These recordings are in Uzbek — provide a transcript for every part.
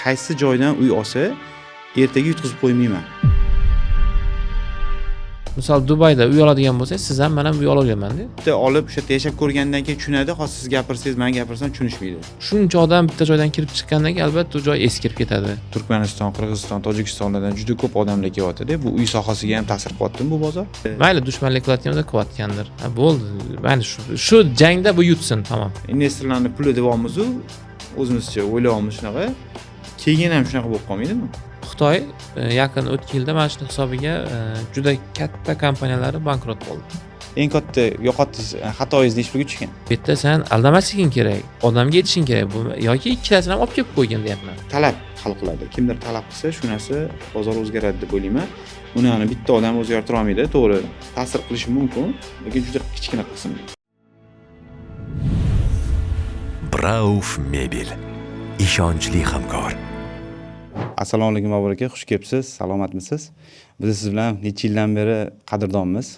Qaysi joydan uy olsa, ertaga yutqizib qo'ymayman. Misol, Dubayda uy oladigan bo'lsangiz, siz ham, man ham uy olavermanda. Bitta olib, o'sha yerda yashab ko'rgandan keyin tushunadi. Hozir siz gapirsangiz, man gapirsam, tushunishmaydi. Shuncha odam bitta joydan kirib chiqqandan keyin, albatta, u joy eskirib ketadi. Turkmaniston, Qirg'iziston, Tojikistonlardan juda ko'p odamlar kelyaptida. Bu uy sohasiga ham ta'sir qilyaptimi bu bozor? Mayli, dushmanlik qilayotgan bo'lsa, qilayotgandir. Ha, bo'ldi, mayli, shu jangda bu yutsin, tamom. Investorlarni puli deyapmizu, o'zimizcha o'ylayapmiz shunaqa. Keyin ham shunaqa bo'lib qolmaydimi? Xitoy yaqin o'tgan yilda mana shuni hisobiga juda katta kompaniyalari bankrot bo'ldi. Eng katta yo'qotish, xatoyingiz nechi pulga tushgan? Bu yerda san aldamasliging kerak, odamga aytishing kerak bu yoki ikkalasini ham olib kelib qo'ygin deyapman. Talab hal qiladi. Kimdir talab qilsa, shu narsa, bozor o'zgaradi deb o'ylayman. Uni ani bitta odam o'zgartira olmaydi, to'g'ri, ta'sir qilishi mumkin, lekin juda kichkina qism. Brauf Mebel. Ishonchli hamkor. Assalomu alaykum, Bobur aka, xush kelibsiz, salomatmisiz? Biz siz bilan necha yildan beri qadrdonmiz,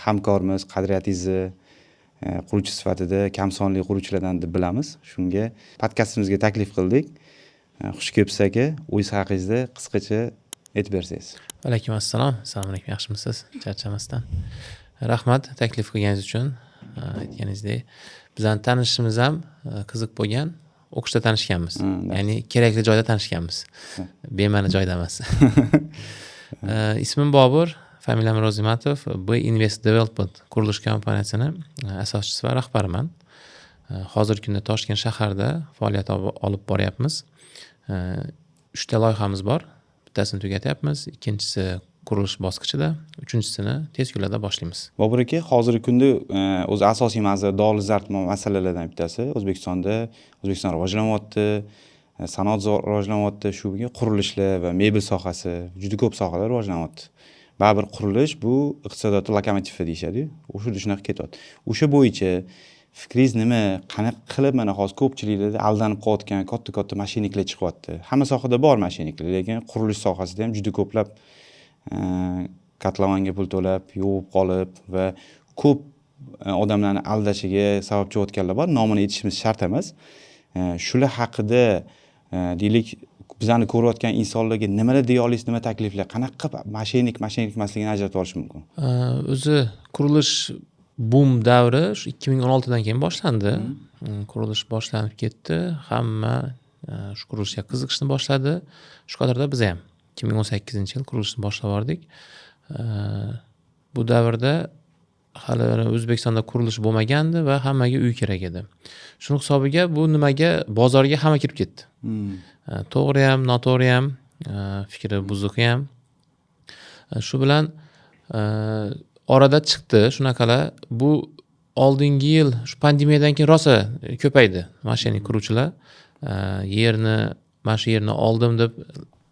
hamkormiz, qadriyatingizni quruvchi sifatida kam sonli quruvchilardan deb bilamiz. Shunga podkastimizga taklif qildik. Xush kelibsiz, aka. O'zingiz haqingizda qisqacha aytib bersangiz. Alaykum assalom, assalomu alaykum, yaxshimisiz? Charchamasdan rahmat taklif qilganingiz uchun. Aytganingizdek, bizani tanishishimiz ham qiziq bo'lgan, o'qishda tanishganmiz. Ya'ni kerakli joyda tanishganmiz, bema'ni joyda emas. Ismim Bobur, familiyam Ro'zimatov. B Invest Development qurilish kompaniyasini asoschisi va rahbariman. Hozirgi kunda Toshkent shaharida faoliyat olib boryapmiz. Uchta loyihamiz bor, bittasini tugatyapmiz, ikkinchisi qurilish bosqichida, uchinchisini tez kunlarda boshlaymiz. Bobur aka, hozirgi kunda o'zi asosiy mavzu, dolzarb masalalardan bittasi, O'zbekistonda, O'zbekiston rivojlanyapti, sanoat rivojlanyapti, shu qurilishlar va mebel sohasi, juda ko'p sohalar rivojlanyapti. Baribir qurilish bu iqtisodiyotni lokomotivi deyishadiyu, o'sha shunaqa ketyapti. O'sha bo'yicha fikringiz nima? Qanaqa qilib, mana hozir ko'pchiliklarda aldanib qolayotgan katta katta мошенник lar chiqyapti. Hamma sohada bor мошенник lar, lekin qurilish sohasida ham juda ko'plab kotlovanga pul to'lab, yo'q qolib va ko'p odamlarni aldashiga sababchi bo'layotganlar bor. Nomini aytishimiz shart emas. Shular haqida, deylik, bizani ko'rayotgan insonlarga nimalar deya olasiz, nima takliflar, qanaqa qilib мошенник мошенник emasligini ajratib olish mumkin? O'zi qurilish bum davri shu 2016dan keyin boshlandi. Qurilish boshlanib ketdi, hamma shu qurilishga qiziqishni boshladi. Shu qatorda biz ham 2018-yil qurilishni boshlab yubordik. Bu davrda hali O'zbekistonda qurilish bo'lmagandi va hammaga uy kerak edi. Shuni hisobiga bu nimaga, bozorga hamma kirib ketdi. To'g'ri ham, noto'g'ri ham, fikri buzuqi ham. Shu bilan orada chiqdi shunaqalar. Bu oldingi yil shu pandemiyadan keyin rosa ko'paydi мошенник quruvchilar. Yerni, mana shu yerni oldim deb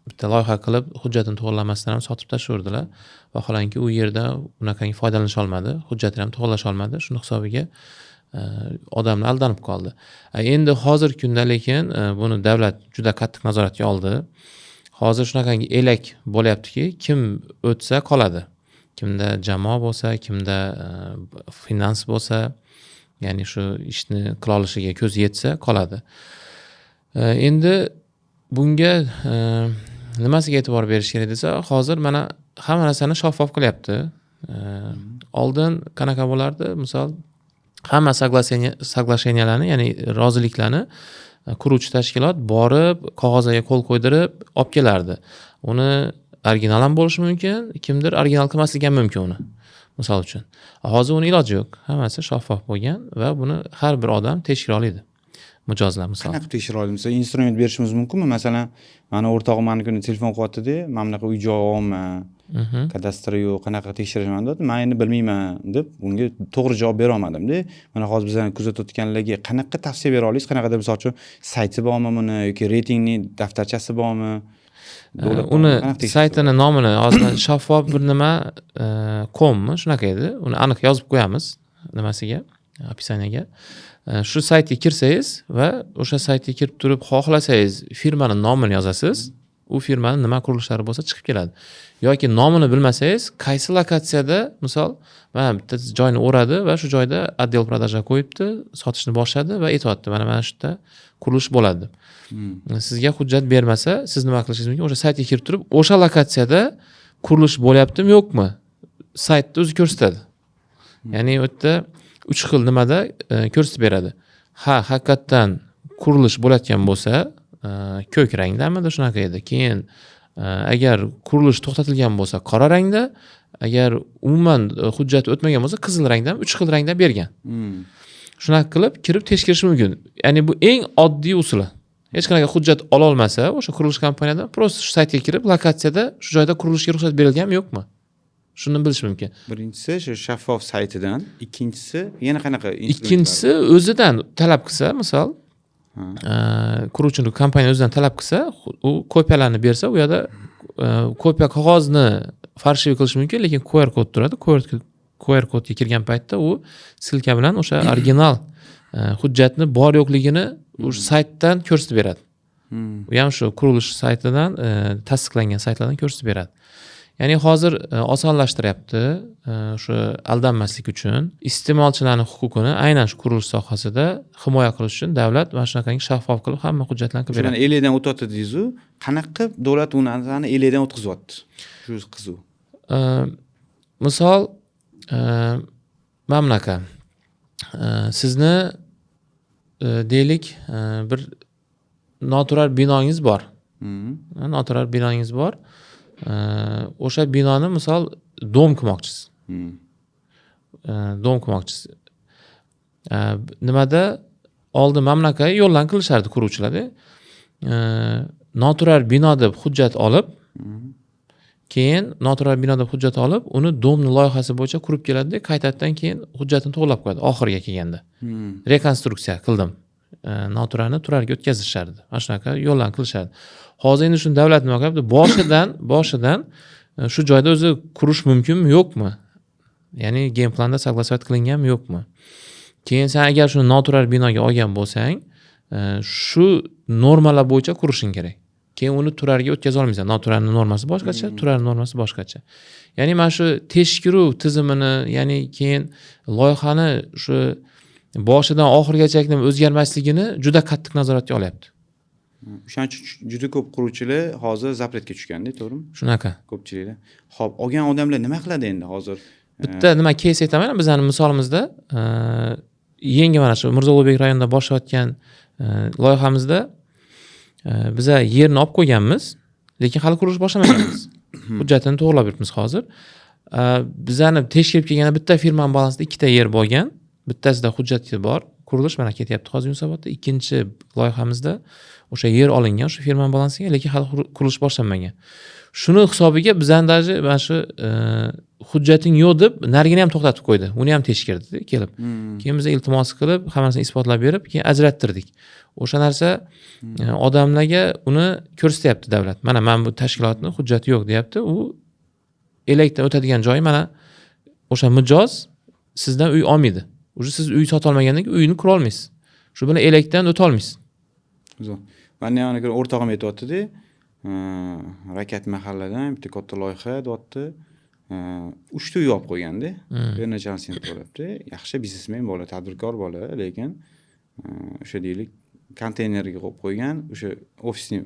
bitta loyiha qilib, hujjatini to'g'irlamasdan ham sotib tashlayverdilar. Vaholanki, u yerda unaqangi foydalanisha olmadi, hujjatini ham to'g'irlasha olmadi. Shuni hisobiga odamlar aldanib qoldi. Endi hozirgi kunda lekin buni davlat juda qattiq nazoratga oldi. Hozir shunaqangi elak bo'lyaptiki, kim o'tsa qoladi. Kimda jamoa bo'lsa, kimda finans bo'lsa, ya'ni shu ishni qila olishiga ko'zi yetsa, qoladi. Endi bunga nimasiga e'tibor berish kerak desa, hozir mana hamma narsani shaffof qilyapti. Oldin qanaqa bo'lardi? Misol, hamma соглашения larni, ya'ni roziliklarni quruvchi tashkilot borib, qog'ozlarga qo'l qo'ydirib olib kelardi. Uni original ham bo'lishi mumkin, kimdir original qilmasligi ham mumkin uni, misol uchun. Hozir uni iloji yo'q, hammasi shaffof bo'lgan va buni har bir odam tekshira oladi, mijozlar, misol. Qanaqa qilib tekshira oladi? Misol, instrument berishimiz mumkinmi? Masalan, mani o'rtog'im mani kuni telefon qilyaptida, mana bunaqa uy joy olyapman, kadastri yo'q, qanaqa tekshiraman deyapti. Man endi bilmayman deb unga to'g'ri javob berolmadimda. Mana hozir bizani kuzatayotganlarga qanaqa tavsiya bera olasiz? Qanaqadir, misol uchun, sayti bormi buni yoki reytingli daftarchasi bormi? Davlat Uni qanaqa tekshirsa? Saytini nomini hozir shaffof bir nima commi, shunaqa edi. Uni aniq yozib qo'yamiz nimasiga, описание ga. Shu saytga kirsangiz va o'sha saytga kirib turib, xohlasangiz, firmani nomini yozasiz, u firmani nima qurilishlari bo'lsa, chiqib keladi. Yoki nomini bilmasangiz, qaysi lokatsiyada, misol, mana bitta joyni o'radi va shu joyda отдел продажа qo'yibdi, sotishni boshladi va aytyapti, mana shu yerda qurilish bo'ladi deb. Sizga hujjat bermasa, siz nima qilishingiz mumkin? O'sha saytga kirib turib, o'sha lokatsiyada qurilish bo'lyaptimi, yo'qmi, saytda o'zi ko'rsatadi. Ya'ni u yerda uch xil nimada ko'rsatib beradi. Ha, haqiqatdan qurilish bo'layotgan bo'lsa, ko'k rangdamidi, shunaqa edi. Keyin agar qurilish to'xtatilgan bo'lsa, qora rangda, agar umuman hujjat o'tmagan bo'lsa, qizil rangdan, uch xil rangda bergan. Shunaqa qilib kirib tekshirish mumkin. Ya'ni bu eng oddiy usuli. Hech qanaqa hujjat ololmasa o'sha qurilish kompaniyadan, просто shu saytga kirib, lokatsiyada shu joyda qurilishga ruxsat berilganmi, yo'qmi, shuni bilish mumkin. Birinchisi shu shaffof saytidan, ikkinchisi yana qanaqa instrumentlar? Ikkinchisi, o'zidan talab qilsa, misol, quruvchi kompaniya o'zidan talab qilsa, u kopiyalarni bersa, u yerda kopiya qog'ozni фальшивый qilish mumkin, lekin QR kod turadi. QR kodga kirgan paytda u ссылка bilan o'sha original hujjatni bor yo'qligini o'sha saytdan ko'rsatib beradi. U ham shu qurilish saytidan, tasdiqlangan saytlardan ko'rsatib beradi. Ya'ni hozir osonlashtiryapti, o'sha aldanmaslik uchun, iste'molchilarni huquqini aynan shu qurilish sohasida himoya qilish uchun davlat mana shunaqangi shaffof qilib hamma hujjatlarni qilib O'sha beradi. Mana elakdan o'tyapti deysizu, qanaqa qilib davlat u narsani elakdan o'tkazyapti? Shu qiziq. Misol, mana bunaqa, sizni, deylik, bir noturar binongiz bor. Noturar binongiz bor. O'sha binoni, misol, дом qilmoqchisiz. Дом qilmoqchisiz. Nimada oldin mana bunaqa yo'ldan qilishardi quruvchilarda. Noturar bino deb hujjat olib, keyin noturar bino deb hujjat olib, uni дом ni loyihasi bo'yicha qurib keladida, qaytadan keyin hujjatini to'g'irlab qo'yadi oxiriga kelganda. Rekonstruksiya qildim. Noturarni turarga o'tkazishardi. Mana shunaqa yo'ldan qilishardi. Hozir endi shuni davlat nima qilyapti? Boshidan shu joyda o'zi qurish mumkinmi, yo'qmi? Ya'ni генплан da согласовать qilinganmi, yo'qmi? Keyin sen agar shuni noturar binoga olgan bo'lsang, shu normalar bo'yicha qurishing kerak. Keyin uni turarga o'tkaza olmaysan. Noturarni normasi boshqacha, turar normasi boshqacha. Ya'ni mana shu tekshiruv tizimini, ya'ni keyin loyihani shu boshidan oxirigacha o'zgarmasligini juda qattiq nazoratga olyapti. O'shaning uchun juda ko'p quruvchilar hozir запрет ga tushganda, to'g'rimi? Shunaqa. Ko'pchiliklar. Xo'p, olgan odamlar nima qiladi endi hozir? Bitta nima кейс aytaman, bizani misolimizda, yangi mana shu Mirzo Ulug'bek rayonida boshlayotgan loyihamizda biza yerni olib qo'yganmiz, lekin hali qurilish boshlamaganmiz. Hujjatini to'g'irlab yuribmiz hozir. Bizani tekshirib kelganda bitta firmani balansida ikkita yer bo'lgan. Bittasida hujjati bor, qurilish mana ketyapti hozir Yunusobodda. Ikkinchi loyihamizda o'sha yer olingan o'sha firmani balansiga, lekin hali qurilish boshlanmagan. Shuni hisobiga bizani даже mana shu hujjating yo'q deb narigini ham to'xtatib qo'ydi. Uni ham tekshirdi kelib. Keyin biz iltimos qilib, hammasini isbotlab berib, keyin ajrattirdik. O'sha narsa odamlarga uni ko'rsatyapti davlat. Mana bu tashkilotni hujjati yo'q deyapti. U elakdan o'tadigan joyi, mana o'sha mijoz sizdan uy olmaydi. Уже siz uy sota olmagandan keyin uyni qura olmaysiz. Shu bilan elakdan o'ta olmaysiz. Zo'r. Mani ham ana o'rtog'im aytyaptida, Rakat mahalladan bitta katta loyiha deyapti. Uchta uy olib qo'yganda. Первоначальный to'labdi. Yaxshi biznesmen bola, tadbirkor bola, lekin o'sha, deylik, konteynerga qo'yib qo'ygan, o'sha ofisni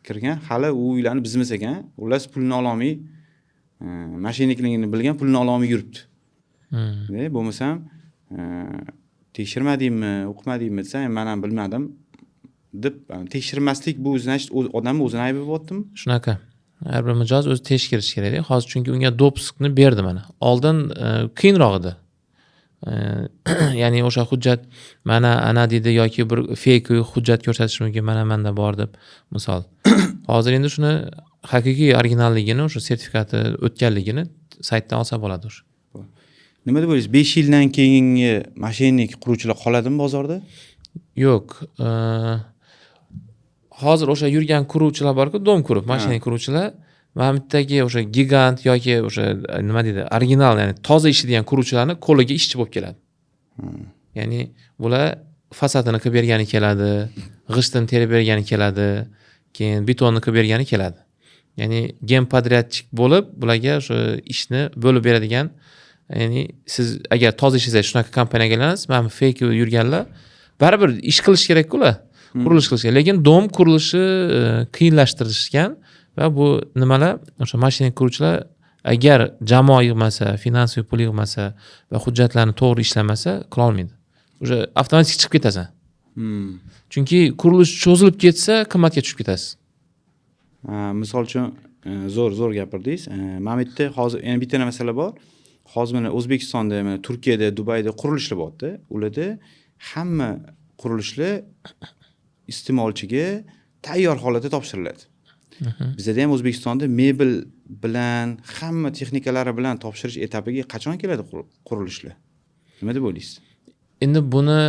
kirgan, hali u uylarni buzmas ekan. Xullas, pulini ololmay, мошенник ligini bilgan, pulini ololmay yuribdi. Bo'lmasam, tekshirmadingmi, o'qimadingmi desa, man ham bilmadim deb tekshirmaslik, bu значит odamni o'zini aybi bo'lyaptimi? Shunaqa. Har bir mijoz o'zi tekshirishi kerakda. Hozir chunki unga допуск ni berdi mana. Oldin qiyinroq edi. Ya'ni o'sha hujjat mana ana deydi yoki bir фейк hujjat ko'rsatish mumkin, mana manda bor deb, misol. Hozir endi shuni haqiqiy originalligini, o'sha sertifikati o'tganligini saytdan olsa bo'ladi o'sha. Nima deb o'ylaysiz, 5 yildan keyingi мошенник quruvchilar qoladimi bozorda? Yo'q. Hozir o'sha yurgan quruvchilar borku, дом qurib, mashina quruvchilar, mana bu yerdagi o'sha gigant yoki o'sha nima deydi, original, ya'ni toza ishlaydigan quruvchilarni qo'liga ishchi bo'lib keladi. Ya'ni bular fasadini qilib bergani keladi, g'ishtini terib bergani keladi, keyin betonni qilib bergani keladi. Ya'ni генподрядчик bo'lib bularga o'sha ishni bo'lib beradigan, ya'ni siz agar toza ishlasangiz, shunaqa kompaniyaga aylanasiz. Mana bu фейк yurganlar baribir ish qilish kerakku ular. Qurilish qilishgan, lekin дом qurilishi qiyinlashtirishgan va bu nimalar, o'sha mashina quruvchilar agar jamoa yig'masa, финансовый pul yig'masa va hujjatlarni to'g'ri ishlamasa, qilolmaydi, уже avtomatik chiqib ketasan. Chunki qurilish cho'zilib ketsa, qimmatga tushib ketasiz. Misol uchun, zo'r zo'r gapirdingiz. Mana bu yerda hozir yana bitta masala bor. Hozir mana O'zbekistonda, mana Turkiyada, Dubayda qurilishlar bo'lyapti. Ularda hamma qurilishlar iste'molchiga tayyor holatda topshiriladi. Bizada ham O'zbekistonda mebel bilan, hamma texnikalari bilan topshirish etapiga qachon keladi qurilishlar? Nima deb o'ylaysiz? Endi buni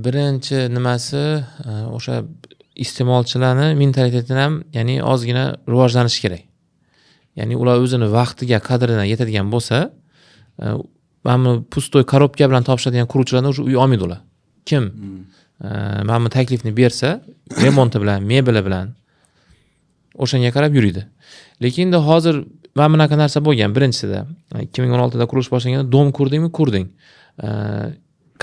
birinchi nimasi, o'sha iste'molchilarni mentalitetini ham, ya'ni ozgina rivojlanishi kerak. Ya'ni ular o'zini vaqtiga, qadridan yetadigan bo'lsa, mana bu пустой коробка bilan topshiradigan quruvchilardan уже uy olmaydi ular. Kim mana bu taklifni bersa, remonti bilan, mebeli bilan, o'shanga qarab yuriydi. Lekin endi hozir mana bunaqa narsa bo'lgan. Birinchisida, 2016da qurilish boshlanganda дом qurdingmi, qurding.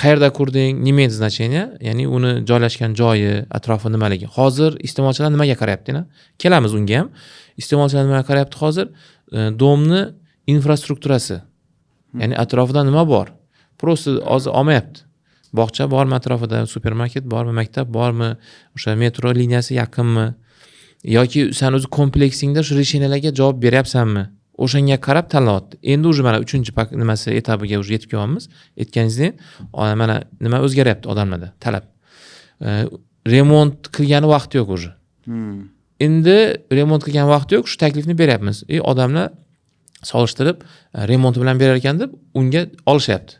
Qayerda qurding, не имеет значения, ya'ni uni joylashgan joyi, atrofi nimaligi. Hozir iste'molchilar nimaga qarayapti? Yana kelamiz unga ham. Iste'molchilar nimaga qarayapti hozir? Дом ni infrastrukturasi, ya'ni atrofida nima bor. Просто hozir olmayapti. Bog'cha bormi atrofida, supermarket bormi, maktab bormi, o'sha metro liniyasi yaqinmi yoki san o'zi kompleksingda shu решения larga javob beryapsanmi, o'shanga qarab tanlayapti. Endi уже mana uchinchi nimasi, etapiga уже yetib kelyapmiz. Aytganingizdek, mana nima o'zgaryapti odamlarda talab. Remont qilgani vaqti yo'q уже. Endi remont qilgan vaqti yo'q, shu taklifni beryapmiz и odamlar solishtirib, remonti bilan berar ekan deb unga olishyapti.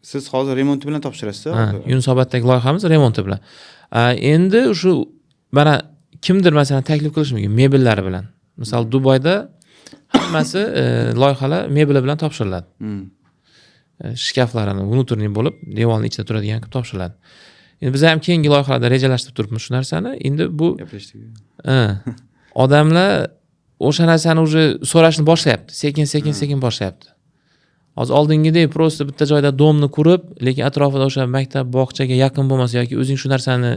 Siz hozir remonti bilan topshirasiz? Ha, Yunusoboddagi loyihamiz remonti bilan. Endi shu mana kimdir, masalan, taklif qilishi mumkin mebellari bilan. Misol, Dubayda hammasi, loyihalar mebeli bilan topshiriladi. Shkaflarini внутренний bo'lib, devorni ichida turadigan qilib topshiriladi. Endi biz ham keyingi loyihalarda rejalashtirib turibmiz shu narsani. Endi bu Gaplashdik. Ha, odamlar o'sha narsani уже so'rashni boshlayapti, sekin sekin sekin boshlayapti. Hozir oldingidek просто bitta joyda дом ni qurib, lekin atrofida o'sha maktab, bog'chaga yaqin bo'lmasa yoki o'zing shu narsani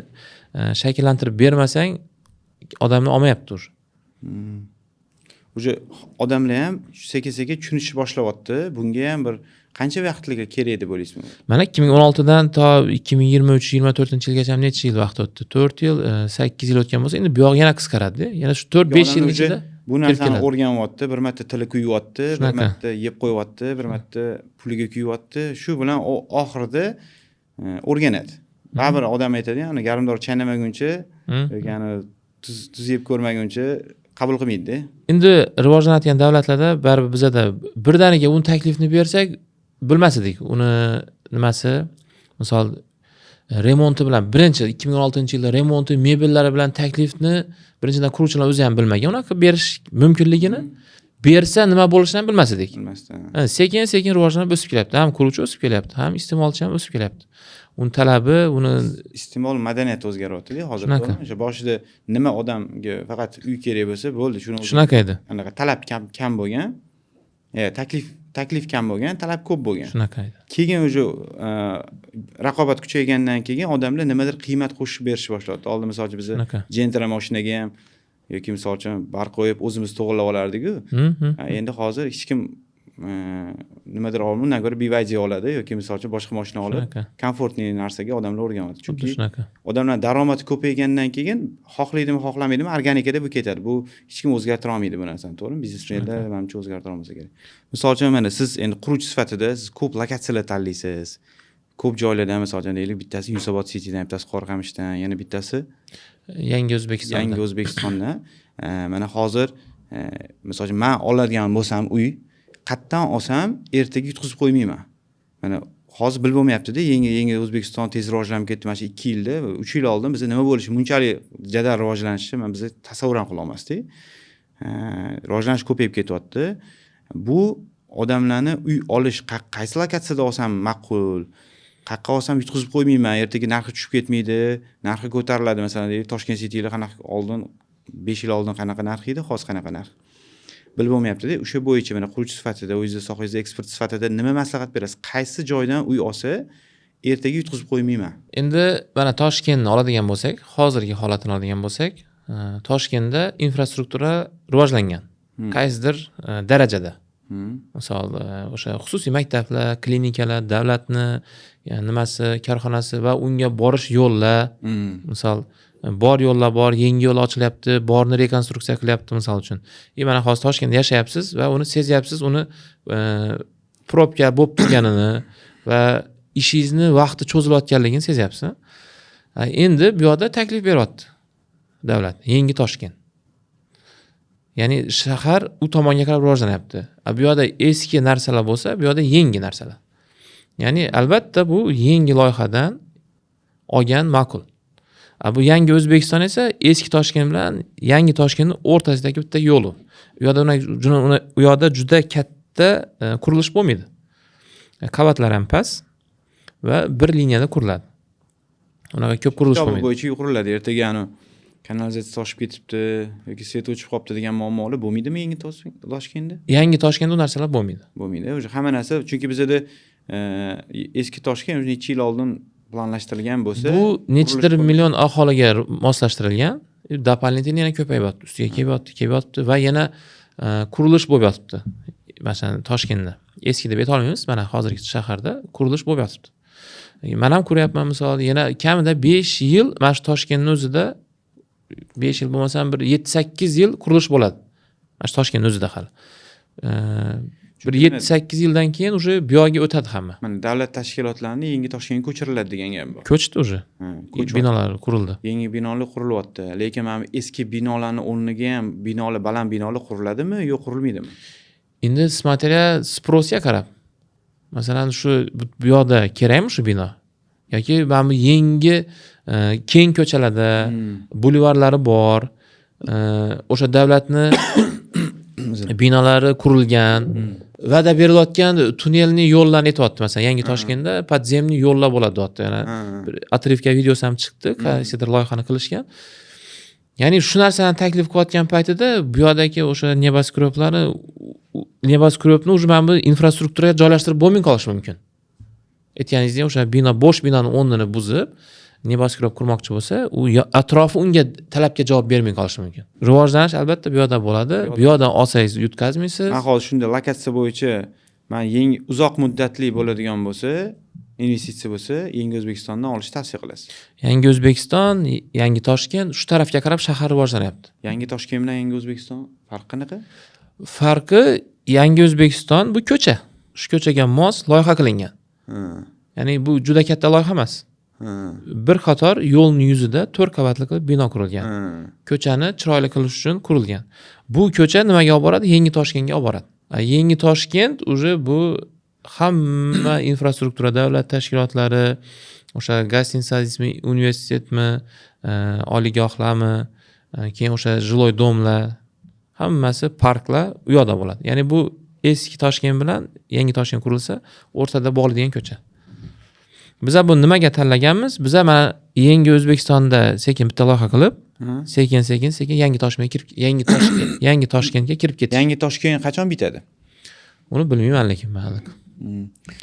shakllantirib bermasang, odamlar olmayapti уже. Уже odamlar ham sekin sekin tushunishni boshlayapti. Bunga ham bir qancha vaqtlik kerak deb o'ylaysizmi? Mana, 2016dan to 2023, 24-yilgacha necha yil vaqt o'tdi? 4 yil, 8 yil o'tgan bo'lsa, endi buyog'i yana qisqaradida. Yana shu 4-5 yilni Odamlar уже ichida bu narsani keladi. o'rganyapti, bir marta tili kuyyapti, bir Shunaqa. marta yeb qo'yyapti, bir marta puliga kuyyapti. Shu bilan oxirida o'rganadi. Baribir odam aytadi, ani garmdor chaynamaguncha yoki ani tuz yeb ko'rmaguncha qabul qilmaydida. Endi rivojlanayotgan davlatlarda baribir, bizada birdaniga uni taklifni bersak, bilmas edik uni nimasi. Misol, remonti bilan, birinchi 2016-yilda remonti, mebellari bilan taklifni, birinchidan, quruvchilar o'zi ham bilmagan unaqa berish mumkinligini, bersa nima bo'lishini ham bilmas edik. Bilmasdan. Ha, sekin sekin rivojlanib, o'sib kelyapti. Ham quruvchi o'sib kelyapti, ham iste'molchi ham o'sib kelyapti, uni talabi, uni Iste'mol madaniyati o'zgaryaptida hozir. Shunaqa. To'g'rimi? O'sha boshida nima, odamga faqat uy kerak bo'lsa bo'ldi, shuni o'zi. Shunaqa edi. Anaqa talab kam kam bo'lgan, taklif kam bo'lgan, talab ko'p bo'lgan. Shunaqa edi. Keyin уже raqobat kuchaygandan keyin odamlar nimadir qiymat qo'shib berishni boshlayapti. Oldin, misol uchun, biza Shunaqa. Gentra mashinaga ham yoki, misol uchun, bar qo'yib o'zimiz to'g'irlab olardiku. Ha, endi hozir hech kim nimadir olmaydi, undan ko'ra BYD oladi yoki, misol uchun, boshqa mashina olib, Shunaqa. комфортный narsaga odamlar o'rganyapti. Xuddi Chunki shunaqa. odamlar daromadi ko'paygandan keyin, xohlaydimi, xohlamaydimi, organikada bu ketadi. Bu hech kim o'zgartira olmaydi bu narsani, to'g'rimi? Biznesmenlar, manimcha, o'zgartira olmasa kerak. Misol uchun, mana siz endi quruvchi sifatida siz ko'p lokatsiyalar tanlaysiz, ko'p joylardan. Misol uchun, deylik, bittasi Yunusobod Citydan, bittasi Qoraqamishdan, yana bittasi Yangi O'zbekistonda. Yangi O'zbekistonda. Mana hozir, misol uchun, man oladigan bo'lsam, uy qayerdan olsam, ertaga yutqizib qo'ymayman? Mana hozir bilib bo'lmayaptida. Yangi O'zbekiston tez rivojlanib ketdi. Mana shu 2 yilda, 3 yil oldin biza nima bo'lishi, bunchalik jadal rivojlanishni man biza tasavvur ham qilolmasdik. Rivojlanish ko'payib ketyapti. Bu odamlarni uy olish, qaysi lokatsiyada olsam ma'qul, qayerqa olsam yutqizib qo'ymayman, ertaga narxi tushib ketmaydi, narxi ko'tariladi? Masalan, deylik, Toshkent Cityda qanaqa oldin, 5 yil oldin qanaqa narx edi, hozir qanaqa narx, bilib bo'lmayaptida. O'sha bo'yicha mana quruvchi sifatida, o'zingizni sohangizda ekspert sifatida nima maslahat berasiz? Qaysi joydan uy olsa, Ertaga yutqizib qo'ymayman. Endi mana Toshkentni oladigan bo'lsak, hozirgi holatini oladigan bo'lsak, Toshkentda infrastruktura rivojlangan qaysidir darajada. Misol, o'sha xususiy maktablar, klinikalar, davlatni nimasi, korxonasi va unga borish yo'llar, misol, bor yo'llar bor, yangi yo'l ochilyapti, borni rekonstruksiya qilyapti, misol uchun. И mana hozir Toshkentda yashayapsiz va uni sezyapsiz, uni probka bo'lib turganini va ishingizni vaqti cho'zilayotganligini sezyapsiz. Endi bu yoqda taklif beryapti davlat, yangi Toshkent. Ya'ni shahar u tomonga qarab rivojlanyapti. A bu yoqda eski narsalar bo'lsa, bu yoqda yangi narsalar. Ya'ni albatta bu yangi loyihadan olgan ma'qul. A bu yangi O'zbekiston esa eski Toshkent bilan yangi Toshkentni o'rtasidagi bitta yo'l u. U yoqda u yoqda juda katta qurilish bo'lmaydi. Qavatlar ham past va bir liniyada quriladi. Unaqa ko'p qurilish Hisobi bo'lmaydi. bo'yicha quriladi. Ertaga anu kanalizatsiya toshib ketibdi yoki свет o'chib qolibdi degan muammolar bo'lmaydimi yangi Toshkentda? Yangi Toshkentda u narsalar bo'lmaydi. Bo'lmaydi. Уже hamma narsa, chunki bizada eski Toshkent уже necha yil oldin planlashtirilgan bo'lsa, Bu nechidir qurilish million aholiga moslashtirilgan. Дополнительно yana ko'payyapti, ustiga kelyapti, kelyapti va yana qurilish bo'lib yotibdi. Masalan, Toshkentda eski deb aytolmaymiz, mana hozirgi shaharda qurilish bo'lib yotibdi. Man ham ko'ryapman, misol, yana kamida 5 yil mana shu Toshkentni o'zida, 5 yil bo'lmasa ham bir 7-8 yil qurilish bo'ladi. Mana shu Toshkentni o'zida hali. Bir 7-8 yildan keyin уже bu yoqqa o'tadi hamma. Mana davlat tashkilotlarini yangi Toshkentga ko'chiriladi degan gap bor. Ko'chdi уже. Ha, ko'chyapti. Binolar qurildi. Yangi binolar qurilyapti. Lekin mana bu eski binolarni o'rniga ham binolar, baland binolar quriladimi yo qurilmaydimi? Endi смотря спрос ga qarab. Masalan, shu bu yoqda kerakmi shu bino? Yoki mana bu yangi keng ko'chalarda bulvarlari bor, o'sha davlatni binolari qurilgan, va'da berilayotgan туннельный yo'llarni aytyapti. Masalan, yangi Toshkentda подземный yo'llar bo'ladi deyapti. Yana bir отрывка videosi ham chiqdi, qaysidir loyihani qilishgan. Ya'ni shu narsani taklif qilayotgan paytida bu yoqdagi o'sha небоскрёб larni, небоскрёб ni уже mana bu infrastrukturaga joylashtirib bo'lmay qolishi mumkin. Aytganingizdek, o'sha bino, bo'sh binoni o'rnini buzib небоскрёб qurmoqchi bo'lsa, u atrofi unga talabga javob bermay qolishi mumkin. Rivojlanish albatta bu yoqda bo'ladi. Bu yoqdan olsangiz, yutqazmaysiz. Man hozir shunda lokatsiya bo'yicha man yangi, uzoq muddatli bo'ladigan bo'lsa, investitsiya bo'lsa, yangi O'zbekistondan olishni tavsiya qilasiz. Yangi O'zbekiston, yangi Toshkent, shu tarafga qarab shahar rivojlanyapti. Yangi Toshkent bilan yangi O'zbekiston farqi qanaqa? Farqi, yangi O'zbekiston bu ko'cha. Shu ko'chaga mos loyiha qilingan. Ya'ni bu juda katta loyiha emas. Bir qator yo'lni yuzida to'rt qavatli qilib bino qurilgan. Ko'chani chiroyli qilish uchun qurilgan. Bu ko'cha nimaga olib boradi? Yangi Toshkentga olib boradi. A yangi Toshkent уже bu hamma infrastruktura, davlat tashkilotlari, o'sha гостиница mi, universitetmi, oliygohlarmi, keyin o'sha жилой дом lar, hammasi, parklar u yoqda bo'ladi. Ya'ni bu eski Toshkent bilan yangi Toshkent qurilsa, o'rtada bog'laydigan ko'cha. Biza bu nimaga tanlaganmiz? Biza mana yangi O'zbekistonda sekin bitta loyiha qilib, sekin sekin sekin yangi Toshkentga kirib, yangi Toshkentga kirib ketish. Yangi Toshkent qachon bitadi? Uni bilmayman, lekin man aniq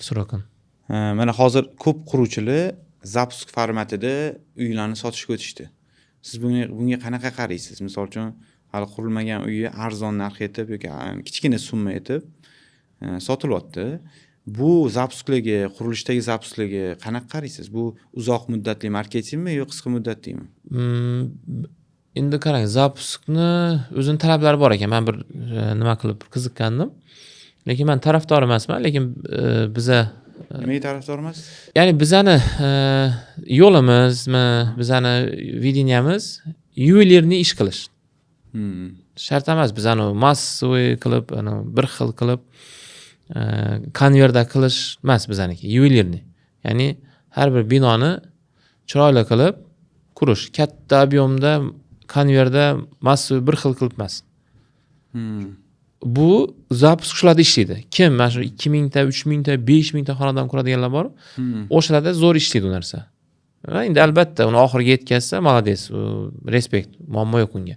срок ini. Ha, mana hozir ko'p quruvchilar запуск formatida uylarni sotishga o'tishdi. Siz bunga qanaqa qaraysiz? Misol uchun, hali qurilmagan uyi arzon narx etib yoki kichkina summa etib sotilyapti. Bu запуск larga, qurilishdagi запуск larga qanaqa qaraysiz? Bu uzoq muddatli marketingmi yo qisqa muddatlimi? Endi qarang, запуск ni o'zini talablari bor ekan. Man bir nima qilib qiziqqandim. Lekin man tarafdor emasman, lekin biza Nimaga tarafdor emassiz? Ya'ni bizani yo'limizmi, bizani видение miz ювелирный ish qilish. Shart emas bizani массовый qilib, bir xil qilib, konveyerda qilish emas bizaniki, ювелирный. Ya'ni har bir binoni chiroyli qilib qurish, katta объем da konveyerda массовый bir xil qilib emas. Bu запуск shularda ishlaydi. Kim mana shu 2000 ta, 3000 ta, 5000 ta xonadon quradiganlar bor. O'shalarda zo'r ishlaydi u narsa. Va endi albatta uni oxiriga yetkazsa, молодец, респект, muammo yo'q unga.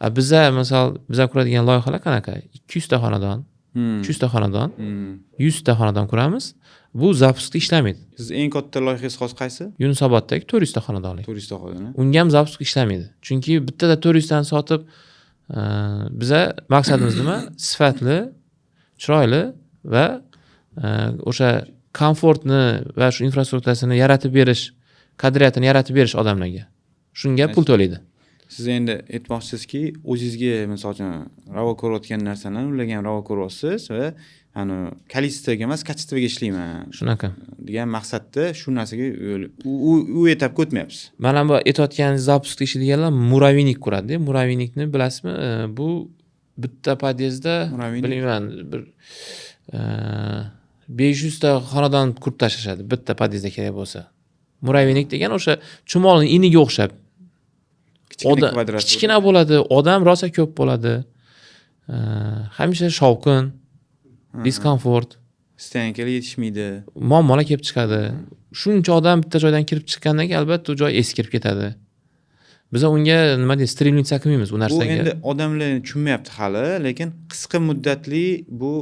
A biza, misol, biza quradigan loyihalar qanaqa? 200 ta xonadon. 300 ta xonadon, 100 ta xonadon quramiz. Bu запуск da ishlamaydi. Siz eng katta loyihangiz hozir qaysi? Yunusoboddagi 400 ta xonadonlik. 400 ta xonadon. Unga ham запуск ishlamaydi. Chunki bittada 400 tani sotib, biza maqsadimiz nima? Sifatli, chiroyli va o'sha komfortni va shu infrastrukturasini yaratib berish, qadriyatini yaratib berish odamlarga. Shunga pul to'laydi. Siz endi aytmoqchisizki, o'zingizga, misol uchun, ravo ko'rayotgan narsani ularga ham ravo ko'ryapsiz va ani количество ga emas, качество ga ishlayman Shunaqa. degan maqsadda shu narsaga u etapga o'tmayapsiz. Mana bu aytayotgan запуск da ishlaydiganlar муравейник quradi. Муравейник ni bilasizmi? Bu bitta podyezdda, Муравейник? bilmayman, bir 500 ta xonadon qurib tashlashadi bitta podyezdda kerak bo'lsa. Муравейник degan o'sha chumolining iniga o'xshab. Kichkina kvadrat. Kichkina bo'ladi, odam rosa ko'p bo'ladi. Hamisha shovqin, дискомфорт. Стоянка lar yetishmaydi. Muammolar kelib chiqadi. Shuncha odam bitta joydan kirib chiqqandan keyin, albatta, u joy eskirib ketadi. Biz unga, nima deydi, стремиться qilmaymiz u Bu narsaga. endi odamlar tushunmayapti hali, lekin qisqa muddatli bu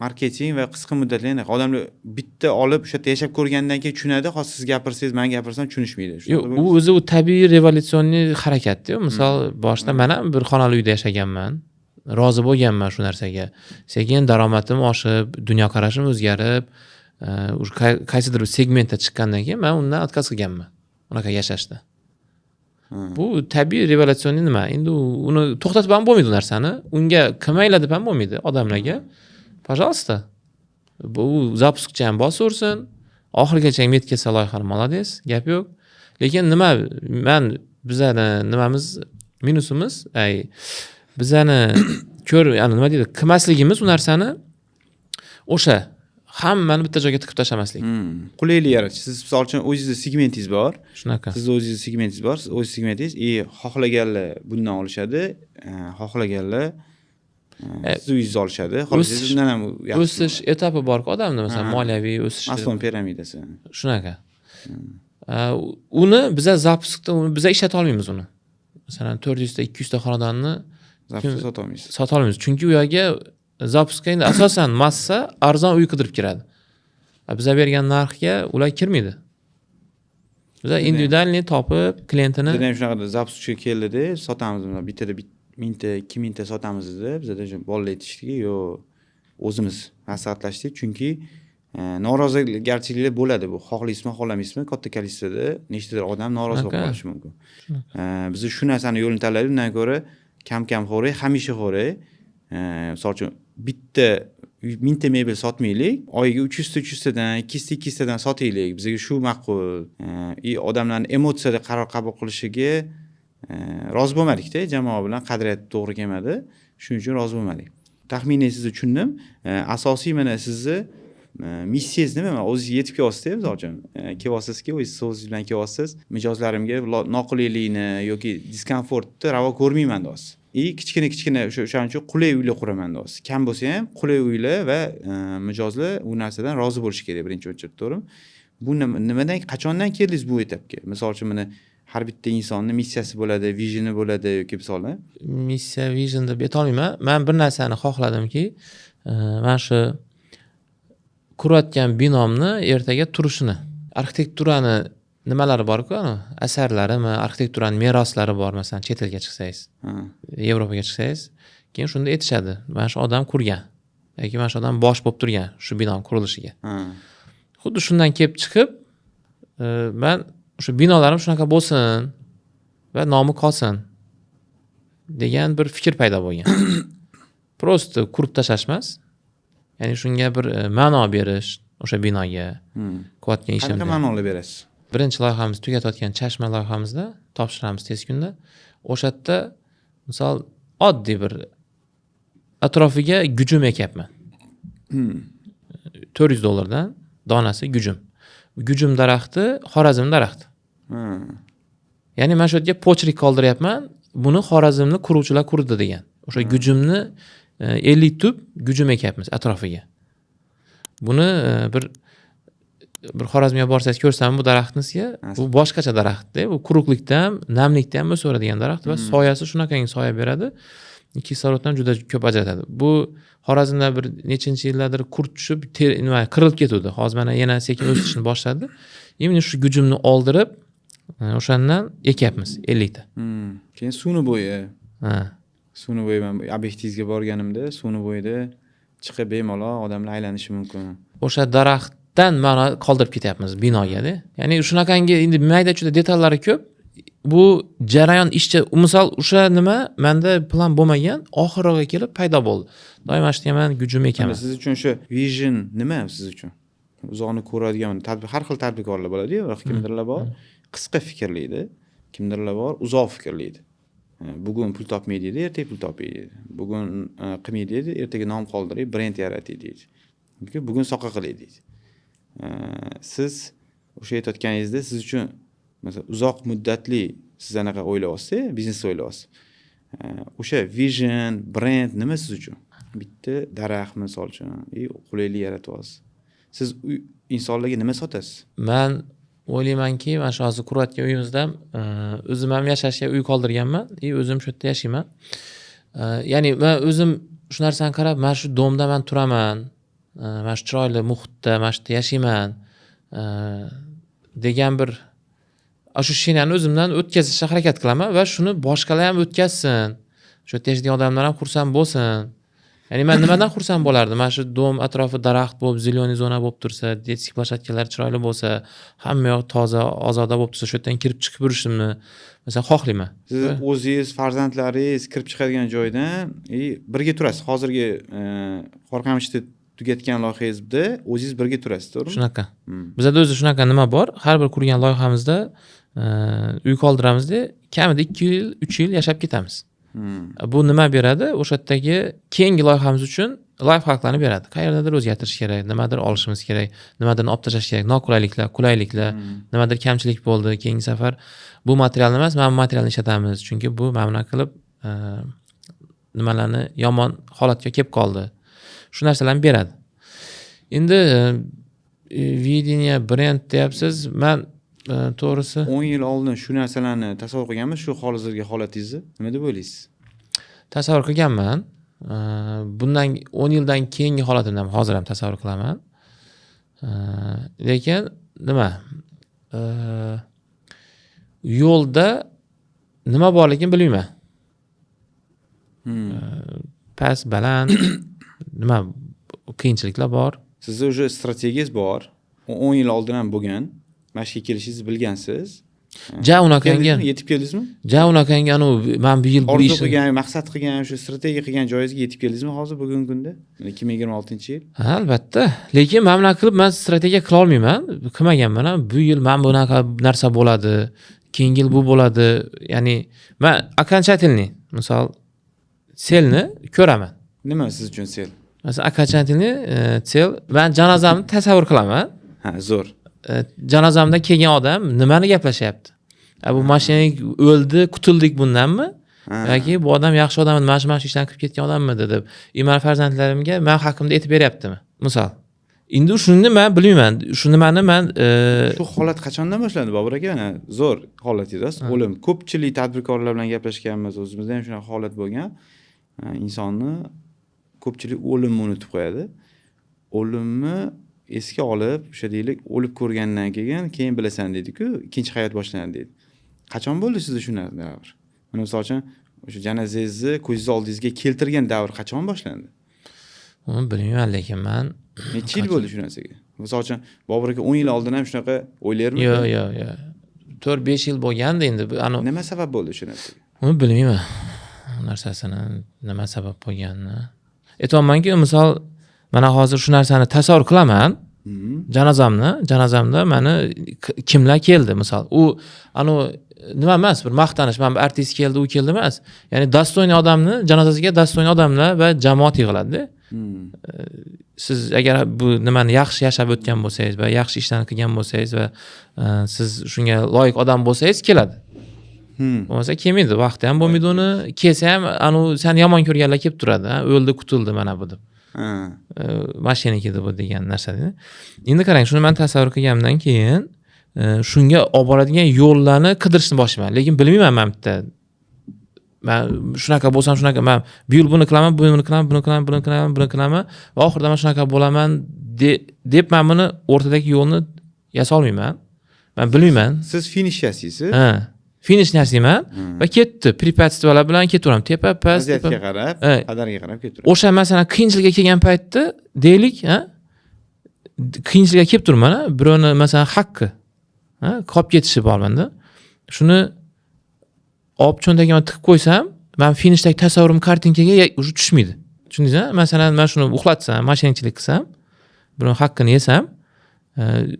marketing va qisqa muddatli odamlar bitta olib, o'sha yerda yashab ko'rgandan keyin tushunadi. Hozir siz gapirsangiz, man gapirsam tushunishmaydi. Yo'q, u o'zi u tabiiy революционный harakatda. Misol, boshida man ham bir xonali uyda yashaganman, rozi bo'lganman shu narsaga. Sekin daromadim oshib, dunyoqarashim o'zgarib, уже qaysidir bir segmentda chiqqandan keyin man undan отказ qilganman unaqa yashashda. Bu tabiiy революционный nima, endi uni to'xtatib ham bo'lmaydi u narsani, unga qilmanglar deb ham bo'lmaydi odamlarga. Пожалуйста, bu запуск cha ham bosaversin, oxirigacha ham yetkazsa loyihani, молодец, gap yo'q. Lekin nima, man bizani nimamiz, minusimiz, ay, bizani ko'r, yani nima deydi, qilmasligimiz u narsani, o'sha hammani bitta joyga tiqib tashlamaslik. Qulaylik yaratish. Siz, misol uchun, o'zingizni segmentingiz bor. Shunaqa. Sizni o'zingizni segmentingiz bor, siz o'z segmentingiz и xohlaganlar bundan olishadi, xohlaganlar sizni uyingizni olishadi, xohlasangiz undan ham yaxshi. O'sish etapi borku odamda, masalan, moliyaviy o'sish. Maslon piramidasi. Shunaqa. Uni biza запуск da, uni biza ishlata olmaymiz uni. Masalan, 400 ta, 200 ta xonadonni Запуск da sotolmaysiz. Sota olmaymiz, chunki u yerga, запуск ka endi asosan massa arzon uy qidirib kiradi. A biza bergan narxga ular kirmaydi. Biza индивидуальный topib klientini. Bizada ham shunaqa, запуск chi keldida, sotamiz, bittada 1000 ta, 2000 ta sotamiz dedi. Bizada shu bolalar aytishdiki, yo'q, o'zimiz maslahatlashdik, chunki norozigarchiliklar bo'ladi. Bu xohlaysizmi, xohlamaysizmi, katta количество da nechtadir odam norozi bo'lib qolishi mumkin. Biz shu narsani yo'lini tanladik. Undan ko'ra kam kam xo'rak, hamisha xo'rak. Misol uchun, bitta 1000 ta mebel sotmaylik, oyiga 300 ta, 300 tadan, 200 ta, 200 tadan sotaylik, bizga shu ma'qul. И odamlarni emotsiyada qaror qabul qilishiga rozi bo'lmadikda jamoa bilan, qadriyat to'g'ri kelmadi, shuning uchun rozi bo'lmadik. Taxminiy sizni tushundim. Asosiy mana sizni missiyangiz nima? Mana o'zingiz yetib kelyapsizda, misol uchun, kelyapsizki, o'zingiz so'zingiz bilan kelyapsiz, mijozlarimga noqulaylikni yoki дискомфорт ni ravo ko'rmayman deyapsiz и kichkina kichkina o'shaning uchun qulay uylar quraman deyapsiz. Kam bo'lsa ham qulay uylar va mijozlar u narsadan rozi bo'lishi kerak birinchi очередь, to'g'rimi? Bu nimadan, qachondan keldingiz bu etapga? Misol uchun, mana har bitta insonni missiyasi bo'ladi, visioni bo'ladi yoki misol Missiya, vision deb aytolmayman. Man bir narsani xohladimki, mana shu qurayotgan binomni ertaga turishini, arxitekturani nimalari borku, asarlarimi, arxitekturani meroslari bor. Masalan, chet elga chiqsangiz, Yevropaga chiqsangiz, keyin shunda aytishadi, mana shu odam qurgan yoki mana shu odam bosh bo'lib turgan shu binoni qurilishiga. Xuddi shundan kelib chiqib, man o'sha binolarim shunaqa bo'lsin va nomi qolsin degan bir fikr paydo bo'lgan. Просто qurib tashlash emas, ya'ni shunga bir ma'no berish o'sha binoga, qilayotgan Qanaqa ishimda. ma'nolar berasiz? Birinchi loyihamiz, tugatayotgan Chashma loyihamizda, topshiramiz tez kunda. O'sha yerda, misol, oddiy bir atrofiga gujum ekyapman. 400 dollardan donasi gujum. Gujum daraxti Xorazm daraxti. Ya'ni man shu yerga почерк qoldiryapman, buni Xorazmni quruvchilar qurdi degan. O'sha gujumni 50 tup gujum ekyapmiz atrofiga. Buni bir Xorazmga borsangiz, ko'rsam bu daraxtni sizga, bu boshqacha daraxtda. Bu quruqlikda ham, namlikda ham o'saveradigan daraxt va soyasi shunaqangi soya beradi. Kisloroddan juda ko'p ajratadi. Bu Xorazmda bir nechinchi yillardir qurt tushib, nima qirilib ketuvdi. Hozir mana yana sekin o'sishni boshladi. Именно shu gujumni oldirib, o'shandan ekyapmiz 50 ta. Keyin suvni bo'yi. Ha. Suvni bo'yi, man obyektingizga borganimda suvni bo'yida chiqib bemalol odamlar aylanishi mumkin. O'sha daraxtdan mana qoldirib ketyapmiz binogada. Ya'ni shunaqangi endi mayda chuyda detallari ko'p. Bu jarayon ishchi, misol o'sha nima menda plan bo'lmagan, oxirroqqa kelib paydo bo'ldi. Doim mana shu deyman, gujum ekaman. Siz uchun o'sha vision nima siz uchun? Uzoqni ko'radigan har xil tadbirkorlar bo'ladi-yu, biroq kimdirlar bor qisqa fikrlaydi, kimdirlar bor uzoq fikrlaydi. Bugun pul topmay deydi, ertaga pul topay deydi. Bugun qilmay deydi, ertaga nom qoldiray, brend yaratay deydi. Bugun soqqa qilay deydi. Siz o'sha aytayotganingizda siz uchun masalan uzoq muddatli siz anaqa o'ylayapsiz, biznes o'ylayapsiz. O'sha vision, brend nima siz uchun? Bitta daraxt misol uchun, qulaylik yaratyapsiz. Siz insonlarga nima sotasiz? Man o'ylaymanki, mana shu hozir qurayotgan uyimizda o'zim ham yashashga uy qoldirganman и o'zim shu yerda yashayman. Ya'ni man o'zim shu narsani qarab, mana shu дом da man turaman, mana shu chiroyli muhitda, mana shu yerda yashayman degan bir ощущение ni o'zimdan o'tkazishga harakat qilaman va shuni boshqalar ham o'tkazsin. Shu yerda yashaydigan odamlar ham xursand bo'lsin. Ya'ni man nimadan xursand bo'lardim? Mana shu дом atrofi daraxt bo'lib, зеленый zona bo'lib tursa, детский площадка lar chiroyli bo'lsa, hamma yoq toza, ozoda bo'lib tursa, shu yerdan kirib chiqib yurishimni masalan xohlayman. Siz o'zingiz, farzandlaringiz kirib chiqadigan joydan и birga turasiz. Hozirgi Qorqamishda tugatgan loyihangizda o'zingiz birga turasiz, to'g'rimi? Shunaqa. Bizada o'zi shunaqa nima bor? Har bir qurgan loyihamizda uy qoldiramizda, kamida 2 yil, 3 yil yashab ketamiz. Bu nima beradi? O'sha yerdagi keyingi loyihamiz uchun лайфхак larni beradi. Qayerdadir o'zgartirish kerak, nimadir olishimiz kerak, nimadirni olib tashlash kerak, noqulayliklar, qulayliklar, nimadir kamchilik bo'ldi. Keyingi safar bu materialni emas, mana bu materialni ishlatamiz. Chunki bu mana bunaqa qilib nimalarni yomon holatga kelib qoldi. Shu narsalarni beradi. Endi видение, brend deyapsiz. Man to'g'risi 10 yil oldin shu narsalarni tasavvur qilganmiz, shu hozirgi holatingizni nima deb o'ylaysiz? Tasavvur qilganman. Bundan 10 yildan keyingi holatimni ham hozir ham tasavvur qilaman. Lekin nima? Yo'lda nima borligini bilmayman. Past, baland nima qiyinchiliklar bor. Sizda уже strategiyangiz bor. 10 yil oldin ham bo'lgan. Mana shu yerga kelishingizni bilgansiz. Ja unaqangi Keldingizmi? Yetib keldingizmi? Ja unaqangi anavi man bu yil bu Orzu ishni qilgan, maqsad qilgan, shu strategiya qilgan joyingizga yetib keldingizmi hozir bugungi kunda? 2026-yil. Ha, albatta. Lekin mana bunaqa qilib man strategiya qila olmayman. Qilmaganman ham. Bu yil mana bunaqa narsa bo'ladi, keyingi yil bu bo'ladi. Ya'ni man окончательный misol цель ni ko'raman. Nima siz uchun цель? Masalan, окончательный цель man janozamni tasavvur qilaman. Ha, zo'r. Janozamda kelgan odam nimani gaplashyapti? A, bu mashinanik o'ldi, qutuldik bundanmi? Yoki bu odam yaxshi odam, mana shu ishdan qilib ketgan odammidi deb. И mani farzandlarimga man haqimda aytib beryaptimi? Misol. Endi shuni man bilmayman. Shu nimani man Shu holat qachondan boshlandi, Bobur aka? Mana zo'r holat aytasiz. O'lim. Ko'pchilik tadbirkorlar bilan gaplashganmiz, o'zimizda ham shunaqa holat bo'lgan. Insonni ko'pchilik o'limni unutib qo'yadi. O'limni esga olib, o'sha deylik, o'lib ko'rgandan keyin bilasan deydi-ku, ikkinchi hayot boshlanadi deydi. Qachon bo'ldi sizda shu davr? Mana misol uchun, o'sha janozangizni ko'zingiz oldingizga keltirgan davr qachon boshlandi? Uni bilmayman, lekin man Necha yil bo'ldi shu narsaga? Misol uchun, Bobur aka 10 yil oldin ham shunaqa o'ylarmidi? Yo'q. 4-5 yil bo'lgandi endi anu Nima sabab bo'ldi shu narsaga? Uni bilmayman. U narsasini nima sabab bo'lganini. Aytyapmanki, misol mana hozir shu narsani tasavvur qilaman. Janozamni, janozamda mani kimlar keldi misol. U anu nima emas, bir maqtanish, mana bu artist keldi, u keldi emas. Ya'ni достойный odamni janozasiga достойный odamlar va jamoat yig'iladi. Siz agar bu nimani yaxshi yashab o'tgan bo'lsangiz va yaxshi ishlarni qilgan bo'lsangiz va siz shunga loyiq odam bo'lsangiz keladi. Bo'lmasa kelmaydi, vaqti ham bo'lmaydi uni. Kelsa ham anu seni yomon ko'rganlar kelib turadi, ha, o'ldi, qutuldi mana bu deb. Mashinaniki bu degan narsa. Endi qarang, shuni men tasavvur qilganimdan keyin shunga olib boradigan yo'llarni qidirishni boshlayman. Lekin bilmayman man bitta Man shunaqa bo'lsam, shunaqa, man bu yil buni qilaman, buni qilaman, buni qilaman, buni qilaman, buni qilaman va oxirida man shunaqa bo'laman deb man buni o'rtadagi yo'lni yasolmayman, man bilmayman. Siz finish yasaysiz. Ha, finishni yasayman va ketdi, препятствия lar bilan ketaveraman, tepa, past, tepa. Vaziyatga qarab, qadarga qarab ketaveradi. O'sha, masalan, qiyinchilikka kelgan paytda, deylik, ha, qiyinchilikka kelib turibman, a, birovni, masalan, haqqi, ha, qolib ketishi bormanda, shuni olib cho'ntagimga tiqib qo'ysam, man finishdagi tasavvurim картинка ga уже tushmaydi, tushundingizmi? Masalan, man shuni uxlatsam, mошенничlik qilsam, birovni haqqini yesam,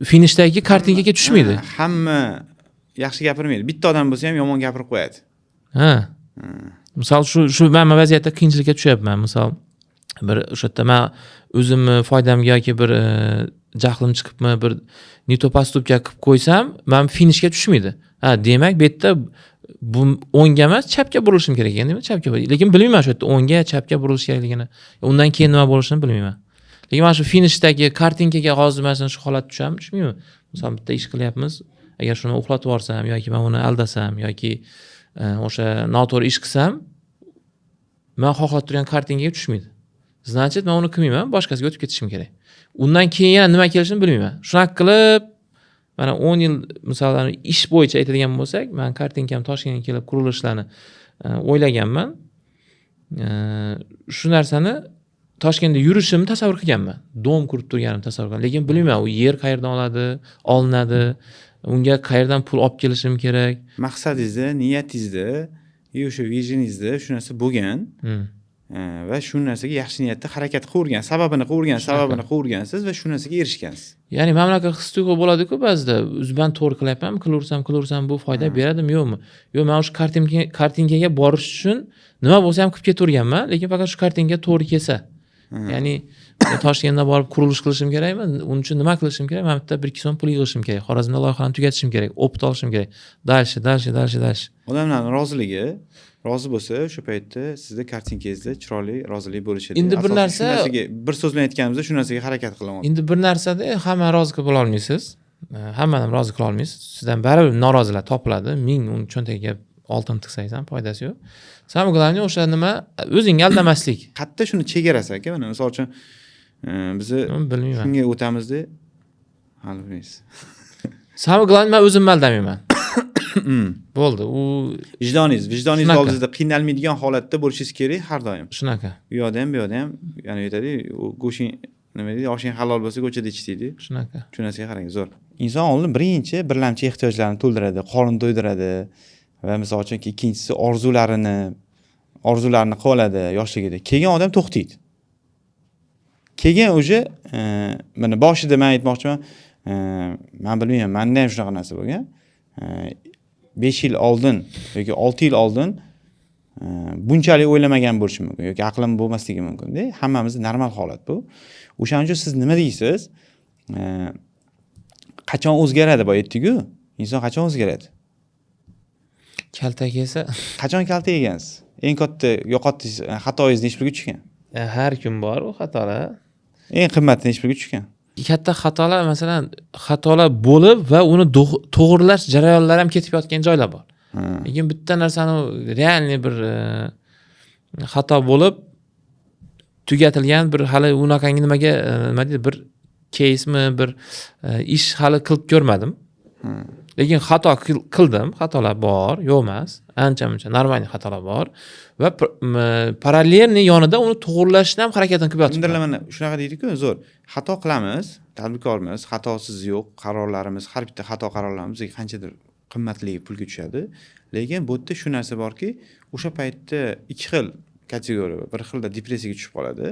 finishdagi картинка ga tushmaydi. Ha, hamma yaxshi gapirmaydi, bitta odam bo'lsa ham yomon gapirib qo'yadi. Ha, misol, shu man vaziyatda qiyinchilikka tushyapman. Misol, bir o'sha yerda man o'zimni foydamga yoki bir jahlim chiqibmi, bir не то поступка qilib qo'ysam, man finishga tushmaydi. Ha, demak, bu yerda bu o'ngga emas, chapga burilishim kerak ekan, demak, chapga. Lekin bilmayman shu yerda o'ngga, chapga burilish kerakligini, undan keyin nima bo'lishini bilmayman. Lekin mana shu finishdagi картинка ga hozir, masalan, shu holat tushadimi, tushmaymi? Misol, bitta ish qilyapmiz, agar shuni uxlatib yuborsam yoki man uni aldasam yoki o'sha noto'g'ri ish qilsam, man xohlab turgan картинка ga tushmaydi. Значит, man uni qilmayman, boshqasiga o'tib ketishim kerak. Undan keyin yana nima kelishini bilmayman. Shunaqa qilib mana 10 yil, masalan, ish bo'yicha aytadigan bo'lsak, man картинка m Toshkentga kelib qurilishlarni o'ylaganman. Shu narsani Toshkentda yurishimni tasavvur qilganman, дом qurib turganimni tasavvur qilganman, lekin bilmayman, u yer qayerdan olinadi, unga qayerdan pul olib kelishim kerak. Maqsadingizda, niyatingizda и o'sha visioningizda shu narsa bo'lgan va shu narsaga yaxshi niyatda harakat qilavergan, sababini qilavergan, sababini qilavergansiz va shu narsaga erishgansiz. Ya'ni mana bunaqa his tuyg'u bo'ladiku ba'zida, o'zi man to'g'ri qilyapmanmi, qilaversam bu foyda beradimi, yo'qmi? Yo'q, man o'sha картинка ga borish uchun nima bo'lsa ham qilib ketaverganman, lekin faqat shu картинка to'g'ri kelsa. Ya'ni Toshkentda borib qurilish qilishim kerakmi? Uning uchun nima qilishim kerak? Man bitta 1-2 so'm pul yig'ishim kerak, Xorazmda loyihalarni tugatishim kerak, опыт olishim kerak, дальше, дальше, дальше, дальше. Odamlarni roziligi, rozi bo'lsa, o'sha paytda sizni картинка ngizda chiroyli rozilik bo'lishi. Endi bir Asosiy shu narsaga, bir so'z bilan aytganimizda, shu narsaga harakat qilaman. Endi bir narsada hammani rozi qilib bo'lolmaysiz, hammani ham rozi qila olmaysiz, sizdan baribir norozilar topiladi. Ming uni cho'ntagiga oltin tiqsangiz ham foydasi yo'q. Самое главное, o'sha nima, o'zingni aldamaslik. Qayerda shuni chegarasi, aka? Mana, misol uchun, bizni Bilmayman. shunga o'tamizda, hali bilmaysiz. Самое главное, man o'zimni aldamayman, bo'ldi u. Vijdoningiz Shunaqa. oldida qiynalmaydigan holatda bo'lishingiz kerak har doim. Shunaqa. U yoqda ham, bu yoqda ham, ya'ni aytadiku, u go'shting, nima deydi, oshing halol bo'lsa, ko'chada ich deydi. Shunaqa. Shu narsaga qarang, zo'r. Inson oldin birinchi birlamchi ehtiyojlarini to'ldiradi, qorin to'ydiradi va, misol uchun, ikkinchisi orzularini qilib oladi yoshligida. Keyin odam to'xtaydi. Keyin уже mana boshida man aytmoqchiman, man bilmayman, manda ham shunaqa narsa bo'lgan. 5 yil oldin yoki 6 yil oldin bunchalik o'ylamagan bo'lishim mumkin yoki aqlim bo'lmasligi mumkinda. Hammamizda normal holat bu. O'shaning uchun siz nima deysiz, qachon o'zgaradi? Boya aytdikku, inson qachon o'zgaradi? Kaltak yesa. Qachon kaltak yegansiz? Eng katta yo'qotdingiz, xatoyingiz nechi pulga tushgan? Har kun bor u xatolar. Eng qimmati nechi pulga tushgan? Katta xatolar, masalan, xatolar bo'lib va uni to'g'irlash jarayonlari ham ketib yotgan joylar bor. Lekin bitta narsani, реальный bir xato bo'lib tugatilgan bir, hali unaqangi nimaga, nima deydi, bir keysmi, bir ish hali qilib ko'rmadim. Lekin xato qildim, xatolar bor, yo'q emas, ancha muncha нормальный xatolar bor va параллельный yonida uni to'g'irlashni ham harakatini qilib Kimdirlar yotibman. Mana shunaqa deydiku, zo'r xato qilamiz, tadbirkormiz, xatosiz yo'q. Qarorlarimiz, har bitta xato qarorlarimiz bizga qanchadir qimmatli pulga tushadi. Lekin bu yerda shu narsa borki, o'sha paytda ikki xil kategoriya bor. Bir xilda depressiyaga tushib qoladi,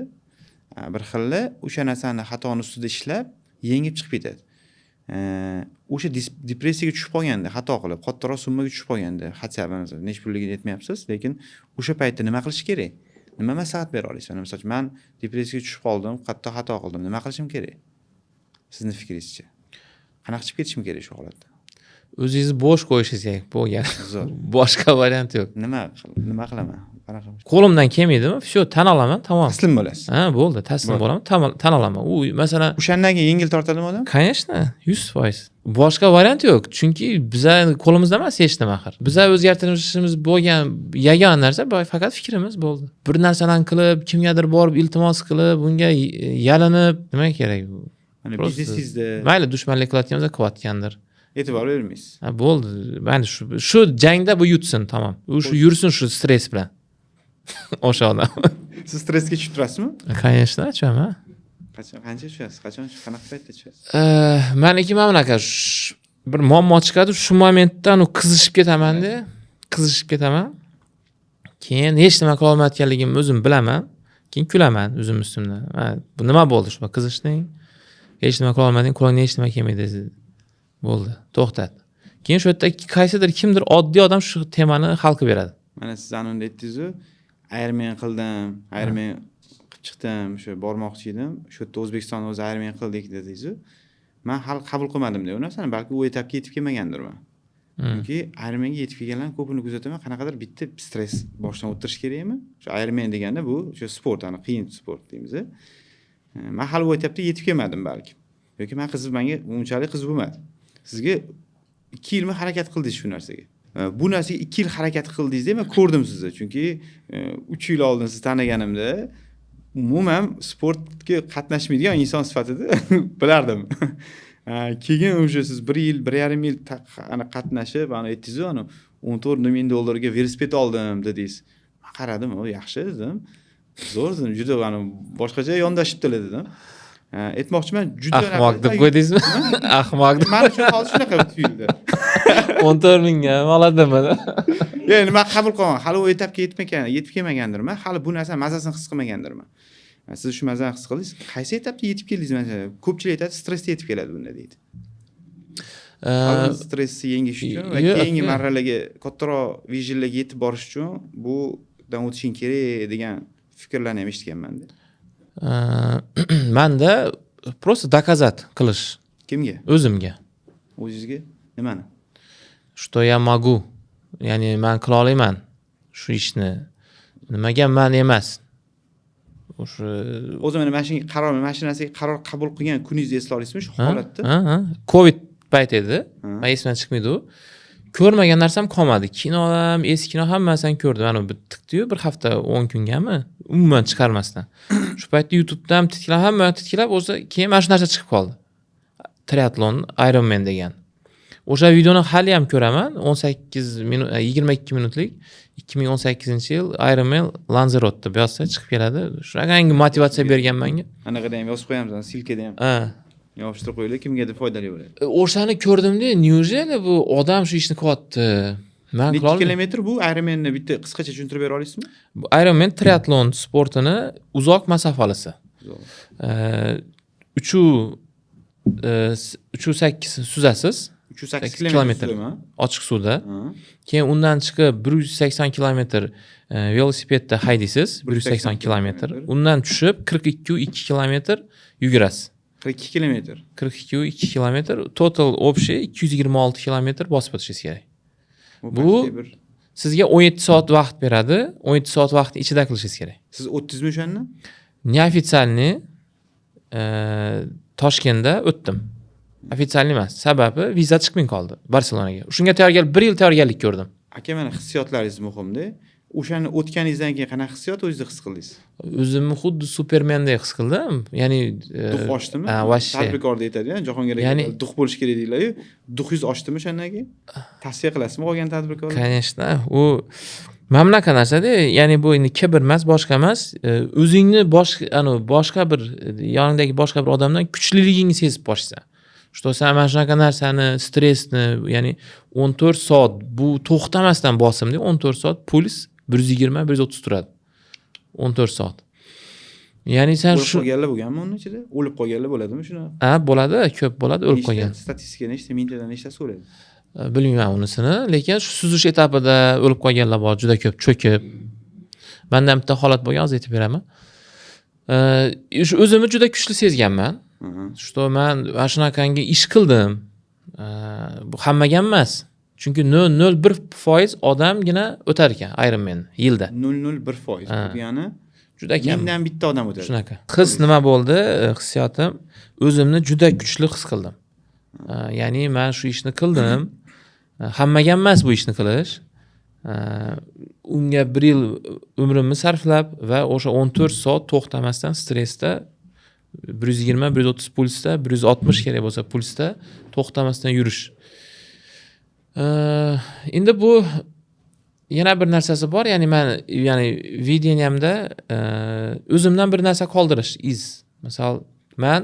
bir xili o'sha narsani, xatoni ustida ishlab, yengib chiqib ketadi. O'sha depressiyaga tushib qolganda, xato qilib, kattaroq summaga tushib qolganda, хотя бы nechi pulligini aytmayapsiz, lekin o'sha paytda nima qilish kerak? Nima maslahat bera olasiz? Mana, misol uchun, man depressiyaga tushib qoldim, katta xato qildim, nima qilishim kerak sizni fikringizcha? Qanaqa chiqib ketishim kerak shu holatdan? O'zingizni bo'sh qo'yishingiz kerak bo'lgan. Zo'r. Boshqa variant yo'q. Nima qilaman? Qanaqa? Qo'limdan kelmaydimi, все, tan olaman, tamom. Taslim bo'lasiz. Ha, bo'ldi, taslim bo'laman, tan olaman. U masalan O'shandan keyin yengil tortadimi odam? Конечно, 100%. Boshqa variant yo'q, chunki biza qo'limizda emas hech nima axir. Biza o'zgartirishimiz bo'lgan yagona narsa bu faqat fikrimiz, bo'ldi. Bir narsalarni qilib, kimgadir borib iltimos qilib, unga yalinib nima kerak bu? Mana Просто biznesingizda mayli, dushmanlik qilayotgan bo'lsa, qilayotgandir. E'tibor bermaysiz. Ha, bo'ldi, mayli, shu jangda bu yutsin, tamom. U shu yursin shu stress bilan o'sha odam. Siz stressga tushib turasizmi? Конечно, tushaman. Qachon, qancha tushasiz? Qachon, qanaqa paytda tushasiz? Maniki mana bunaqa, bir muammo chiqadi, shu momentdan u qizishib ketamanda, qizishib ketaman. Keyin hech nima qila olmayotganligimni o'zim bilaman. Keyin kulaman o'zim ustimdan. Ha, bu nima bo'ldi, shu qizishding, hech nima qila olmading, qo'lingdan hech nima kelmaydi, bo'ldi, to'xtat. Keyin shu yerda qaysidir kimdir oddiy odam shu temani hal qilib beradi. Mana siz anunda aytdingizu, Ironman qildim, Ironman qilib chiqdim, o'sha bormoqchi edim. Shu yerda O'zbekistonda o'zi Ironman qildik dedingizu. Man hali qabul qilmadim u narsani, balki u etapga yetib kelmagandirman. Chunki Ironmanga yetib kelganlarni ko'pini kuzataman, qanaqadir bitta stress boshdan o'ttirish kerakmi? Shu Ironman deganda bu o'sha sport, ani qiyin sport deymiz. Man hali u etapga yetib kelmadim balki. Yoki man qiziq, menga unchalik qiziq bo'lmadi. Sizga 2 yilmi harakat qildingiz shu narsaga? Bu narsaga 2 yil harakat qildingiz deb man ko'rdim sizni. Chunki 3 yil oldin sizni taniganimda umuman sportga qatnashmaydigan inson sifatida bilardim. Keyin уже siz bir yil, 1,5 yil ana qatnashib, ana aytdingizu, ana 14 ming dollarga velosiped oldim dedingiz. Man qaradim, o yaxshi dedim. Zo'r dedim, juda ana boshqacha yondashibdilar dedim. Aytmoqchiman, juda Ahmoq deb qo'ydingizmi, ahmoq deb? Man uchun hozir shunaqa tuyuldi. 14 mingga oladimi? Ya'ni man qabul qilaman, hali u etapga yetmagan, yetib kelmagandirman, hali bu narsani mazasini his qilmagandirman. Siz shu mazani his qildingiz. Qaysi etapda yetib keldingiz? Masalan, ko'pchilik aytadi, stressda yetib keladi bunda deydi. Hali stressni yengish uchun va Yo'q, keyingi yo'q. marralarga, kattaroq visionlarga yetib borish uchun budan o'tishing kerak degan fikrlarni ham eshitganmanda. Manda просто доказать qilish. Kimga? O'zimga. O'zingizga nimani? Что я могу, ya'ni man qila olaman shu ishni, nimaga man emas o'sha. O'zi mana shunga qaror, mana shu narsaga qaror qabul qilgan kuningizni eslay olasizmi, shu Ha? holatda? Ha. Covid payt edi. Ha. Man esimdan chiqmaydi u. Ko'rmagan narsam qolmadi, kino ham, eski kino, hammasini ko'rdim. Mana bir tiqdiyu, bir hafta, 10 kungami umuman chiqarmasdan. Shu paytda YouTubeda ham titkilab, hamma titkilab, o'zi keyin mana shu narsa chiqib qoldi, triatlon, Ironman degan. O'sha videoni hali ham ko'raman, 18 minut, 22 minutlik, 2018-yil Ironman Lanzarote deb yozsa chiqib keladi. Shunaqangi motivatsiya bergan manga. Anaqada ham yozib qo'yamiz, ссылка da ham Ha. yopishtirib qo'yinglar, kimgadir foydali bo'ladi. O'shani ko'rdimda, неужели bu odam shu ishni qilyapti, man Nechi qila olmayman. kilometr bu Ironmanni, bitta qisqacha tushuntirib bera olasizmi? Bu Ironman triatlon sportini uzoq masofalisi. Uchu 3,8 suzasiz. 308 8 kilometr kilometr. suzami? Ochiq suvda. Ha. Keyin undan chiqib 180 kilometr velosipedda haydaysiz, 180 kilometr. Kilometr. Undan tushib 42,2 kilometr yugurasiz. 42 kilometr. 42,2 kilometr, total общий 226 kilometr bosib o'tishingiz kerak. Bu почти bir sizga 17 soat vaqt beradi, 17 soat vaqtni ichida qilishingiz kerak. Siz o'tdingizmi o'shani? Неофициальный Toshkentda o'tdim, официальный emas, sababi viza chiqmay qoldi Barselonaga. Shunga tayyorgarlik, bir yil tayyorgarlik ko'rdim. Aka, mana hissiyotlaringiz muhimda. O'shani o'tganingizdan keyin qanaqa hissiyot o'zingizda his qildingiz? O'zimni xuddi supermendek his qildim, ya'ni Дух oshdimi? Ha, вообще. Tadbirkorda aytadiyu, Jahongir aka, Ya'ni дух bo'lishi kerak deydilar-yu. Дух ingiz oshdimi o'shandan keyin? Tavsiya qilasizmi qolgan tadbirkorlarga? Конечно, u mana bunaqa narsada, ya'ni bu endi kibr emas, boshqa emas, o'zingni boshqa, anavi boshqa bir yoningdagi boshqa bir odamdan kuchliligingni sezib boshlaysan, что san mana shunaqa narsani, stressni, ya'ni 14 soat bu to'xtamasdan bosimda, 14 soat puls 120, 130 turadi 14 soat, ya'ni sen O'lib shu qolganlar bo'lganmi uni ichida? O'lib qolganlar bo'ladimi shuni? Ha, bo'ladi, ko'p bo'ladi o'lib Nechta qolgan. Statistika nechta, mingtadan nechtasi o'ladi? Bilmayman unisini, lekin shu suzish etapida o'lib qolganlar bor juda ko'p, cho'kib. Manda ham bitta holat bo'lgan, hozir aytib beraman. Shu o'zimni juda kuchli sezganman, что man mana shunaqangi ish qildim. Bu hammaga emas, chunki 0,01% odamgina o'tar ekan Ironman yilda. 0,01%. Ha. Bu degani Juda kam. mingdan bitta odam o'tadi. Shunaqa his nima bo'ldi? Hissiyotim, o'zimni juda kuchli his qildim. Ya'ni man shu ishni qildim. Hammaga emas bu ishni qilish. Unga bir yil umrimni sarflab va o'sha 14 soat to'xtamasdan stressda, 120, 130 pulsda, 160 kerak bo'lsa pulsda to'xtamasdan yurish. Endi bu yana bir narsasi bor, ya'ni man, ya'ni видение mda o'zimdan bir narsa qoldirish iz. Misol, man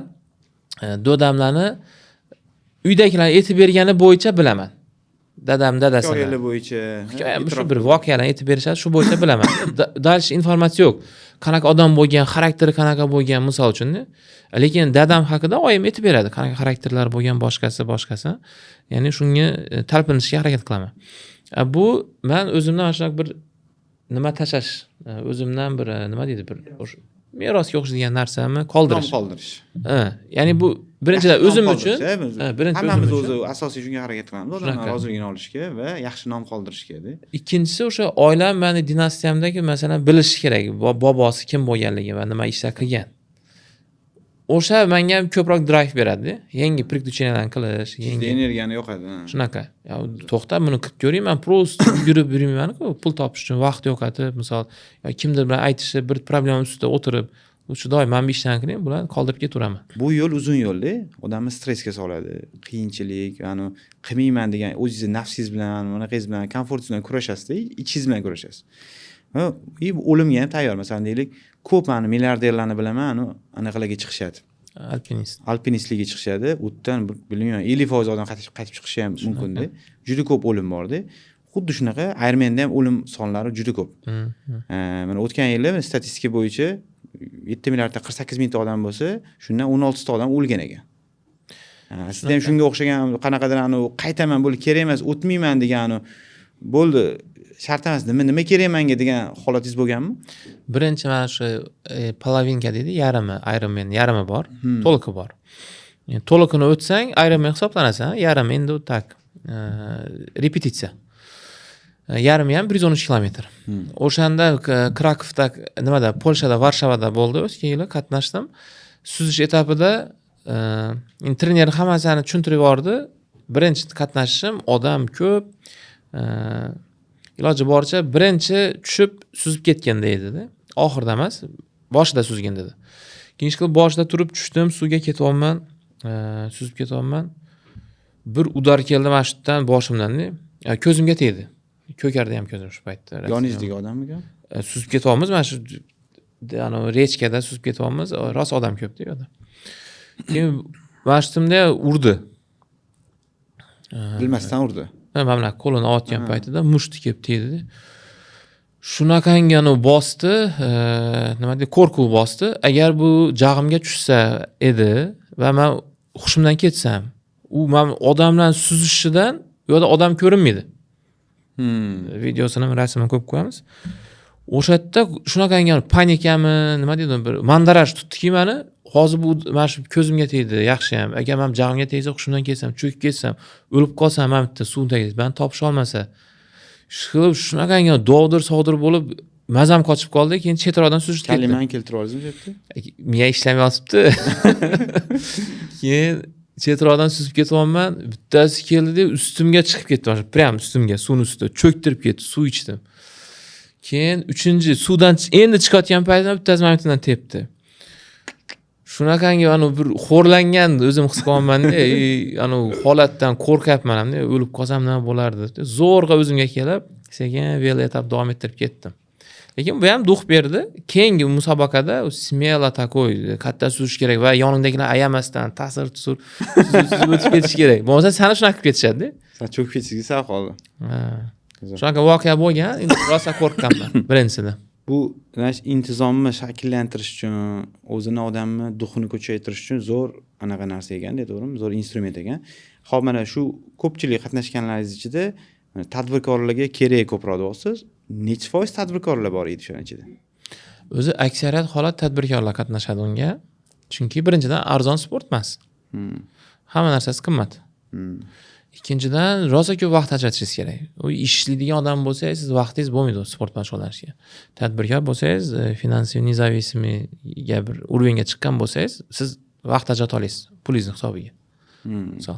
dodamlarni uydagilar aytib bergani bo'yicha bilaman, dadam, dadasini. Hikoyalar bo'yicha. Hikoya, shu bir voqealarni aytib berishadi, shu bo'yicha bilaman. Дальше informatsiya yo'q, qanaqa odam bo'lgan, xarakteri qanaqa bo'lgan, misol uchun. Lekin dadam haqida oyim aytib beradi, qanaqa xarakterlar bo'lgan, boshqasi, boshqasi. Ya'ni shunga talpinishga harakat qilaman. Bu man o'zimdan mana shunaqa bir nima tashlash, o'zimdan bir nima deydi, bir o'sha merosga o'xshaydigan narsani Nom qoldirish. qoldirish. Ha, ya'ni bu birinchidan Yaxshi nom o'zim qoldirish, uchun. Biz Ha, birinchi hammamiz o'zim uchun. o'zi asosiy shunga harakat qilamiz, odamlar Shunaqa. roziligini olishga va yaxshi nom qoldirishga. Ikkinchisi, o'sha oilam, mani dinastiyamdagi, masalan, bilishi kerak bobosi kim bo'lganligi va nima ishlar qilgan. O'sha menga ham ko'proq drive beradi, yangi приключения larni qilish, Sizda yangi energiyani yoqadi, ha. Shunaqa. Ya, to'xta, buni qilib ko'ring, man просто yugurib yurmaymanku pul topish uchun vaqt yo'qotib, misol, yo kimdir bilan aytishib, bir problema ustida o'tirib. Shu doim mana bu ishlarni qiling, bularni qoldirib ketaveraman. Bu yo'l uzun yo'lda, odamni stressga soladi, qiyinchilik, ani qilmayman degan o'zingizni nafsingiz bilan, bunaqangiz bilan, komfortingiz bilan kurashasizda, ichingiz bilan kurashasiz. Va и o'limga ham tayyor. Masalan, deylik, ko'p mani milliarderlarni bilaman, anu anaqalarga chiqishadi. Alpinist. Alpinistlikka chiqishadi. U yerdan bilmayman, 50% odam qaytib chiqishi ham mumkinda. Juda ko'p o'lim borda. Xuddi shunaqa Ironmanda ham o'lim sonlari juda ko'p. Mana o'tgan yili statistika bo'yicha 7 milliardda 48 mingta odam bo'lsa, shundan 16 ta odam o'lgan ekan. Sizda ham shunga o'xshagan qanaqadir anavi qaytaman, bo'ldi, kerak emas, o'tmayman degan, anavi bo'ldi, shart emas, nima kerak manga degan holatingiz bo'lganmi? Birinchi mana shu половинка deydi, yarmi, Ironman yarmi bor, to'liqi bor. Yani to'liqini o'tsang, Ironman hisoblanasan, yarmi endi u так repetitsiya. Yarmi ham 113 kilometr. O'shanda Krakovda, nimada, Polshada, Varshavada bo'ldi, o'tgan yili qatnashdim. Suzish etapida endi trener hammasini tushuntirib yubordi. Birinchi qatnashishim, odam ko'p, iloji boricha birinchi tushib suzib ketgin deydida, oxirida emas, boshida suzgin dedi. Keyin ish qilib boshida turib tushdim, suvga ketyapman, suzib ketyapman, bir удар keldi mana shu yerdan, boshimdan, ko'zimga tegdi, ko'kardi ham ko'zim shu paytda. Yoningizdagi odammikan? Suzib ketyapmiz, mana shu anavi речка da suzib ketyapmiz, rosa odam ko'pda u yerda. Keyin mana shu yerimda urdi. Bilmasdan urdi. Ha, mana bunaqa qo'lini otgan paytida mushti kelib tegdi. Shunaqangi anavi bosdi, nima deydi, qo'rquv bosdi. Agar bu jag'imga tushsa edi va man hushimdan ketsam, u man odamlarni suzishidan u yoqda odam ko'rinmaydi. Videosini, rasmini qo'yib qo'yamiz. O'sha yerda shunaqangi panikami, nima deydi, bir мандраж tutdiki mani. Hozir bu mana shu ko'zimga tegdi, yaxshiyam. Agar man jag'imga tegsa, hushimdan ketsam, cho'kib ketsam, o'lib qolsam, mana bitta suv tagida mani topisholmasa, shu qilib shunaqangi dovdir sovdir bo'lib, mazam qochib qoldi. Keyin chetroqdan suzishib ketdi. Kalimani keltirib oldingizmi shu yerda? Miya ishlamay yotibdi. Keyin chetroqdan suzib ketyapman, bittasi keldida ustimga chiqib ketdi, mana shu прям ustimga, suvni ustida cho'ktirib ketdi, suv ichdim. Keyin uchinchi suvdan endi chiqayotgan paytimda bittasi mana bu yerdan tepdi. Shunaqangi anavi bir xo'rlangan o'zim his qilyapmanda, anavi holatdan qo'rqyapman hamda, o'lib qolsam nima bo'lardi deb. Zo'rg'a o'zimga kelib, sekin велоэтап davom ettirib ketdim. Lekin bu ham дух berdi. Keyingi musobaqada смело такой katta suzish kerak va yoningdagilar ayamasdan tasir tusur suzib o'tib ketish kerak. Bo'lmasa sani shunaqa qilib ketishadi. San cho'kib ketishingizga sal qoldi. Ha. Shunaqa voqea bo'lgan, endi rosa qo'rqqanman birinchisida. Bu, знаешь, intizomni shakllantirish uchun, o'zini odamni дух ini kuchaytirish uchun zo'r anaqa narsa ekanda, to'g'rimi? Zo'r instrument ekan. Ho'p, mana shu ko'pchilik qatnashganlaringiz ichida mana tadbirkorlarga kerak ko'proq deyapsiz. Nechi foiz tadbirkorlar bor edi o'shani ichida? O'zi aksariyat holat tadbirkorlar qatnashadi unga. Chunki birinchidan arzon sport emas. Hamma narsasi qimmat. Ikkinchidan, rosa ko'p vaqt ajratishingiz kerak. U ishlaydigan odam bo'lsangiz, siz vaqtingiz bo'lmaydi sport bilan shug'ullanishga. Tadbirkor bo'lsangiz, финансовый независимый ga bir уровень ga chiqqan bo'lsangiz, siz vaqt ajrata olasiz pulingizni hisobiga. Misol,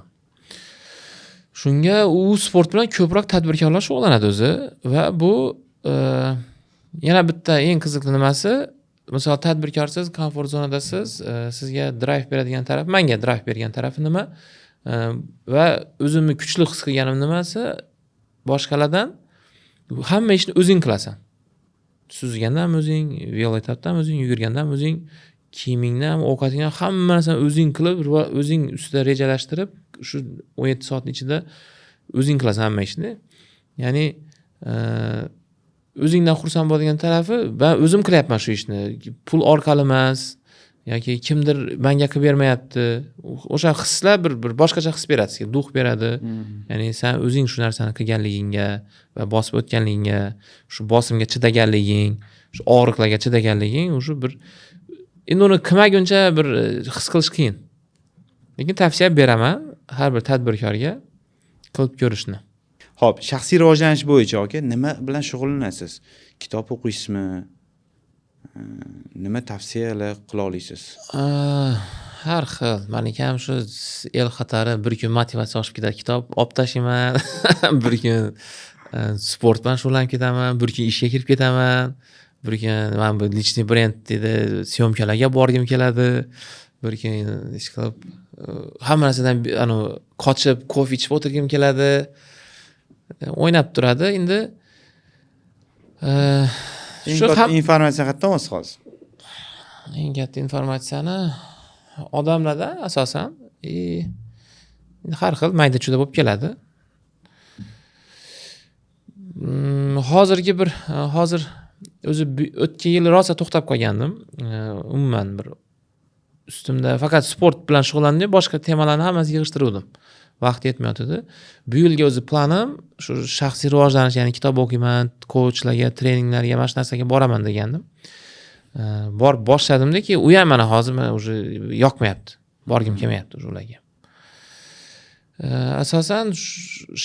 shunga u sport bilan ko'proq tadbirkorlar shug'ullanadi o'zi. Va bu yana bitta eng qiziqli nimasi, misol, tadbirkorsiz, komfort zonadasiz, sizga drive beradigan taraf, manga drive bergan tarafi nima va o'zimni kuchli his qilganim nimasi boshqalardan, hamma ishni o'zing qilasan: suzganda ham o'zing, велоэтап da ham o'zing, yugurganda ham o'zing, kiyimingni ham, ovqatingni ham, hamma narsani o'zing qilib, o'zing ustida rejalashtirib, shu 17 soatni ichida o'zing qilasan hamma ishni. Ya'ni o'zingdan xursand bo'ladigan tarafi, man o'zim qilyapman shu ishni, pul orqali emas yoki kimdir manga qilib bermayapti. O'sha hislar bir boshqacha his beradi sizga, дух beradi. Ya'ni san o'zing shu narsani qilganligingga va bosib o'tganligingga, shu bosimga chidaganliging, shu og'riqlarga chidaganliging, уже bir endi uni qilmaguncha bir his qilish qiyin, lekin tavsiya beraman har bir tadbirkorga qilib ko'rishni. Ho'p, shaxsiy rivojlanish bo'yicha, aka, nima bilan shug'ullanasiz? Kitob o'qiysizmi? Nima tavsiyalar qila olasiz? Har xil. Maniki ham shu el qatori, bir kun motivatsiya oshib ketadi, kitob olib tashlayman, bir kun sport bilan shug'ullanib ketaman, bir kun ishga kirib ketaman, bir kun mana bu личный brend deydi, съёмка larga borgim keladi, bir kun ish qilib, hamma narsadan anavi qochib, kofe ichib o'tirgim keladi. O'ynab turadi endi. Eng Shu katta ham informatsiya qayerdan olasiz hozir? Eng katta informatsiyani odamlardan asosan и har xil mayda chuyda bo'lib keladi. Hozirgi bir, hozir o'zi o'tgan yili rosa to'xtab qolgandim. Umuman bir ustimda faqat sport bilan shug'ullandim, boshqa temalarni hammasini yig'ishtiruvdim. Vaqt yetmayotgandi. Bu yilgi o'zi planim shu shaxsiy rivojlanish, ya'ni kitob o'qiyman, coachlarga, treninglarga, mana shu narsaga boraman degandim. Borib boshladimda, keyin u ham mana hozir mana уже yoqmayapti. Borgim kelmayapti уже ularga. Asosan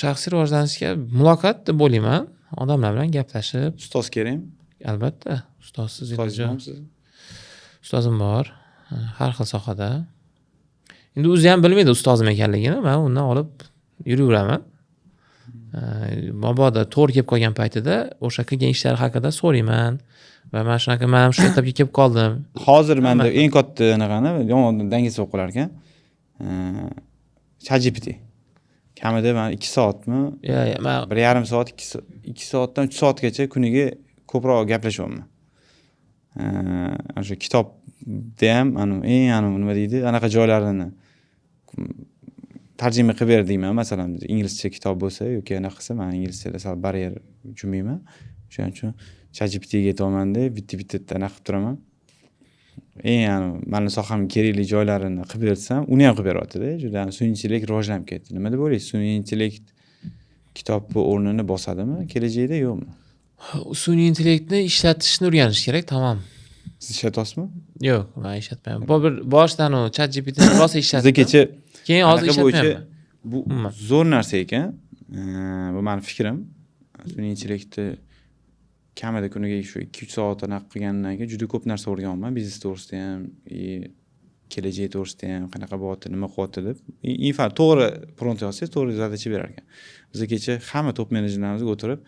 shaxsiy rivojlanishga muloqot deb o'ylayman. Odamlar bilan gaplashib. Ustoz kerakmi? Albatta, ustozsiz Ustozingiz iloji. bormi sizni? Ustozim bor, har xil sohada. Endi o'zi ham bilmaydi ustozim ekanligini, man undan olib yuraveraman. Mabodo to'g'ri kelib qolgan paytida o'sha qilgan ishlari haqida so'rayman va mana shunaqa, man ham shu etapga kelib qoldim. Hozir manda Hamma. eng katta anaqani yomon dangasa bo'lib qolar ekan. ChatGPT. Kamida man 2 soatmi, Ya, man 1,5 soat, 2 soatdan 3 soatgacha kuniga ko'proq gaplashyapman. O'sha kitobda ham anavi eng anavi nima deydi, anaqa joylarini tarjima qilib ber deyman. Masalan, inglizcha kitob bo'lsa yoki anaqa qilsa, man inglizchada sal baryer, tushunmayman. O'shaning uchun ChatGPTga aytyapmanda, bitta bitta anaqa qilib turaman. Eng anavi mani sohamga kerakli joylarini qilib bersam, uni ham qilib beryaptida. Juda sun'iy intellekt rivojlanib ketdi. Nima deb o'ylaysiz? Sun'iy intellekt kitobni o'rnini bosadimi kelajakda, yo'qmi? Sun'iy intellektni ishlatishni o'rganish kerak, tamom. Siz ishlatyapsizmi? Yo'q, man ishlatmayman. Bu bir boshidan u ChatGPTni rosa Bizda ishlatdim. kecha Keyin hozir anaqa bo'yicha ishlatmayapman. bu Umuman. zo'r narsa ekan. Bu mani fikrim. Sun'iy intellektni kamida kuniga shu 2-3 soat anaqa qilgandan keyin juda ko'p narsa o'rganyapman. Biznes to'g'risida ham, и kelajak to'g'risida ham, qanaqa bo'lyapti, nima qilyapti deb. Infa to'g'ri prompt yozsangiz, to'g'ri задача berar ekan. Biz kecha hamma top menejerlarimizga o'tirib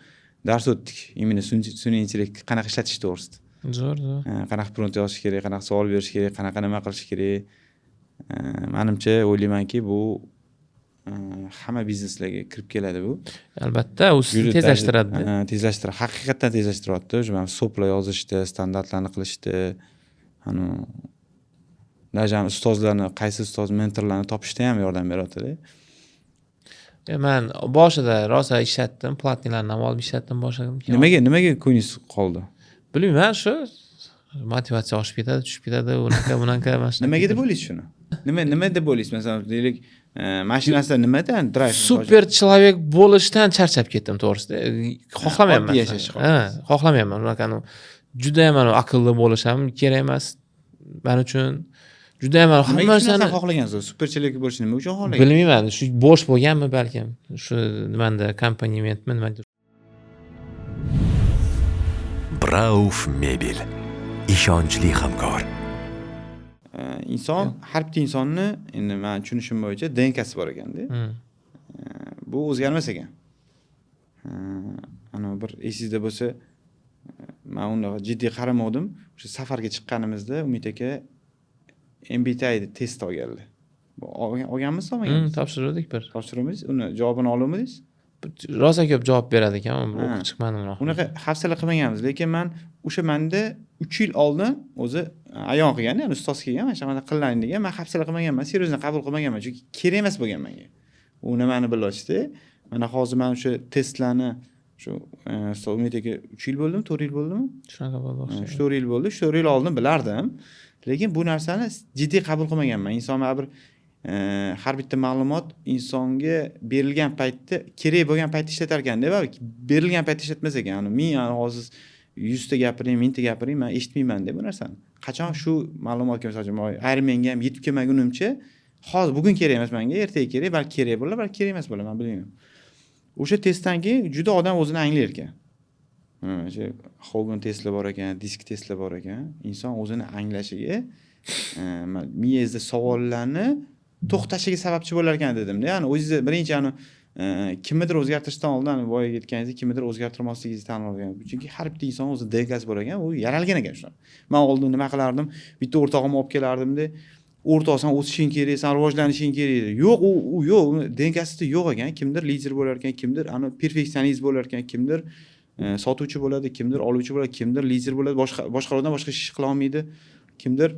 dars o'tdik. Именно sun'iy intellekt qanaqa ishlatish to'g'risida. Zo'r, zo'r. Qanaqa prompt yozish kerak, qanaqa savol berish kerak, qanaqa nima qilish kerak. Manimcha, o'ylaymanki, bu hamma bizneslarga kirib keladi bu. Albatta, u sizni Juda tezlashtiradi. Tezlashtiradi. Haqiqatdan tezlashtiryapti. O'sha mana SOPlar yozishda, standartlarni qilishda, anu даже ustozlarni, qaysi ustoz, mentorlarni topishda ham yordam beryaptida. Man boshida rosa ishlatdim, платный larni ham olib ishlatdim boshladim. Nimaga ko'nglingiz qoldi? Bilmayman, shu motivatsiya oshib ketadi, tushib ketadi, unaqa, bunaqa, mana shunaqa. Nimaga deb o'ylaysiz shuni? Nima deb o'ylaysiz? Masalan, deylik, mana shu narsa nimadan drive? Супер человек bo'lishdan charchab ketdim, to'g'risida. Xohlamayapman. Oddiy yashashni. Ha, xohlamayapman. Unaqa judayam aqlli bo'lish ham kerak emas man uchun. Judayam hamma Nimaga shu narsani narsani xohlagansiz? Суперчеловек bo'lishni nima uchun xohlagan? Bilmayman, shu bo'sh bo'lganmi, balkim shu nimanda akkompanimentmi, nima. Brauf Mebel. Ishonchli hamkor. Inson, har bitta insonni, endi man tushunishim bo'yicha, ДНК si bor ekanda. Bu o'zgarmas ekan. Anavi bir esingizda bo'lsa, man unaqa jiddiy qaramovdim. O'sha safarga chiqqanimizda Umid aka MBTI test olganlar. Bu olganmisiz, olmaganmisiz? Topshiruvdik bir. Topshiruvmiz, uni javobini oluvmidingiz? Rosa ko'p javob beradi ekan, o'qib chiqmadim uni oxiri. Unaqa hafsala qilmaganmiz, lekin man o'sha manda 3 yil oldin o'zi ayon qilgan, ya'ni ustoz kelgan, mana shunaqa qiling degan. Man hafsala qilmaganman, серьезно qabul qilmaganman, chunki kerak emas bo'lgan menga. U nimani bilyapti? Mana hozir man o'sha testlarni, shu ustoz Umid aka, 3 yil bo'ldimi, 4 yil bo'ldimi? Shunaqa bo'ldi 3 o'xshaydi. 4 yil bo'ldi. 3-4 yil oldin bilardim, lekin bu narsani jiddiy qabul qilmaganman. Inson baribir har bitta ma'lumot insonga berilgan paytda, kerak bo'lgan paytda ishlatar ekanda, baribir berilgan paytda ishlatmas ekan. Yani men, yani hozir 100 ta gapiring, 1000 ta gapiring, man eshitmayman-da bu narsani. Qachon shu ma'lumotga, misol uchun, Ironmanga ham yetib kelmagunimcha, hozir bugun kerak emas manga, ertaga kerak, balki kerak bo'lar, balki kerak emas bo'lar, man bilmayman. O'sha testdan keyin juda odam o'zini anglar ekan. O'sha Hogan testlar bor ekan, DISC testlar bor ekan. Inson o'zini anglashiga, miyangizda savollarni to'xtashiga sababchi bo'lar ekan dedimda. Ya'ni o'zingizni birinchi, ya'ni kimnidir o'zgartirishdan oldin, ani boyagi aytganingizdek, kimnidir o'zgartirmasligingizni tan olgan. Chunki har bitta inson o'zi ДНК si bor ekan, u yaralgan ekan shunaqa. Man oldin nima qilardim? Bitta o'rtog'imni olib kelardimda, o'rtoq, san o'sishing kerak, san rivojlanishing kerak edi. Yo'q, u yo'q, uni ДНК sida yo'q ekan. Kimdir lider bo'lar ekan, kimdir ani perfeksionist bo'lar ekan, kimdir sotuvchi bo'ladi, kimdir oluvchi bo'ladi, kimdir lider bo'ladi, boshqa boshqalardan boshqa ish qila olmaydi, kimdir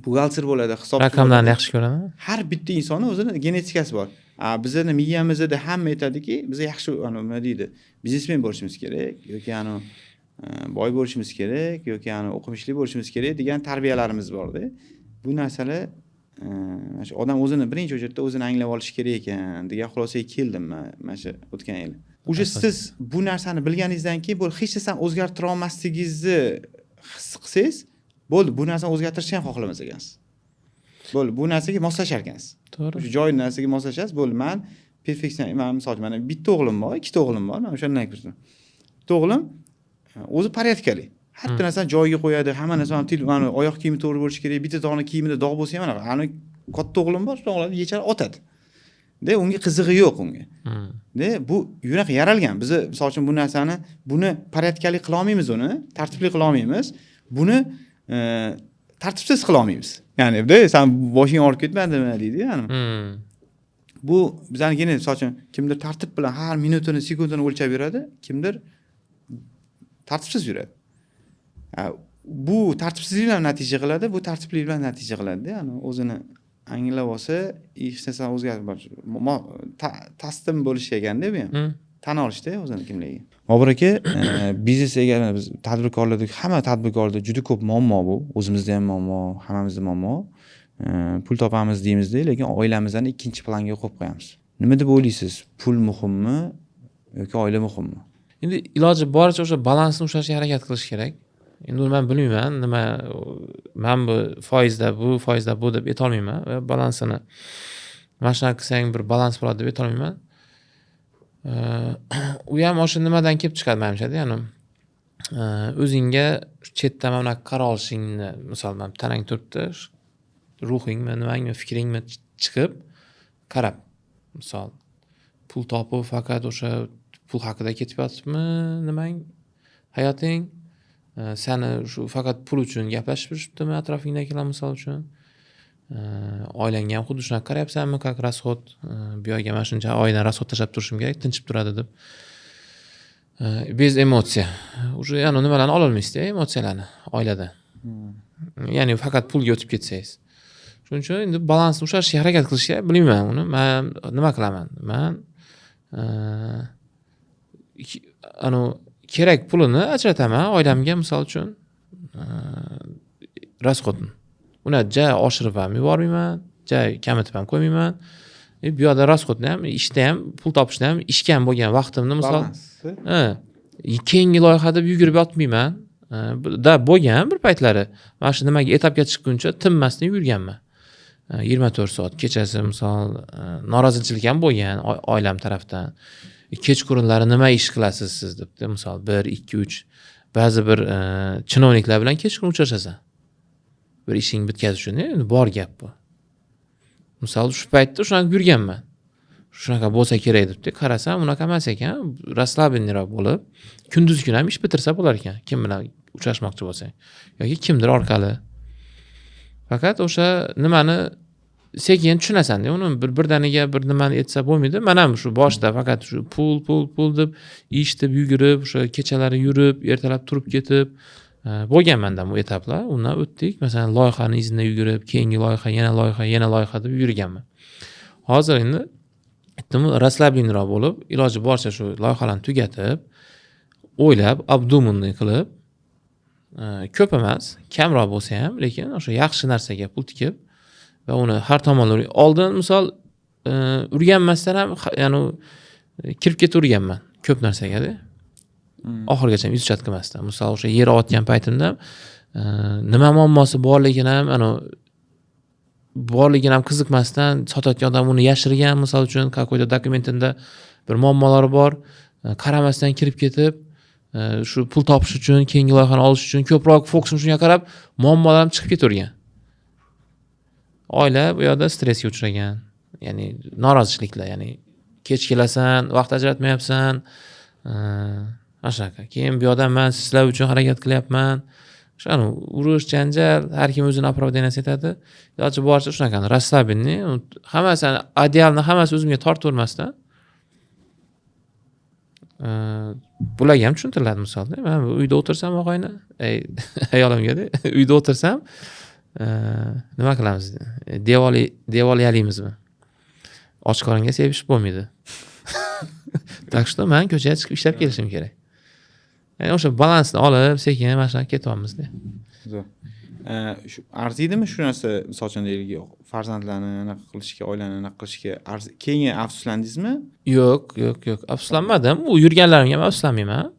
buxgalter bo'ladi, hisobchi Raqamlarni bo'ladi. yaxshi ko'raman. Har bitta insonni o'zini genetikasi bor. A bizani miyamizda hamma aytadiki, biz yaxshi, ani nima deydi, biznesmen bo'lishimiz kerak yoki ani boy bo'lishimiz kerak yoki ani o'qimishli bo'lishimiz kerak degan tarbiyalarimiz borda. Bu narsalar mana shu odam o'zini birinchi очередь da o'zini anglab olishi kerak ekan degan xulosaga keldim man mana shu o'tgan yil. Уже siz bu narsani bilganingizdan keyin bu hech narsani o'zgartira olmasligingizni his qilsangiz bo'ldi, bu narsani o'zgartirishni ham xohlamas ekansiz. Bo'ldi, bu narsaga moslashar ekansiz. To'g'ri. O'sha joy narsaga moslashasiz. Bo'ldi, man perfeksion, man misol uchun, mana bitta o'g'lim bor, ikkita o'g'lim bor, man o'shandan aytib, bitta o'g'lim o'zi порядка li, har bitta narsani joyiga qo'yadi, hamma narsani, mana oyoq kiyimi to'g'ri bo'lishi kerak, bitta dona kiyimida dog' bo'lsa ham anaqa. Ani katta o'g'lim bor, shuni oladi, yechadi, otadi de, unga qizig'i yo'q unga. De bu yunaqa yaralgan. Biza misol uchun bu narsani, buni порядка li qila olmaymiz, uni tartibli qila olmaymiz, buni tartibsiz qila olmaymiz. Ya'ni de, san boshing og'rib ketmadimi deydi, ya'ni. Bu bizani misol uchun kimdir tartib bilan har minutini, sekundini o'lchab yuradi, kimdir tartibsiz yuradi. Bu tartibsizlik bilan natija qiladi, bu tartibli bilan natija qiladida. Ya'ni o'zini anglab olsa, hech narsani o'zgartirib taslim bo'lish ekanda bu ham. Tan olishda o'zini kimligini. Bobur aka, biznes ega, biz tadbirkorlarda, hamma tadbirkorda juda ko'p muammo bu. O'zimizda ham muammo, hammamizda muammo. Pul topamiz deymizda, lekin oilamizni ikkinchi planga qo'yib qo'yamiz. Nima deb o'ylaysiz, pul muhimmi yoki oila muhimmi? Endi iloji boricha o'sha balansni ushlashga harakat qilish kerak. Endi uni man bilmayman, nima, man bu foizda bu, foizda bu deb aytolmayman va balansini mana shunaqa qilsang bir balans bo'ladi deb aytolmayman. U ham o'sha nimadan kelib chiqadi manimchada, ya'ni o'zingga chetdan mana bunaqa qara olishingni, misol, mana tanang turibdi, ruhingmi, nimangmi, fikringmi chiqib qarab, misol, pul topib, faqat o'sha pul haqida ketib yotibmi nimang, hayoting, sani shu faqat pul uchun gaplashib yurishibdimi atrofingdagilar, misol uchun, oilangga ham xuddi shunaqa qarayapsanmi, как расход, bu yoqga mana shuncha oydan расход tashlab turishim kerak, tinchib turadi deb, без эмоция уже, ya'ni nimalarni ololmaysizda, emotsiyalarni oilada, ya'ni faqat pulga o'tib ketsangiz. Shuning uchun endi balansni ushlashga harakat qilish kerak. Bilmayman, uni man nima qilaman, man anavi kerak pulini ajrataman oilamga, misol uchun, расход ni uni ja oshirib ham yubormayman, ja kamitib ham qo'ymayman. Bu yoqda расход ni ham, ishda ham, pul topishni ham, ishga ham bo'lgan vaqtimni, misol, Balans. Ha, keyingi loyiha deb yugurib yotmayman. Da bo'lgan bir paytlari mana shu nimaga etapga chiqquncha tinmasdan yurganman. 24 soat kechasi misol norozichilik ham bo'lgan oilam tarafdan. Kechqurunlari nima ish qilasiz siz debdi. Misol 1, 2, 3 ba'zi bir chinovniklar bilan kechqurun uchrashasan. Bir ishing bitkazish uchun, endi bor gap bu. Misol shu paytda shunaqa yurganman. Shunaqa bo'lsa kerak debdi. Qarasam unaqa emas ekan. Расслабленный roq bo'lib, kunduz kuni ham ish bitirsa bo'lar ekan. Kim bilan uchrashmoqchi bo'lsang yoki kimdir orqali. Faqat o'sha nimani sekin tushunasan-da, uni bir birdaniga bir nimani aytsa bo'lmaydi. Men ham shu boshida faqat shu pul, pul, pul deb ish deb yugurib, o'sha kechalari yurib, ertalab turib ketib, bo'lgan menda bu etaplar. Undan o'tdik. Masalan, loyihani izida yugurib, keyingi loyiha, yana loyiha, yana loyiha deb yurganman. Hozir endi aytdimu, расслабленный roq bo'lib, iloji boricha shu loyihalarni tugatib, o'ylab, обдуманный qilib, ko'p emas, kamroq bo'lsa ham, lekin o'sha yaxshi narsaga pul tikib va uni har tomonlama oldin misol o'rganmasdan ham, ya'ni kirib ketaverganman ko'p narsagada. Oxirigacha изучать qilmasdan. Misol o'sha yer olayotgan paytimda nima muammosi borligini ham, ana borligini ham qiziqmasdan sotayotgan odam uni yashirgan, misol uchun какой-то dokumentida bir muammolari bor, qaramasdan kirib ketib, shu pul topish uchun, keyingi loyihani olish uchun ko'proq fokusim shunga qarab muammolar ham chiqib ketavergan. Oila bu yoqda stressga uchragan, ya'ni norozichiliklar, ya'ni kech kelasan, vaqt ajratmayapsan, mana shunaqa. Keyin bu yoqda man sizlar uchun harakat qilyapman. O'shani urush, janjal, har kim o'zini оправдание sini aytadi. Iloji boricha shunaqa расслабленный, hammasini одеяло ni hammasi o'zimga tortavermasdan, bularga ham tushuntiriladi misolda. Man uyda o'tirsam og'ayni, ayolimga uyda o'tirsam, nima qilamiz? Devor yalaymizmi? Och qoringa sevishib bo'lmaydi. Так что man ko'chaga chiqib ishlab kelishim kerak. Ya'ni o'sha balansni olib, sekin mana shunaqa ketyapmizda. Zo'r. Shu arziydimi shu narsa, misol uchun, deylik, farzandlarni anaqa qilishga, oilani anaqa qilishga keyin afsuslandingizmi? Yo'q, yo'q, yo'q. Afsuslanmadim. U yurganlarimga ham afsuslanmayman.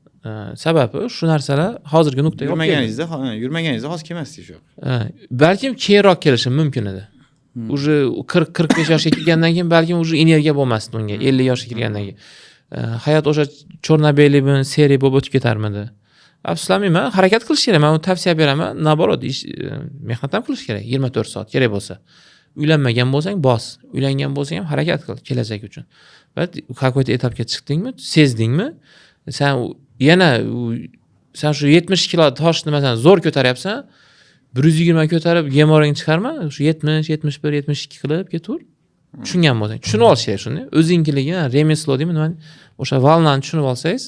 Sababi shu narsalar hozirgi nuqtaga olib keldi. Yurmaganingizda hozir kelmasdik shu yoqqa. Balkim keyinroq kelishim mumkin edi. Уже 40 45 yoshga kirgandan keyin balkim уже energiya bo'lmasdi unga, 50 yoshga kirgandan keyin. Hayot o'sha черно-белый bilan серый bo'lib o'tib ketarmidi? Afsuslanmayman, harakat qilish kerak. Men uni tavsiya beraman. Наоборот, ish, mehnat ham qilish kerak 24 soat kerak bo'lsa. Uylanmagan bo'lsang bos, uylangan bo'lsang ham harakat qil kelajak uchun. Va какой-то etapga chiqdingmi, sezdingmi, sen yana sen shu 70 kilo toshni masalan zo'r ko'taryapsan, 120 ko'tarib gemoringni chiqarma, shu 70, 71, 72 qilib ketaver. Tushungan bo'lsang, tushunib olish kerak shuni. O'zingkiligini, ремесло deymi, nima, o'sha волна ni tushunib olsangiz,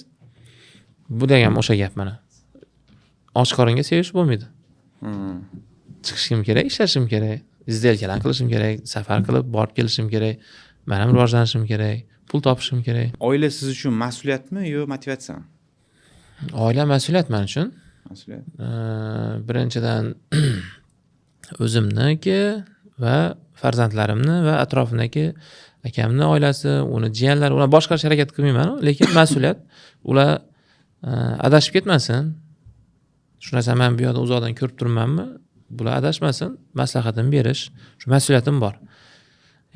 bu degan o'sha gap mana. Och qoringa sevish bo'lmaydi. Chiqishim kerak, ishlashim kerak, сделка larni qilishim kerak, safar qilib borib kelishim kerak, man ham rivojlanishim kerak, pul topishim kerak. Oila siz uchun mas'uliyatmi yo motivatsiyami? Oila mas'uliyat man uchun. Mas'uliyat. Birinchidan o'zimniki va farzandlarimni va atrofimdagi akamni oilasi, uni jiyanlari, ular boshqarishga harakat qilmayman, lekin mas'uliyat ular adashib ketmasin. Shu narsani man bu yoqda uzoqdan ko'rib turibmanmi, bular adashmasin, maslahatimni berish, shu mas'uliyatim bor.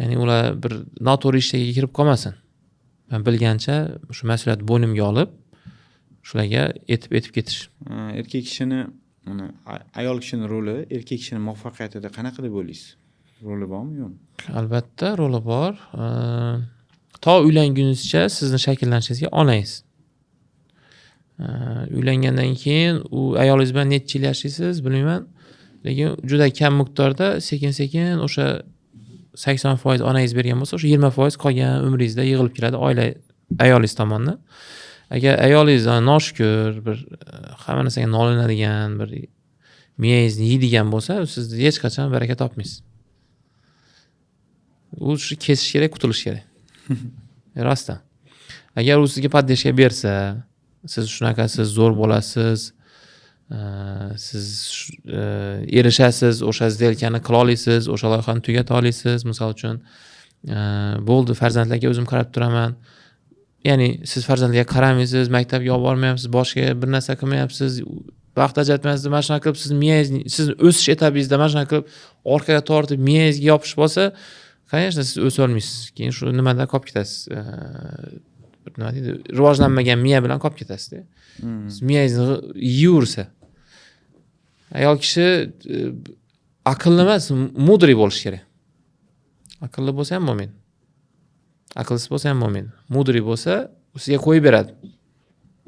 Ya'ni ular bir noto'g'ri ishga kirib qolmasin. Man bilgancha shu mas'uliyatni bo'ynimga olib, shularga etib etib ketish. Erkak kishini, uni ayol kishini roli erkak kishini muvaffaqiyatida qanaqa deb o'ylaysiz? Roli bormi, yo'qmi? Albatta roli bor. To uylangunizcha sizni shakllanishingizga onangiz. Uylangandan keyin u ayolingiz bilan necha yil yashaysiz bilmayman, lekin juda kam miqdorda sekin sekin o'sha 80% onangiz bergan bo'lsa, o'sha 20% qolgan umringizda yig'ilib keladi oila ayolingiz tomonidan. Agar ayolingiz noshukur, bir hamma narsaga nolinadigan, bir miyangizni yeydigan bo'lsa, siz hech qachon baraka topmaysiz. U shu kesish kerak, qutulish kerak. Rostdan. Agar u sizga поддержка bersa, siz shunaqasiz, zo'r bo'lasiz, siz erishasiz, o'sha сделка ni qila olasiz, o'sha loyihani tugata olasiz, misol uchun, bo'ldi, farzandlarga o'zim qarab turaman. Ya'ni siz farzandlarga qaramaysiz, maktabga olib bormayapsiz, boshqa bir narsa qilmayapsiz. Vaqt ajratmaysiz. Mana shunaqa qilib sizni miyangiz, sizni o'sish etapingizda mana shunaqa qilib orqaga tortib miyangizga yopishib olsa, конечно, siz o'solmaysiz. Keyin shu nimadan qolib ketasiz, nima deydi, rivojlanmagan miya bilan qolib ketasizda. Siz miyangizni yeyaversa. Ayol kishi aqlli emas, мудрый bo'lishi kerak. Aqlli bo'lsa ham bo'lmaydi, aqlsiz bo'lsa ham bo'lmaydi. Мудрый bo'lsa, u sizga qo'yib beradi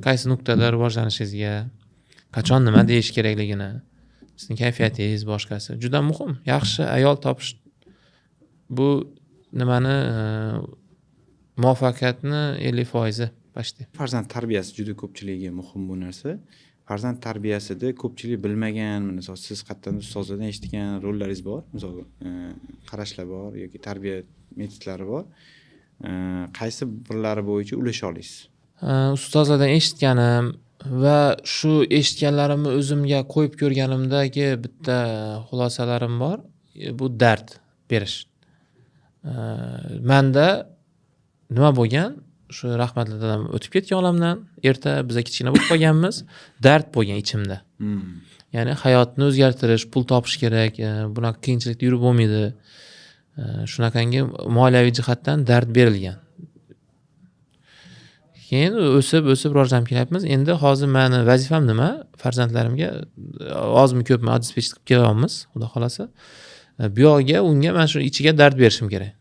qaysi nuqtada rivojlanishingizga, qachon nima deyish kerakligini, sizni kayfiyatingiz, boshqasi juda muhim. Yaxshi ayol topish bu nimani, muvaffaqiyatni 50% почти. Farzand tarbiyasi juda ko'pchilikka muhim bu narsa. Farzand tarbiyasida ko'pchilik bilmagan, misol, siz qayerdan, ustozlardan eshitgan rollaringiz bor, misol, qarashlar bor yoki tarbiya metodlari bor. Qaysi birlari bo'yicha ulasha olasiz? Ustozlardan eshitganim va shu eshitganlarimni o'zimga qo'yib ko'rganimdagi bitta xulosalarim bor. Bu dard berish. Manda nima bo'lgan, shu rahmatli dadam o'tib ketgan olamdan erta, biza kichkina bo'lib qolganmiz, dard bo'lgan ichimda. Ya'ni hayotni o'zgartirish, pul topish kerak, bunaqa qiyinchilikda yurib bo'lmaydi. Shunaqangi moliyaviy jihatdan dard berilgan. Keyin o'sib o'sib rivojlanib kelyapmiz. Endi hozir mani vazifam nima? Farzandlarimga ozmi ko'pmi обеспечить qilib kelyapmiz, xudo xohlasa. Bu yog'iga unga mana shu ichiga dard berishim kerak.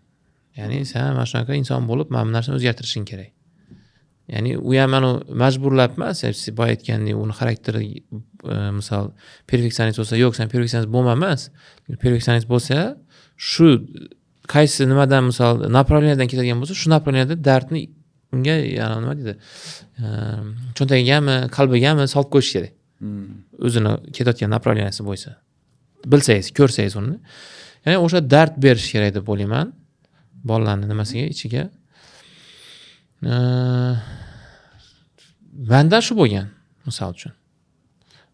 Ya'ni sen mana shunaqa inson bo'lib, mana bu narsani o'zgartirishing kerak. Ya'ni u ham mana majburlab emas, siz boya aytgandek, uni xarakteri, misol, perfeksionist bo'lsa, yo'q, sen perfeksionist bo'lma emas. Perfeksionist bo'lsa, shu qaysi nimadan, misol, направление dan ketadigan bo'lsa, shu направление da dardni unga, yana nima deydi, cho'ntagigami, qalbigami solib qo'yish kerak. O'zini ketayotgan направление si bo'lsa, bilsangiz, ko'rsangiz uni, ya'ni o'sha dard berish kerak deb o'ylayman bolalarni nimasiga, ichiga. Manda shu bo'lgan. Misol uchun,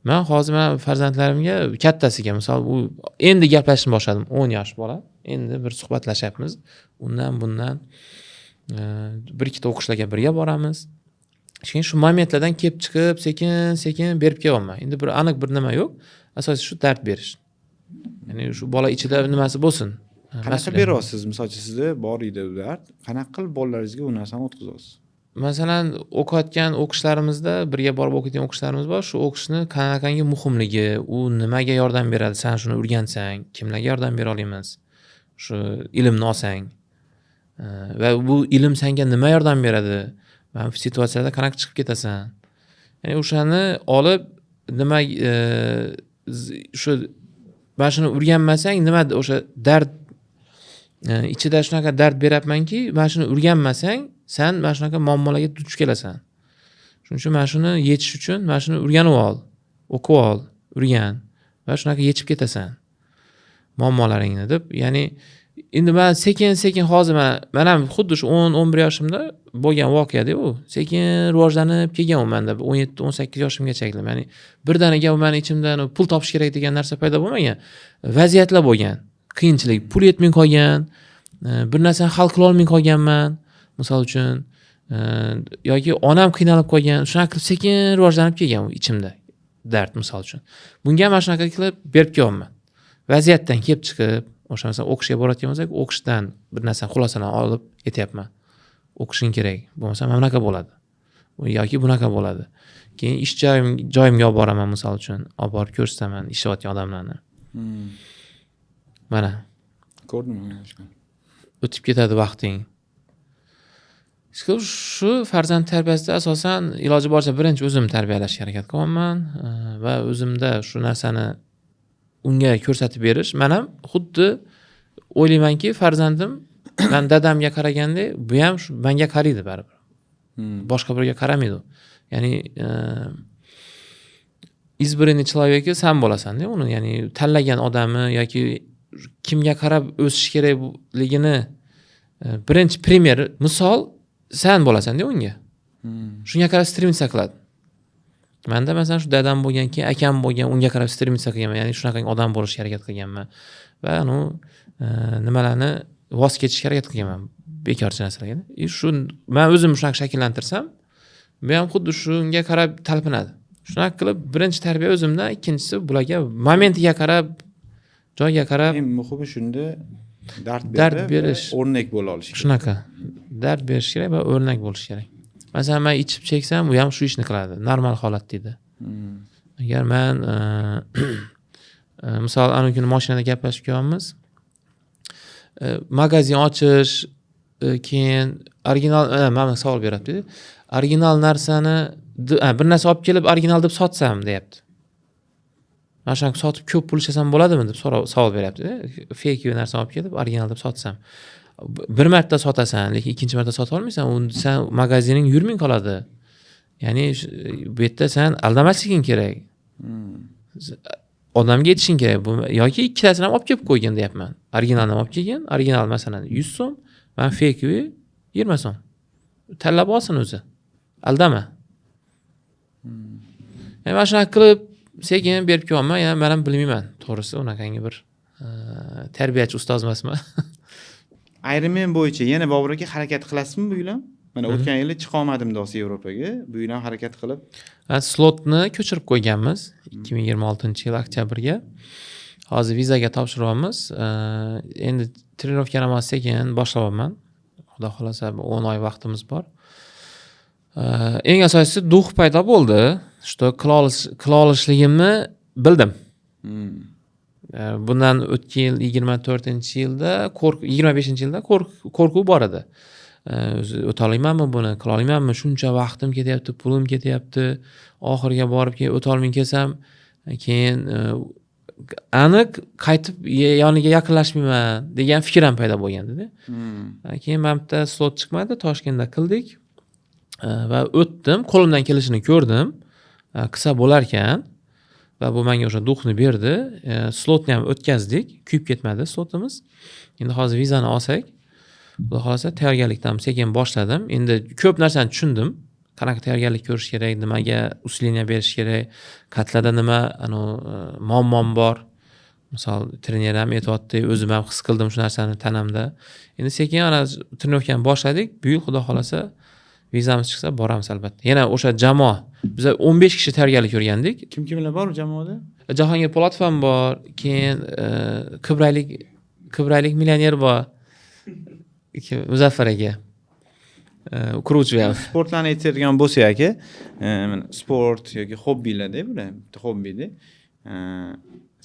man hozir man farzandlarimga, kattasiga, misol, u endi gaplashishni boshladim, 10 yosh bola, endi bir suhbatlashyapmiz undan bundan, bir ikkita o'qishlarga birga boramiz. Keyin shu momentlardan kelib chiqib, sekin sekin berib kelyapman. Endi bir aniq bir nima yo'q, asosiysi shu dard berish, ya'ni shu bola ichida nimasi bo'lsin. Qanaqa Mas'uliyat. beryapsiz? Misol uchun, sizda bor edi u dard, qanaqa qilib bolalaringizga u narsani o'tkazyapsiz? Masalan, o'qiyotgan o'qishlarimizda, birga borib o'qiydigan o'qishlarimiz bor. Shu o'qishni qanaqangi muhimligi, u nimaga yordam beradi, san shuni o'rgansang kimlarga yordam bera olamiz, shu ilmni olsang va bu ilm senga nima yordam beradi, mana bu situatsiyada qanaqa chiqib ketasan. Ya'ni o'shani olib, nima, shu mana shuni o'rganmasang nima, o'sha dard, ichida shunaqa dard beryapmanki, mana shuni o'rganmasang, san mana shunaqa muammolarga duch kelasan. Shuning uchun mana shuni yechish uchun mana shuni o'rganib ol, o'qib ol, o'rgan va shunaqa yechib ketasan muammolaringni deb. Ya'ni endi man sekin sekin hozir man ham xuddi shu 10-11 yoshimda bo'lgan voqeada u sekin rivojlanib kelgan. U manda 17-18 yoshimgacha, ya'ni birdaniga u mani ichimda pul topish kerak degan narsa paydo bo'lmagan. Vaziyatlar bo'lgan, qiyinchilik, pul yetmay qolgan, bir narsani hal qilolmay qolganman, misol uchun, yoki onam qiynalib qolgan. Shunaqa qilib sekin rivojlanib kelgan u ichimda dard. Misol uchun, bunga mana shunaqa qilib berib kelyapman vaziyatdan kelib chiqib. O'sha, masalan, o'qishga borayotgan bo'lsak, o'qishdan bir narsani, xulosalarni olib aytyapman: o'qishing kerak, bo'lmasa mana bunaqa bo'ladi yoki bunaqa bo'ladi. Keyin ish joyimga olib boraman, misol uchun, olib borib ko'rsataman ishlayotgan odamlarni. Mana Ko'rdim. o'tib ketadi vaqting. Shu farzand tarbiyasida asosan iloji boricha birinchi o'zimni tarbiyalashga harakat qilyapman va o'zimda shu narsani unga ko'rsatib berish. Man ham xuddi o'ylaymanki, farzandim man dadamga qaragandek, bu ham shu manga qaraydi baribir. Boshqa birovga qaramaydi u. Ya'ni избранный человек i san bo'lasanda uni, ya'ni tanlagan odami yoki kimga qarab o'sish kerakligini birinchi пример, misol san bo'lasanda unga. Shunga qarab стремиться qiladi. Manda, masalan, shu dadam bo'lgan, keyin akam bo'lgan, unga qarab стремиться qilganman, ya'ni shunaqangi odam bo'lishga harakat qilganman va anavi nimalarni voz kechishga harakat qilganman, bekorchi narsalarga. И shu man o'zimni shunaqa shakllantirsam, bu ham xuddi shunga qarab talpinadi. Shunaqa qilib birinchi tarbiya o'zimdan, ikkinchisi bularga momentiga qarab, joyiga qarab. Eng muhimi shunda dard Dard berib berish. o'rnak bo'la olish kerak. Shunaqa dard berish kerak va o'rnak bo'lish kerak. Masalan, man ichib cheksam, u ham shu ishni qiladi normal holat deydi. Agar man misol, anavi kuni mashinada gaplashib kelyapmiz, magazin ochish, keyin original, mana savol beryapti, original narsani, bir narsa olib kelib original deb sotsam, deyapti. Mana shunaqa sotib ko'p pul ishlasam bo'ladimi, deb savol beryapti. Фейк narsani olib kelib original deb sotsam, bir marta sotasan, lekin ikkinchi marta sota olmaysan. Unda san magazining yurmay qoladi. Ya'ni bu yerda san aldamasliging kerak, odamga aytishing kerak bu, yoki ikkitasini ham olib kelib qo'ygin, deyapman. Originalni ham olib kelgin. Original, masalan, 100 so'm, man фейковый 20 so'm, tanlab olsin o'zi, aldama. Yani mana shunaqa qilib sekin berib kelyapman. Yani man ham bilmayman, to'g'risi, unaqangi bir tarbiyachi ustoz emasman. Ironman bo'yicha yana, Bobur aka, harakat qilasizmi bu yil ham? Mana o'tgan yili chiqolmadim do'st Yevropaga. Bu yil ham harakat qilib. Slotni ko'chirib qo'yganmiz 2026-yil oktyabrga. Hozir vizaga topshiryapmiz. Endi тренировка ni ham sekin boshlayapman. Xudo xohlasa, 10 oy vaqtimiz bor. Eng asosiysi, дух paydo bo'ldi, что qila olishligimni bildim. Bundan o'tgan yil, 24-yilda, 25-yilda qo'rquv bor edi. O'zi o'ta olmaymanmi buni, qila olmaymanmi, shuncha vaqtim ketyapti, pulim ketyapti, oxiriga borib keyin o'tolmay kelsam, keyin aniq qaytib yoniga yaqinlashmayman degan fikr ham paydo bo'lgandida. Keyin mana bitta slot chiqmadi, Toshkentda qildik va o'tdim, qo'limdan kelishini ko'rdim. Qilsa bo'larkan va bu menga o'sha дух ni berdi. Slotni ham o'tkazdik, kuyib ketmadi slotimiz. Endi hozir vizani olsak, xudo xohlasa, tayyorgarlikni ham sekin boshladim. Endi ko'p narsani tushundim, qanaqa tayyorgarlik ko'rish kerak, nimaga усиление berish kerak, qayerlarda nima anavi muammom bor. Misol, trener ham aytyapti, o'zim ham his qildim shu narsani tanamda. Endi sekin ana тренировка ni boshladik. Bu yil, xudo xohlasa, vizamiz chiqsa, boramiz albatta. Yana o'sha jamoa, biza 15 kishi tayyorgarlik ko'rgandik. Kim kimlar bor jamoada? Jahongir Po'latov ham bor, keyin qibraylik millioner bor. Muzaffar aka, quruvchi ham. Sportlarni aytadigan bo'lsak, aka, mana sport yoki hobbilarda, bular bitta hobbida.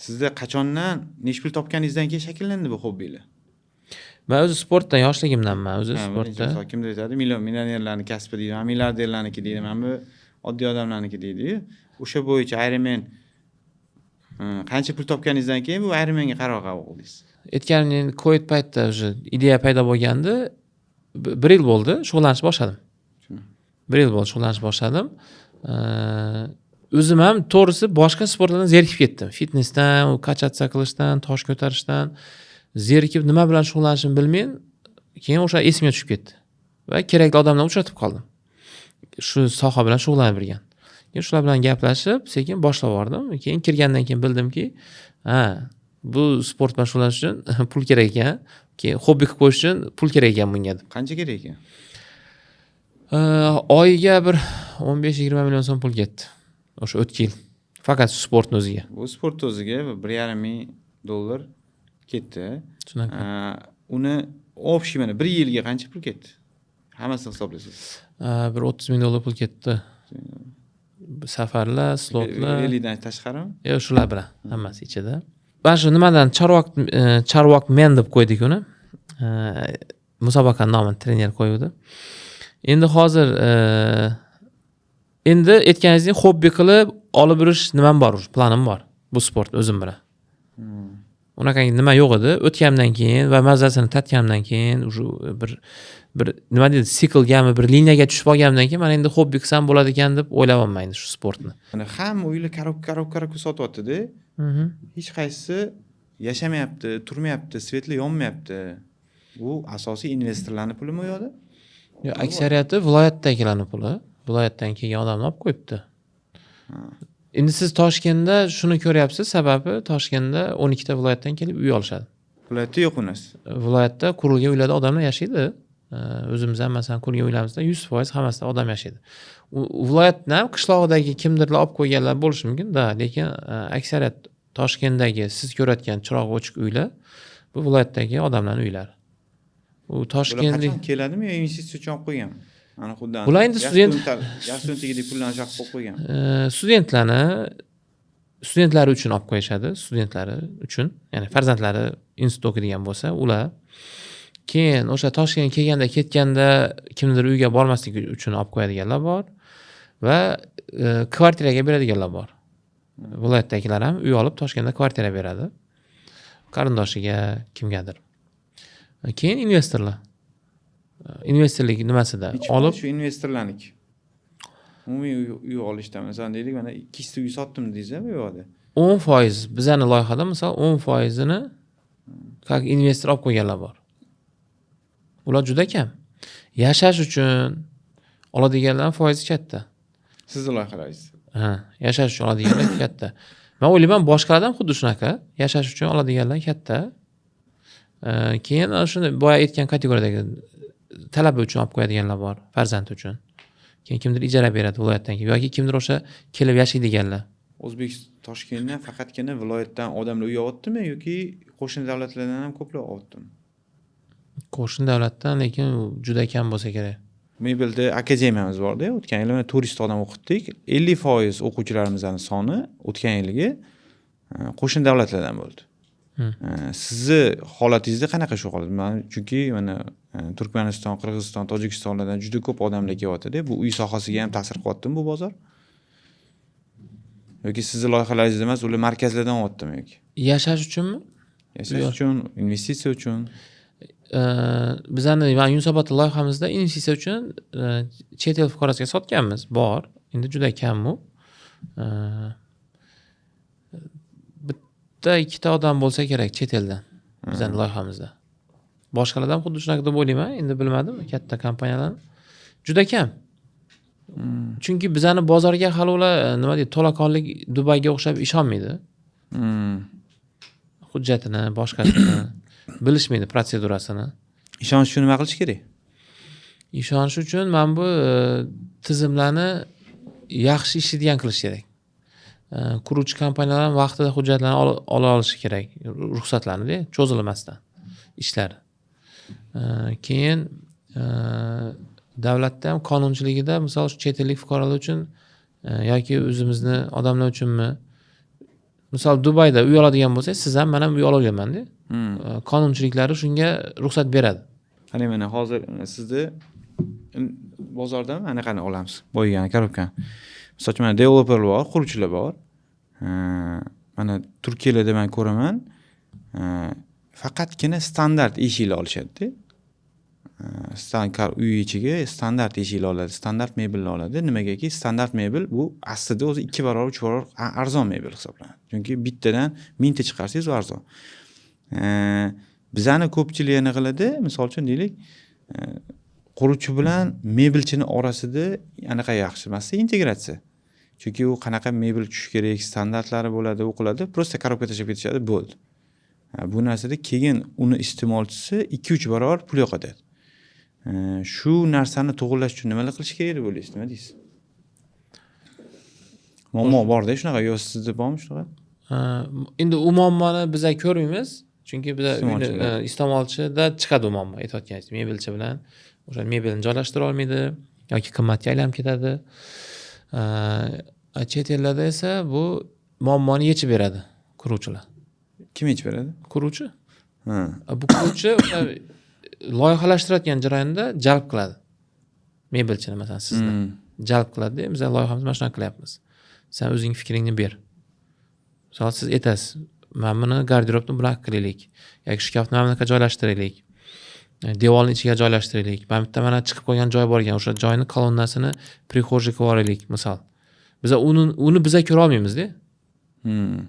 Sizda qachondan, nechi pul topganingizdan keyin shakllandi bu hobbilar? Man o'zi sportdan yoshligimdanman o'zi Ha, sportda. Misol, kimdir aytadi, million millionerlarni kasbi deydi, mana milliarderlarniki deydi, mana bu oddiy odamlarniki deydiyu. O'sha bo'yicha Ironman, qancha pul topganingizdan keyin bu Ironmanga qaror qabul qildingiz? Aytganimdek, Covid paytida уже ideya paydo bo'lgandi. Bir yil bo'ldi, shug'ullanishni boshladim. Bir yil bo'ldi, shug'ullanishni boshladim. O'zim ham, to'g'risi, boshqa sportlardan zerikib ketdim. Fitnessdan, u качаться qilishdan, tosh ko'tarishdan zerikib, nima bilan shug'ullanishimni bilmay, keyin o'sha esimga tushib ketdi va kerakli odamlarni uchratib qoldim, shu soha bilan shug'ullanib yurgan. Keyin shular bilan gaplashib, sekin boshlab yubordim. Keyin kirgandan keyin bildimki, ha, bu sport bilan shug'ullanish uchun pul kerak ekan, keyin hobbi qilib qo'yish uchun pul kerak ekan bunga deb. Qancha kerak ekan? Oyiga bir 15-20 million so'm pul ketdi o'sha o'tgan yil, faqat sportni o'ziga. Bu sport o'ziga 1,5 ming dollar ketdi. Shunaqa. Uni общий, mana, bir yilga qancha pul ketdi, hammasini hisoblasangiz? Bir 30 ming dollar pul ketdi, safarlar, slotlar. 50 dan tashqarimi? Yo'q, shular bilan hammasi ichida. Mana shu nimadan Chorvoq, Chorvoq men deb qo'ydik uni. Musobaqani nomini trener qo'yuvdi. Endi hozir, endi aytganingizdek, hobbi qilib olib yurish nimam bor, уже planim bor bu sport o'zim bilan. Unaqangi nima yo'q edi. O'tganimdan keyin va mazasini tatganimdan keyin, уже bir nima deydi, siklgami, bir liniyaga tushib olganimdan keyin, mana endi hobbi qilsam bo'ladi ekan deb o'ylayapman endi shu sportni. Mana hamma uylar коробка, коробка, коробка sotyaptida. Hech qaysisi yashamayapti, turmayapti, свет li yonmayapti. Bu asosiy investorlarni pulimi u yoqda? Yo'q, aksariyati viloyatdagilarni puli. Viloyatdan kelgan odamlar olib qo'yibdi. Endi siz Toshkentda shuni ko'ryapsiz, sababi Toshkentda 12 ta viloyatdan kelib uy olishadi. Viloyatda yo'q u narsa. Viloyatda qurilgan uylarda odamlar yashaydi. O'zimiz ham, masalan, qurgan uylarimizda 100% hammasida odam yashaydi. U viloyatni ham qishlog'idagi kimdirlar olib qo'yganlar bo'lishi mumkin-da, lekin aksariyat Toshkentdagi siz ko'rayotgan chirog'i o'chiq uylar bu viloyatdagi odamlarning uylari. U Bular Toshkentlik qachon keladimi yo investitsiya uchun olib qo'yganmi? Ana xuddi Bular endi yostiq tagidagi pullarni shu yoqqa qo'yib qo'ygan. Studentlari uchun olib qo'yishadi, studentlari uchun, ya'ni farzandlari institutda o'qiydigan bo'lsa, ular keyin o'sha Toshkentga kelganda, ketganda kimnidir uyiga bormasligi uchun olib qo'yadiganlar bor va kvartiraga beradiganlar bor. Viloyatdagilar ham uy olib, Toshkentda kvartira beradi. Qarindoshiga, kimgadir. Keyin investorlar. Investorlik nimasida Nechi olib foiz shu investorlarniki? Umumiy uy olishda, masalan, deylik, mana ikkita uy sotdim dedingiz bu yoqda. 10%, bizani loyihada, misol, 10%ini как investor olib qo'yganlar bor. Ular juda kam. Yashash uchun oladiganlar foizi katta. Sizni loyihalaringiz. Ha, yashash uchun oladiganlar katta. Man o'ylayman, boshqalarda ham xuddi shunaqa. Yashash uchun oladiganlar katta. Keyin ana shuni boya aytgan kategoriyadagi talaba uchun olib qo'yadiganlar bor, farzand uchun. Keyin kimdir ijara beradi viloyatdan kelib yoki kimdir o'sha kelib yashaydiganlar. O'zbekiston, Toshkentdan faqatgina viloyatdan odamlar uy olyaptimi yoki qo'shni davlatlardan ham ko'plab olyaptimi? Qo'shni davlatdan, lekin u juda kam bo'lsa kerak. Mebelda akademiyamiz borda, o'tgan yili mana 400 ta odam o'qitdik. 50% o'quvchilarimizni soni o'tgan yilgi qo'shni davlatlardan bo'ldi. Sizni holatingizda qanaqa shu holat? Man chunki mana Turkmaniston, Qirg'iziston, Tojikistonlardan juda ko'p odamlar kelyapti-da. Bu uy sohasiga ham ta'sir qilyaptimi bu bozor? Yoki sizni loyihalaringizda emas, ular markazlardan olyaptimi yoki? Yashash uchunmi? Yashash Yo'q. uchun, investitsiya uchun. Bizani mana Yunusobodda loyihamizda investitsiya uchun chet el fuqarosiga sotganmiz. Bor. Endi juda kam u. Bitta ikkita odam bo'lsa kerak chet eldan bizani loyihamizda. Boshqalarda ham xuddi shunaqa deb o'ylayman. Endi bilmadim, katta kompaniyalarni. Juda kam. Chunki bizani bozorga hali ular nima deydi, to'laqonlik Dubayga o'xshab ishonmaydi. Hujjatini, boshqasini bilishmaydi, protsedurasini. Ishonish uchun nima qilish kerak? Ishonish uchun mana bu tizimlarni yaxshi ishlaydigan qilish kerak. Quruvchi kompaniyalar ham vaqtida hujjatlarni ola olishi kerak, ruxsatlarni, cho'zilmasdan ishlari. Keyin davlatda ham qonunchiligida, misol, shu chet ellik fuqarolar uchun yoki o'zimizni odamlar uchunmi? Misol, Dubayda uy oladigan bo'lsangiz, siz ham, man ham uy olavermanda. Qonunchiliklari shunga ruxsat beradi. Qarang, mana hozir sizni bozordan anaqani olamiz. Boyagani korobkani. Misol uchun, mana developerlar bor, quruvchilar bor. Mana Turkiyalarda man ko'raman, faqatgina standart eshiklar olishadi-da. Uy ichiga standart eshiklar oladi, standart mebellar oladi. Nimagaki standart mebel bu aslida o'zi 2 barobar, 3 barobar arzon mebel hisoblanadi. Chunki bittadan 1000 ta chiqarsangiz, u arzon. Bizani ko'pchilik nima qiladi? Misol uchun, deylik, quruvchi bilan mebelchini orasida anaqa yaxshi emasda integratsiya. Chunki u qanaqa mebel tushishi kerak, standartlari bo'ladi, u qiladi, просто korobka tashlab ketishadi, bo'ldi. Bu narsada keyin uni iste'molchisi 2-3 barobar pul yo'qotadi. Shu narsani to'g'irlash uchun nimalar qilish kerak deb o'ylaysiz? Nima deysiz? Muammo borda shunaqa yo sizda bormi shunaqa? Endi u muammoni biza ko'rmaymiz, chunki biza uyni Iste'molchilar. Iste'molchida chiqadi u muammo, aytayotganingiz, mebelchi bilan o'sha mebelni joylashtira olmaydi yoki qimmatga aylanib ketadi. Chet ellarda esa bu muammoni yechib beradi quruvchilar. Kim yechib beradi? Quruvchi. Ha. Bu quruvchi o'sha loyihalashtirayotgan jarayonda jalb qiladi mebelchini, masalan, sizni jalb qiladida, biza loyihamizni mana shunaqa qilyapmiz, san o'zing fikringni ber. Misol, siz aytasiz, mana buni garderobni bunaqa qilaylik yoki shkafni mana bunaqa joylashtiraylik, devorni ichiga joylashtiraylik, mana bu yerda mana chiqib qolgan joy bor ekan, o'sha joyni kolonnasini прихожий qilib yuboraylik, misol. Biza uni biza ko'ra olmaymizda.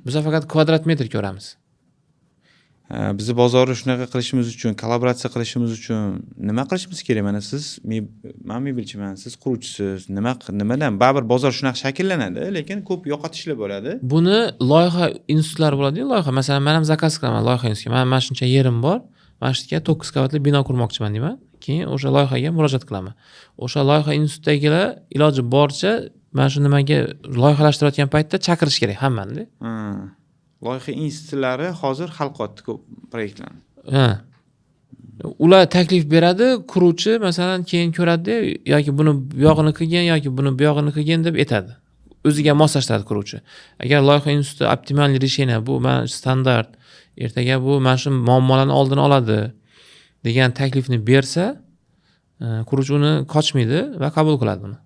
Biza faqat kvadrat metr ko'ramiz. Ha, bizni bozorni shunaqa qilishimiz uchun, kollaboratsiya qilishimiz uchun nima qilishimiz kerak? Mana siz, man mebelchiman, siz quruvchisiz. Nimadan? Baribir bozor shunaqa shakllanadi, lekin ko'p yo'qotishlar bo'ladi. Buni loyiha institutlari bo'ladiyu, loyiha. Masalan, man ham zakaz qilaman loyiha institutiga. Man mana shuncha yerim bor. Mana shu yerga 9 qavatli bino qurmoqchiman deyman. Keyin o'sha loyihaga murojaat qilaman. O'sha loyiha institutidagilar iloji boricha mana shu nimaga loyihalashtirayotgan paytda chaqirish kerak hammani. Loyiha institutlari hozir hal qilyapti ko'p proyektlarni. Ha. Ular taklif beradi, quruvchi masalan keyin ko'radida, yoki buni buyog'ini qilgin, yoki buni buyog'ini qilgin deb aytadi. O'ziga moslashtiradi quruvchi. Agar loyiha instituti оптимальный решение, bu mana standart, ertaga bu mana shu muammolarni oldini oladi degan taklifni bersa, quruvchi uni qochmaydi va qabul qiladi uni.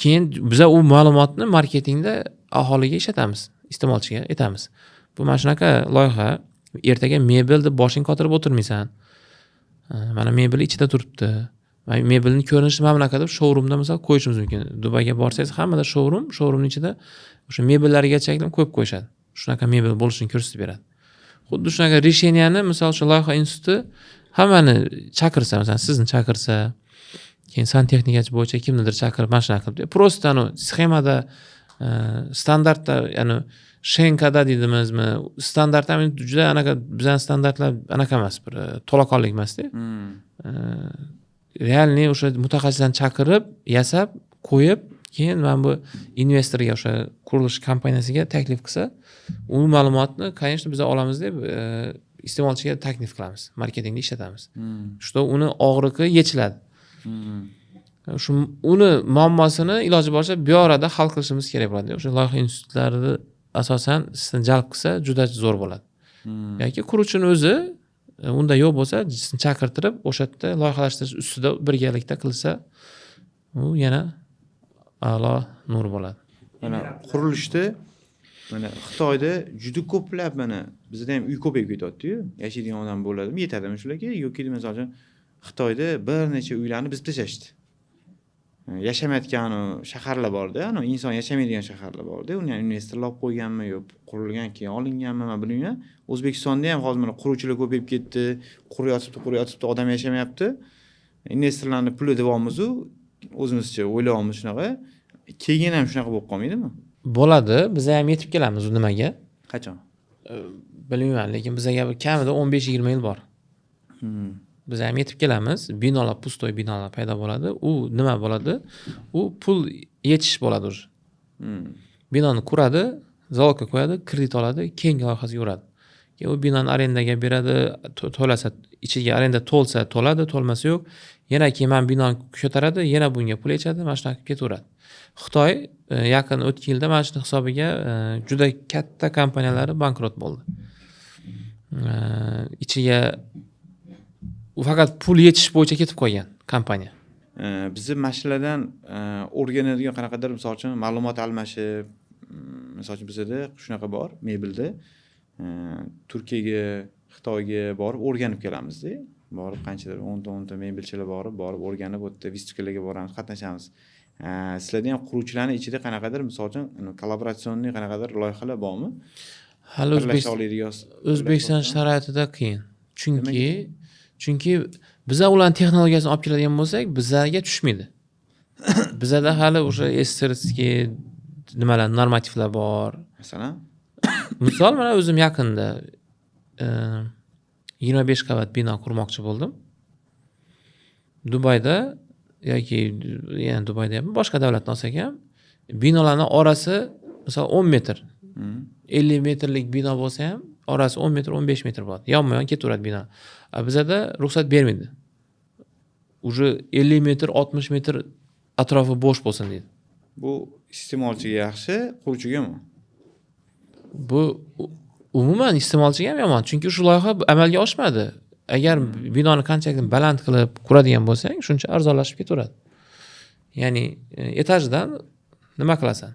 Keyin biza u ma'lumotni marketingda aholiga ishlatamiz, iste'molchiga aytamiz. Bu mana shunaqa loyiha, ertaga mebel deb boshing qotirib o'tirmaysan. Mana mebel ichida turibdi. Mana mebelni ko'rinishi mana bunaqa deb showroomda misol qo'yishimiz mumkin. Dubayga borsangiz hammada showroom, showroomning ichida o'sha mebellargacha qo'yib qo'yishadi. Shunaqa mebel bo'lishini ko'rsatib beradi. Xuddi shunaqa решения ni misol shu loyiha instituti hammani chaqirsa, masalan, sizni chaqirsa, keyin santexnikachi bo'yicha kimnidir chaqirib mana shunaqa qilib, просто anu sxemada, standartda, ya'ni шенка da deymizmi, standart ham juda anaqa, bizani standartlar anaqa emas, bir to'laqonli emasda. Реальный o'sha mutaxassislarni chaqirib, yasab, qo'yib, keyin mana bu investorga, o'sha qurilish kompaniyasiga taklif qilsa, u ma'lumotni, конечно, biz olamiz deb iste'molchiga taklif qilamiz, marketingda ishlatamiz. Что uni og'riqi yechiladi. Shu uni muammosini iloji boricha bu orada hal qilishimiz kerak bo'ladi. O'sha loyiha institutlarini asosan sizni jalb qilsa juda zo'r bo'ladi. Yoki quruvchini o'zi unda yo'q bo'lsa, sizni chaqirtirib, o'sha yerda loyihalashtirish ustida birgalikda qilsa, u yana a'lo nur bo'ladi. Mana qurilishda, mana Xitoyda juda ko'plab, mana bizda ham uy ko'payib ketyapti-yu. Yashaydigan odam bo'ladimi, yetadimi shularga yoki misol uchun Xitoyda bir necha uylarni buzib tashlashdi. Yashamayotgan shaharlar borda, anavi inson yashamaydigan shaharlar borda, uni ham investorlar olib qo'yganmi yo qurilgan keyin olinganmi, man bilmayman. O'zbekistonda ham hozir mana quruvchilar ko'payib ketdi, quriyotibdi, quriyotibdi, odam yashamayapti. Investorlarni puli deyapmizu, o'zimizcha o'ylayapmiz shunaqa. Keyin ham shunaqa bo'lib qolmaydimi? Bo'ladi, biz ham yetib kelamiz u nimaga. Qachon? Bilmayman, lekin bizaga bir kamida 15-20 yil bor. Biz ham yetib kelamiz. Binolar, пустой binolar paydo bo'ladi. U nima bo'ladi? U pul yechish bo'ladi уже. Binoni quradi, залог ga qo'yadi, kredit oladi, keyingi loyihasiga yuradi. Keyin u binoni arendaga beradi, to'lasa, ichiga arenda to'lsa to'ladi, to'lmasa yo'q. Yana keyin mana binoni ko'taradi, yana bunga pul yechadi, mana shunaqa qilib ketaveradi. Xitoy yaqin o'tgan yilda mana shuni hisobiga juda katta kompaniyalari bankrot bo'ldi. Ichiga u faqat pul yechish bo'yicha ketib qolgan kompaniya. Bizni mana shulardan o'rganadigan qanaqadir, misol uchun, ma'lumot almashib, misol uchun, bizada shunaqa bor mebelda, Turkiyaga, Xitoyga borib o'rganib kelamizda. Borib qanchadir 10 ta 10 ta mebelchilar borib borib o'rganib, u yerda выставка larga boramiz, qatnashamiz. Sizlarda ham quruvchilarni ichida qanaqadir, misol uchun, коллаборационный qanaqadir loyihalar bormi? Hali Birlasha oladigan. O'zbekiston sharoitida qiyin. Chunki biza ularni texnologiyasini olib keladigan bo'lsak, bizaga tushmaydi. Bizada hali o'sha СССРский nimalar, normativlar bor. Masalan? Misol, mana o'zim yaqinda 25 qavat bino qurmoqchi bo'ldim. Dubayda yoki yana Dubayda ham, boshqa davlatni olsak ham, binolarni orasi misol 10 metr. 50 metrlik bino bo'lsa ham, orasi 10 metr, 15 metr bo'ladi. Yonma yon ketaveradi bino. A bizada ruxsat bermaydi. Уже 50 metr, 60 metr atrofi bo'sh bo'lsin deydi. Bu iste'molchiga yaxshi, quruvchiga yomon. Bu umuman iste'molchiga ham yomon, chunki shu loyiha amalga oshmadi. Agar binoni qanchalik baland qilib quradigan bo'lsang, shuncha arzonlashib ketaveradi. Ya'ni etajdan nima qilasan?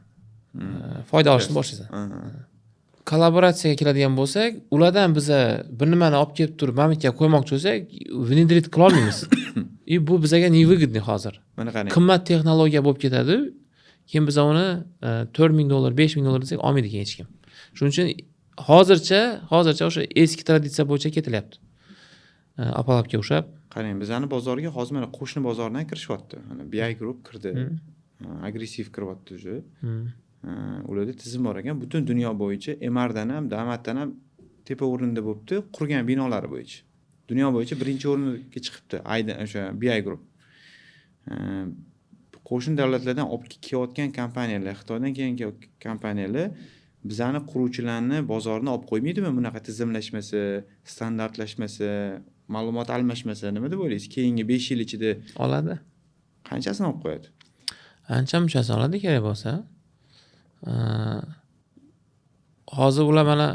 Foyda olishni boshlaysan. Kollaboratsiyaga keladigan bo'lsak, ulardan biza bir nimani olib kelib turib mana bu yerga qo'ymoqchi bo'lsak, внедрить qilolmaymiz. И bu bizaga невыгодный hozir. Mana qarang. Qimmat texnologiya bo'lib ketadi. Keyin biz uni 4000 dollar, 5000 dollar desak, olmaydi keyin hech kim. Shuning uchun hozircha o'sha eski traditsiya bo'yicha ketilyapti. Apalabga ushlab. Qarang, bizani bozorga hozir mana qo'shni bozordan kirishyapti. Mana BI Group kirdi. Agressiv kiryapti уже. Ularda tizim bor ekan. Butun dunyo bo'yicha MRdan ham, Damatdan ham Tepa o'rinda bo'libdi qurgan binolari bo'yicha, dunyo bo'yicha birinchi o'ringa chiqibdi ayda o'sha BI Group. Qo'shni davlatlardan olib kelayotgan kompaniyalar, Xitoydan kelgan kompaniyalar bizani quruvchilarni bozorini olib qo'ymaydimi bunaqa tizimlashmasa, standartlashmasa, ma'lumot almashmasa? Nima deb o'ylaysiz, keyingi 5 yil ichida? Oladi. Qanchasini olib qo'yadi? Ancha munchasini oladi kerak bo'lsa. Hozir ular mana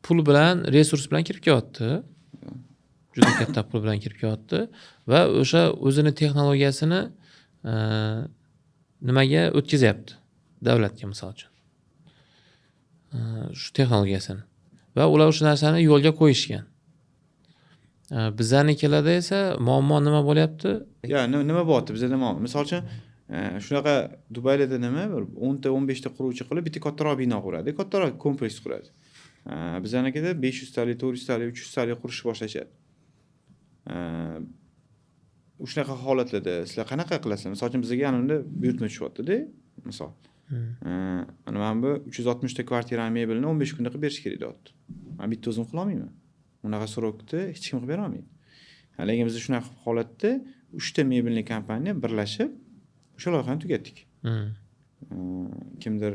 pul bilan, resurs bilan kirib kelyapti, juda katta pul bilan kirib kelyapti va o'sha o'zini texnologiyasini nimaga o'tkazyapti, davlatga, misol uchun, shu texnologiyasini va ular o'sha narsani yo'lga qo'yishgan. Bizanikilarda esa muammo nima bo'lyapti? Yo, nima bo'lyapti bizada muammo? Misol uchun, shunaqa Dubaylarda nima, bir 10 ta, 15 ta quruvchi qilib bitta kattaroq bino quradi, kattaroq kompleks quradi. Bizanikida 500 talik, 400 talik, 300 talik qurishni boshlashadi. Shunaqa holatlarda sizlar qanaqa qilasizlar? Misol uchun, bizga ana unda buyurtma tushyaptida, misol, mana bu 360 ta kvartirani mebelni 15 kunda qilib berish kerak deyapti. Man bitta o'zim qilolmayman unaqa срок da, hech kim qilib berolmaydi. Lekin biz shunaqa holatda uchta мебельный kompaniya birlashib o'sha loyihani tugatdik. Kimdir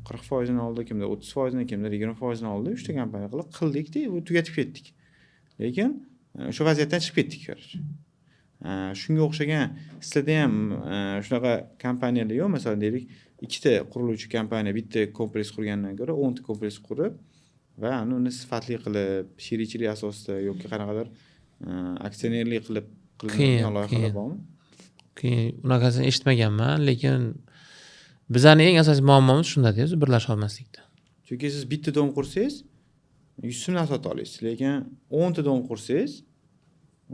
40 foizini oldi, kimdir 30 foizini, kimdir 20 foizini oldi. Uchta kompaniya qilib qildikda, tugatib ketdik, lekin o'sha vaziyatdan chiqib ketdik, короче. Shunga o'xshagan sizlarda ham shunaqa kompaniyalar yo'q? Masalan, deylik, ikkita quriluvchi kompaniya bitta kompleks qurgandan ko'ra 10 ta kompleks qurib va uni sifatli qilib, sherikchilik asosida yoki qanaqadir aksionerlik qilib qilinadigan loyihalar bormi? Qiyin, unaqasini eshitmaganman, lekin bizani eng asosiy muammomiz shundada, o'zi birlasha olmaslikda. Chunki siz bitta дом qursangiz, 100 so'mdan sota olasiz, lekin 10 ta дом qursangiz,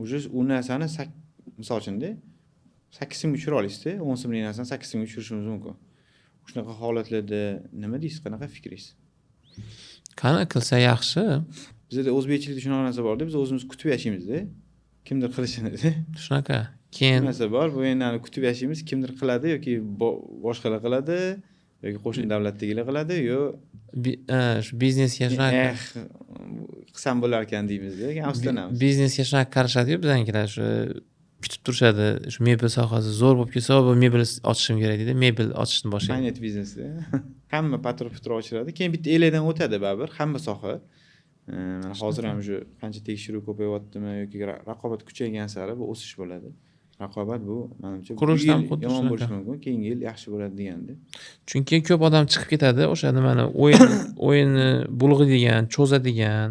уже u narsani, misol uchunda, 8 so'mga tushira olasizda. 10 so'mlik narsani 8 so'mga tushirishimiz mumkin. Shunaqa holatlarda nima deysiz, qanaqa fikringiz? Qani, qilsa yaxshi. Bizada, o'zbekchilikda shunaqa narsa borda, biz o'zimiz kutib yashaymizda kimdir qilishini. Shunaqa, keyin narsa bor, bu endi kutib yashaymiz, kimdir qiladi yoki boshqalar qiladi yoki qo'shni davlatdagilar qiladi yo Shu biznesga shunaqa eh, qilsam bo'larkan deymizda, keyin afsuslanamiz. Biznesga shunaqa qarashadiyu bizanikilar, shu kutib turishadi, shu mebel sohasi zo'r bo'lib ketsa, bu mebel ochishim kerak deydi, mebel ochishni boshlaydi. Paynet biznesda hamma patr putr ochiladi, keyin bitta elakdan o'tadi baribir hamma soha. Mana hozir ham shu qancha tekshiruv ko'payyaptimi yoki raqobat kuchaygan sari bu o'sish bo'ladi. Raqobat bu, manimcha, bu Qurilishda ham yil xuddi yomon shunaqa. bo'lishi mumkin, keyingi yil yaxshi bo'ladi deganda. Chunki ko'p odam chiqib ketadi, o'sha nimani, o'yin o'yinni bulg'aydigan, cho'zadigan,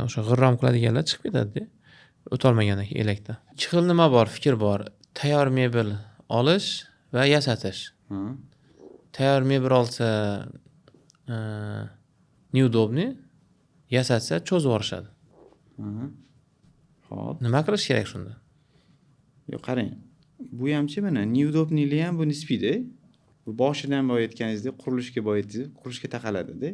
o'sha g'irrom qiladiganlar chiqib ketadida, o'tolmagandan keyin elakdan. Ikki xil nima bor, fikr bor: tayyor mebel olish va yasatish. Tayyor mebel olsa, неудобный, yasatsa, cho'zib yuborishadi. Ho'p. Nima qilish kerak shunda? Yo'q, qarang, bu hamchi, mana, неудобный li ham bu nisbiyda. Bu boshidan boya aytganingizdek, qurilishga, boya aytdingiz, qurilishga taqaladida.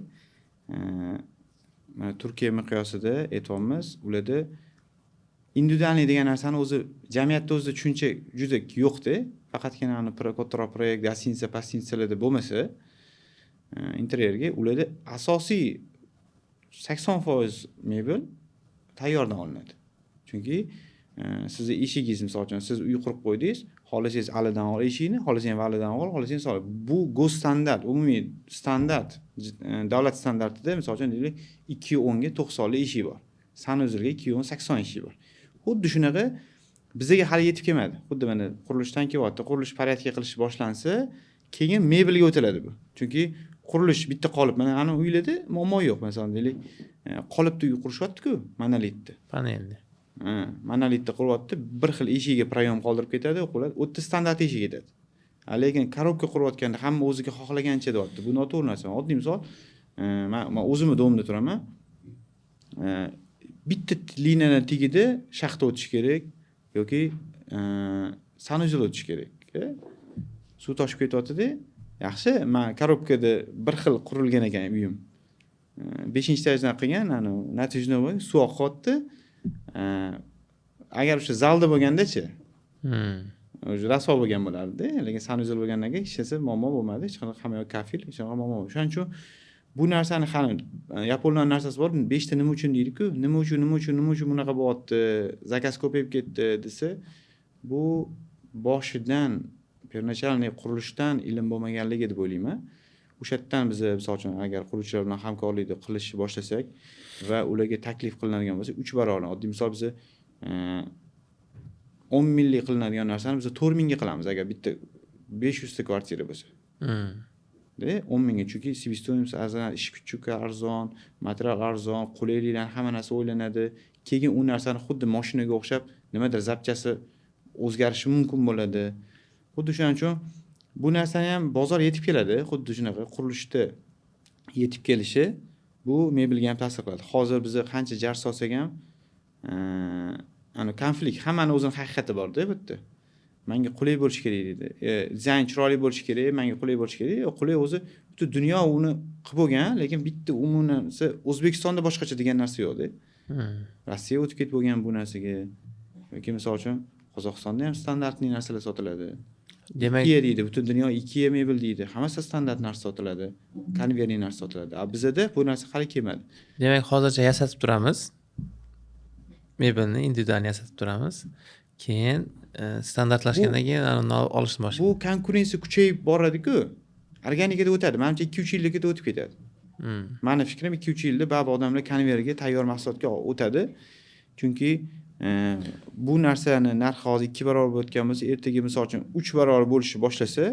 Mana, Turkiya miqyosida aytyapmiz, ularda индивидуальный degan narsani o'zi jamiyatda o'zida tushuncha juda yo'qda. Faqatgina ani kattaroq proyekt, гостиница, постиница larda bo'lmasa, interyerga ularda asosiy 80% mebel tayyordan olinadi. Chunki sizni eshigingiz, misol uchun, siz uy qurib qo'ydingiz, xohlasangiz Alidan ol eshikni, xohlasang Validan ol, xohlasang sol. Bu госстандарт, umumiy standart, davlat standartida, misol uchun, deylik, 2,10 ga 90lik eshik bor, санузел ga 2,10 80 eshik bor. Xuddi shunaqa bizaga hali yetib kelmadi. Xuddi mana qurilishdan kelyapti, qurilish порядка qilish boshlansa, keyin mebelga o'tiladi bu. Chunki qurilish bitta qolip, mana ani uylarda muammo yo'q. Masalan, deylik, qolipda uy qurishyaptiku, monolitni. Panelni. Ha, monolitni quryapti, bir xil eshigiga проём qoldirib ketadi, quladi, u yerda standart eshik ketadi. Lekin коробка qurayotganda hamma o'ziga xohlagancha deyapti. Bu noto'g'ri narsa. Oddiy misol, man o'zimni дом da turaman. Bitta liniyani tagida shaxta o'tishi kerak yoki санузел o'tishi kerak. Suv toshib ketyaptida. Yaxshi, man коробка da bir xil qurilgan ekan uyim. Beshinchi etajdan qilgan, anavi натяжной suv oqyapti. Agar o'sha zalda bo'lgandachi, уже rasvo bo'lgan bo'lardida. Lekin санузел bo'lgandan keyin hech narsa muammo bo'lmadi, hech qanaqa, hamma yoq kafel, hech qanaqa muammo. O'shaning uchun Bu narsani hali yaponlarni narsasi bor, beshta nima uchun deydiku, nima uchun, nima uchun, nima uchun bunaqa bo'lyapti, заказ ko'payib ketdi desa, bu boshidan, первоначальный qurilishdan ilm bo'lmaganligi deb o'ylayman. O'sha yerdan biza, misol uchun, agar quruvchilar bilan hamkorlikni qilishni boshlasak va ularga taklif qilinadigan bo'lsa 3 barobar. Oddiy misol, biza 10 minglik qilinadigan narsani biz 4 mingga qilamiz, agar bitta 500 ta kvartira bo'lsa. 10 mingga, chunki себестоимость arzon, ish kuchi arzon, material arzon, qulaylikdan hamma narsa o'ylanadi. Keyin u narsani xuddi moshinaga o'xshab nimadir запчасть i o'zgarishi mumkin bo'ladi. Xuddi shuning uchun bu narsani ham bozor yetib keladi. Xuddi shunaqa qurilishda yetib kelishi bu mebelga ham ta'sir qiladi. Hozir biza qancha jar solsak ham, ana konflikt, hammani o'zini haqiqati borda bu yerda. Manga qulay bo'lishi kerak deydi, dizayn chiroyli bo'lishi kerak, manga qulay bo'lishi kerak. Yo'q, qulay o'zi butun dunyo uni qilib bo'lgan, lekin bitta umumiy narsa, O'zbekistonda boshqacha degan narsa yo'qda. Rossiya o'tib ketib bo'lgan bu narsaga yoki, misol uchun, Qozog'istonda ham стандартный narsalar sotiladi. Demak, Ikea deydi, butun dunyo Ikea mebel deydi, hammasi standart narsa sotiladi, конвейерный narsa sotiladi, а bizada bu narsa hali kelmadi. Demak, hozircha yasatib turamiz mebelni, individual yasatib turamiz, keyin standartlashgandan keyin uni olishni boshlaymiz. Bu konkurensiya kuchayib boradiku, organikada o'tadi, manimcha, 2-3 yillikda o'tib ketadi. Mani fikrim, 2-3 yilda baribir odamlar konveyerga, tayyor mahsulotga o'tadi, chunki bu narsani narxi hozir 2 barobar bo'layotgan bo'lsa, ertaga, misol uchun, 3 barobar bo'lishni boshlasa,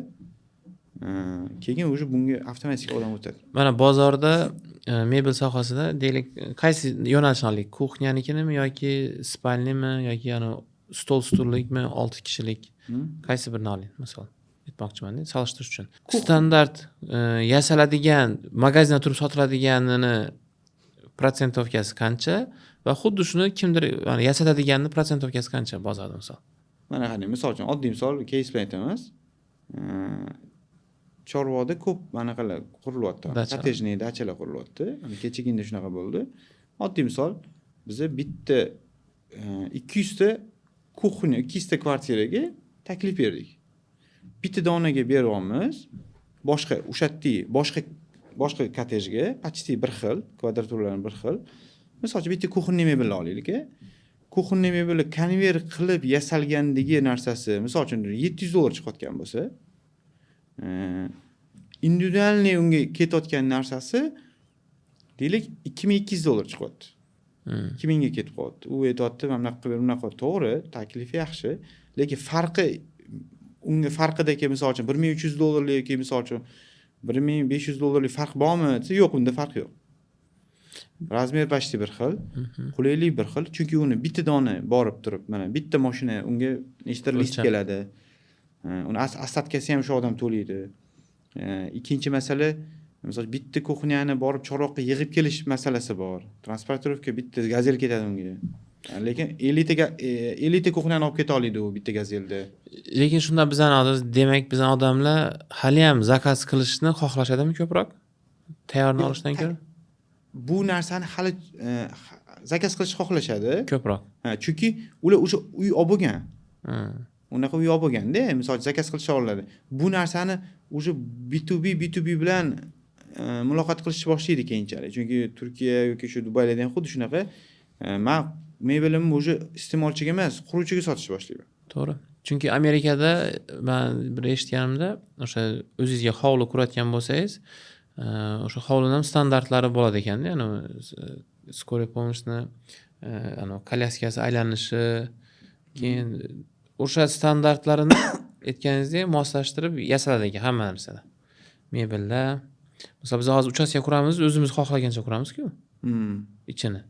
keyin уже bunga avtomatik odam o'tadi. Mana bozorda mebel sohasida, deylik, qaysi yo'nalishni olaylik, кухня nikinimi yoki спальный mi yoki anavi stol stullikmi 6 kishilik? Qaysi birini oling, misol aytmoqchimanda, solishtirish uchun. Standart yasaladigan, magazinda turib sotiladiganini процентовка si qancha va xuddi shuni kimdir, ya'ni yasatadiganini процентовка si qancha bozorda, misol? Mana qarang, misol uchun, oddiy misol, кейс bilan aytamiz. Chorvoqda ko'p anaqalar qurilyapti. Dachalar. Коттеджный dachalar qurilyapti. Mana kechagina shunaqa bo'ldi. Oddiy misol, biza bitta 200 ta кухня, 200 ta kvartiraga taklif berdik. Bitta donaga beryapmiz. Boshqa o'sha yerdagi boshqa kottejga почти bir xil, kvadraturalari bir xil. Misol uchun, bitta кухонный mebelni olaylik. Кухонный mebeli konveyer qilib yasalgandagi narsasi, misol uchun, 700 dollar chiqayotgan bo'lsa, индивидуальный unga ketayotgan narsasi, deylik, 2200 dollar chiqyapti. 2000 ga ketib qolyapti. U aytyapti, mana bunaqa qilib ber, bunaqa qilib. To'g'ri, taklifi yaxshi, lekin farqi unga farqidagi, misol uchun, 1300 dollarlik yoki, misol uchun, 1500 dollarlik farq bormi desa, yo'q, unda farq yo'q. Размер почти bir xil, qulaylik bir xil, chunki uni bitta dona borib turib, mana bitta mashina, unga nechtadir list O'lcham. keladi. Uni остатка si ham o'sha odam to'laydi. Ikkinchi masala, misol, bitta кухня ni borib Chorvoqqa yig'ib kelish masalasi bor. Транспортировка, bitta Gazel ketadi unga. Lekin 50 taga 50 ta кухня ni olib keta oladi u bitta Gazelda. Lekin shunda bizani hozir, demak, bizani odamlar haliyam заказ qilishni xohlashadimi ko'proq tayyorni olishdan ko'ra? Bu narsani hali заказ qilishni xohlashadi. Ko'proq. Ha, chunki ular o'sha uy olib bo'lgan. Unaqa uy olib bo'lganda, misol uchun, заказ qilisha oladi. Bu narsani уже B2B, B2B bilan muloqot qilishni boshlaydi keyinchalik. Chunki Turkiya yoki shu Dubaylarda ham xuddi shunaqa, man mebelimni уже iste'molchiga emas, quruvchiga sotishni boshlayman. To'g'ri, chunki Amerikada man bir eshitganimda, o'sha o'zingizga hovli qurayotgan bo'lsangiz, o'sha hovlini ham standartlari bo'ladi ekanda, ya'ni скорый помощь ni anavi kolyaskasi aylanishi, keyin o'sha standartlarini aytganingizdek moslashtirib yasaladi ekan hamma narsada, mebellar. Misol, biz hozir uchastka quramiz, o'zimiz xohlagancha quramizku ichini,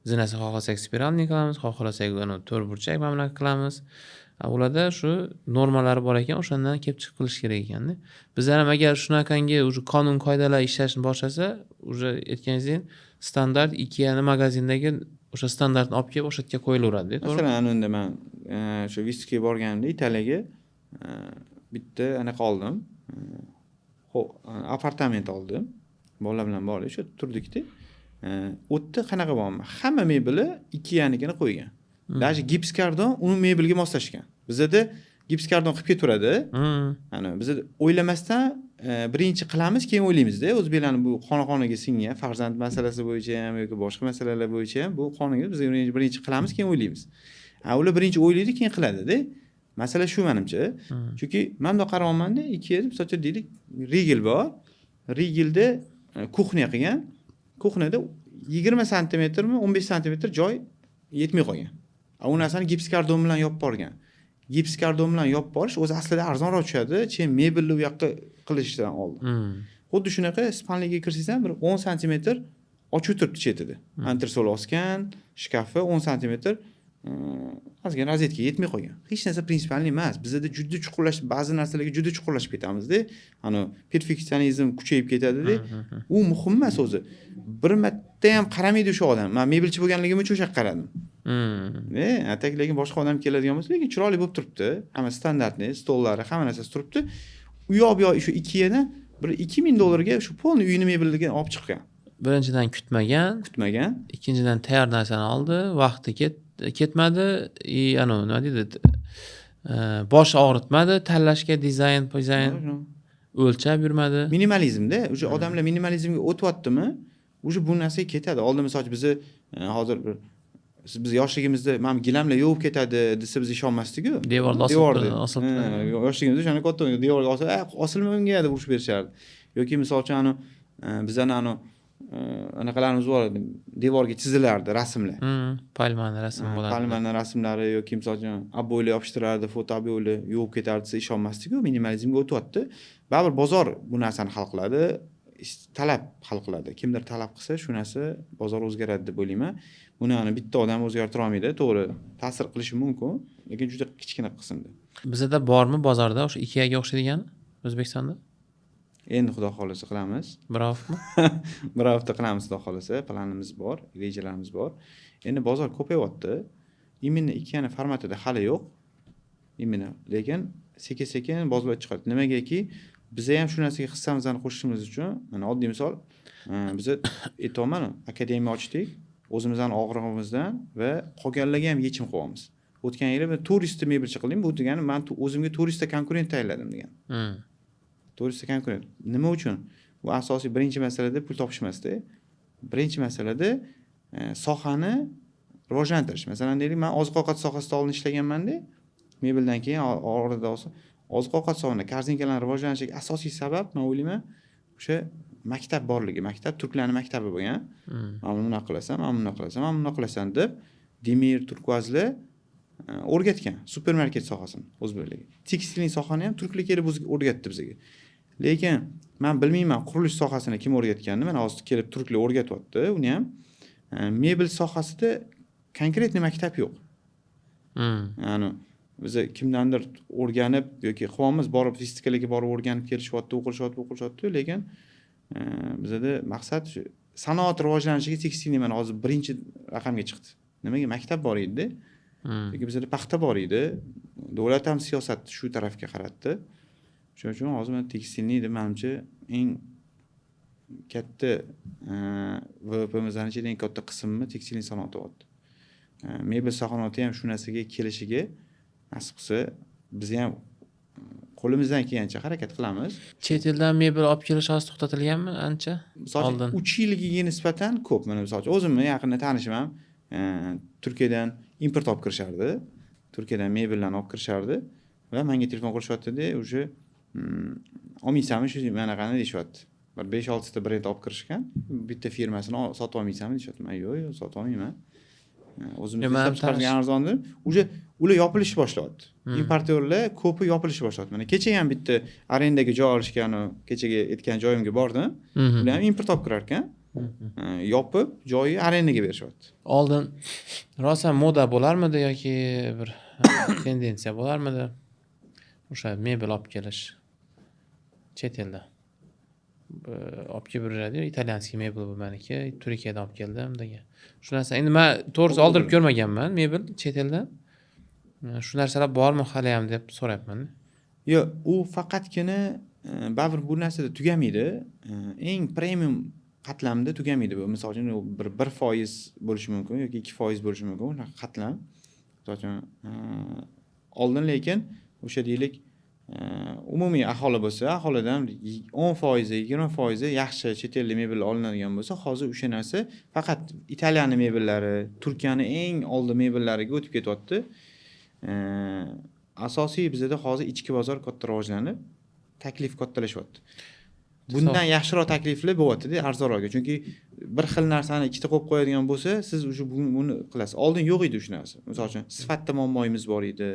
zinasini xohlasak спиральный qilamiz, xohlasak anavi to'rtburchak mana bunaqa qilamiz. А ularda shu normalari bor ekan, o'shandan kelib chiqib qilish kerak ekanda. Bizlar ham agar shunaqangi уже qonun qoidalar ishlashni boshlasa, уже aytganingizdek standart Ikeani magazindagi o'sha standartni olib kelib o'sha yerga qo'yilaveradida, to'g'rimi? Masalan, unda man o'sha выставка ga borganimda Italiyaga, bitta anaqa oldim. Apartament oldim. Bolalar bilan bordik, o'sha yerda turdikda. U yerda qanaqa bormi? Hamma mebeli Ikeanikini qo'ygan. Даже гипсокартон uni mebelga moslashgan. Bizada гипсокартон qilib ketaveradi. Ana bizada o'ylamasdan Birinchi qilamiz, keyin o'ylaymizda. O'zbeklarni bu qoni qoniga singan, farzand masalasi bo'yicha ham yoki boshqa masalalar bo'yicha ham bu qoniga. Biz birinchi qilamiz, keyin o'ylaymiz. A ular birinchi o'ylaydi, keyin qiladida. Masala shu manimcha. Chunki man bundoq qarayapmanda, Ikeada, misol uchun, deylik, Rigel bor. Rigelda кухня qilgan. Кухня da 20 santimetrmi, 15 santimetr joy yetmay qolgan. A u narsani gipskarton bilan yopib borgan. Gipskarton bilan yopib borish o'zi aslida arzonroq tushadi, чем mebelni u yoqqa qilishdan oldin. Xuddi shunaqa спальни ga kirsangiz ham bir 10 santimetr ochiq turibdi chetida. Antresol osgan, shkafi 10 santimetr ozgina rozetka yetmay qolgan. Hech narsa принципиальный emas. Bizada juda chuqurlashib, ba'zi narsalarga juda chuqurlashib ketamizda. Ani perfeksionizm kuchayib ketadida. U muhim emas o'zi. Bir marta ham qaramaydi o'sha odam. Man mebelchi bo'lganligim uchun o'sha yoqqa qaradim. А так lekin boshqa odam keladigan bo'lsa, lekin chiroyli bo'lib turibdi. Hamma стандартный, stollari, hamma narsasi turibdi. U yoq bu yoq shu Ikeadan bir 2000 dollarga shu полный uyini mebeliga olib chiqqan. Birinchidan, kutmagan. Kutmagan. Ikkinchidan, tayyor narsani oldi, vaqti ketmadi и anavi, nima deydi, bosh og'ritmadi tanlashga, dizayn dizayn o'lchab yurmadi. Minimalizmda уже odamlar minimalizmga o'tyaptimi, уже bu narsaga ketadi. Oldin, misol uchun, bizni hozir bir biz yoshligimizda mana bu gilamlar yuvib ketadi desa, biz ishonmasdik-ku. Devorda osilib Devorda. Osilib Ha, yoshligimizda o'shani katta devorga osilib, "Osilma unga", deb urishib berishardi. Yoki misol uchun anu bizani anu anaqalarimiz bor edi, devorga chizilardi rasmlar. Palmani rasmi Ha, bo'lardi. Palmani rasmlari yoki misol uchun обой lar yopishtirardi, foto обой lar yuvib ketardi desa, ishonmasdik-ku. Minimalizmga o'tyapti. Baribir bozor bu narsani hal qiladi, talab hal qiladi. Kimdir talab qilsa, shu narsa, bozor o'zgaradi deb o'ylayman. Buni ani bitta odam o'zgartira olmaydi, to'g'ri, ta'sir qilishi mumkin, lekin juda kichkina qismda. Bizada bormi bozorda o'sha Ikeaga o'xshaydigani O'zbekistonda? Endi xudo xohlasa qilamiz. Birovmi? Bir hafta qilamiz, xudo xohlasa, planimiz bor, rejalarimiz bor. Endi bozor ko'payyapti. Именно Ikeani formatida hali yo'q. Именно, lekin sekin sekin bozorga chiqadi. Nimagaki, biza ham shu narsaga hissamizni qo'shishimiz uchun, mana oddiy misol, biza aytyapman, akademiya ochdik, o'zimizni og'rig'imizdan va qolganlarga ham yechim qilyapmiz. O'tgan yili men 400 ta mebelchi qildim. Bu degani man o'zimga 400 ta konkurent tayinladim degani. 400 ta konkurent. Nima uchun? Bu asosiy birinchi masalada pul topish emasda. Birinchi masalada sohani rivojlantirish. Masalan, deylik, man oziq ovqat sohasida oldin ishlaganmanda, mebeldan keyin orada olsa oziq ovqat sohasida korzinkalarni rivojlanishiga asosiy sabab, man o'ylayman, o'sha maktab borligi. Maktab turklarni maktabi bo'lgan. Mana bunaqa qilasan, mana bunaqa qilasan, mana bunaqa qilasan deb Demir, Turkuazlar o'rgatgan supermarket sohasini o'zbeklarga. Tekstilning sohani ham turklar kelib o'zi o'rgatdi bizga. Lekin man bilmayman qurilish sohasini kim o'rgatganini. Mana hozir kelib turklar o'rgatyapti uni ham. Mebel sohasida конкретный maktab yo'q. Ya'ni biza kimdandir o'rganib yoki qilyapmiz, borib festivalga borib o'rganib kelishyapti, o'qilishyapti, o'qilishyapti, lekin bizada maqsad shu sanoat rivojlanishiga текстильный mana hozir birinchi raqamga chiqdi. Nimaga? Maktab bor edida. Chunki bizada paxta bor edi. Davlat ham siyosatni shu tarafga qaratdi. Shuning uchun hozir mana текстильный deb, manimcha, eng katta ВВП mizni ichida eng katta qismini текстильный sanoati olyapti. Mebel sanoati ham shu narsaga kelishiga, nasib qilsa, biz ham qo'limizdan kelgancha harakat qilamiz. Chet eldan mebel olib kelish hozir to'xtatilganmi ancha? Misol uchun, Oldin. 3 yilgiga nisbatan ko'p. Mana misol uchun, o'zimni yaqinda tanishim ham Turkiyadan import olib kirishardi. Turkiyadan mebellarni olib kirishardi va menga telefon qilishyaptida, уже olmaysanmi shu manaqani deyishyapti. Bir 5-6 ta brend olib kirishgan. Bitta firmasini sotib olmaysanmi deyishyapti. Man yo'q, yo'q, sotib olmayman. O'zimiz Yo, man ishlab chiqargan arzon deb, уже ular yopilishni boshlayapti. Importyorlar ko'pi yopilishni boshlayapti. Mana kecha ham bitta arendaga joy olishgan, kechagi aytgan joyimga bordim. Ular ham import olib kirar ekan. Yopib, joyi arendaga berishyapti. Oldin rosa moda bo'larmidi yoki bir tendensiya bo'larmidi o'sha mebel olib kelish chet eldan? Olib kelib beradiyu, итальянский mebel bu maniki, Turkiyadan olib keldim degan. Shu narsa endi man to'g'risi oldirib ko'rmaganman mebel chet eldan. Shu narsalar bormi haliyam deb so'rayapman. Yo'q, u faqatgina baribir bu narsada tugamaydi. Eng premium qatlamda tugamaydi bu. Misol uchun, u bir 1% bo'lishi mumkin yoki 2% bo'lishi mumkin unaqa qatlam. Misol uchun, oldin lekin o'sha deylik Umumiy aholi bo'lsa, aholidan 10%, 20% yaxshi chet ellik mebel olinadigan bo'lsa, hozir o'sha narsa faqat Italiyani mebellari, Turkiyani eng oldi mebellariga o'tib ketyapti. Asosiy bizada hozir ichki bozor katta rivojlanib, taklif kattalashyapti. Bundan yaxshiroq takliflar bo'lyaptida arzonroqga. Chunki bir xil narsani ikkita qo'yib qo'yadigan bo'lsa, siz o'sha buni qilasiz. Oldin yo'q edi o'sha narsa. Misol uchun, sifatda muammoyimiz bor edi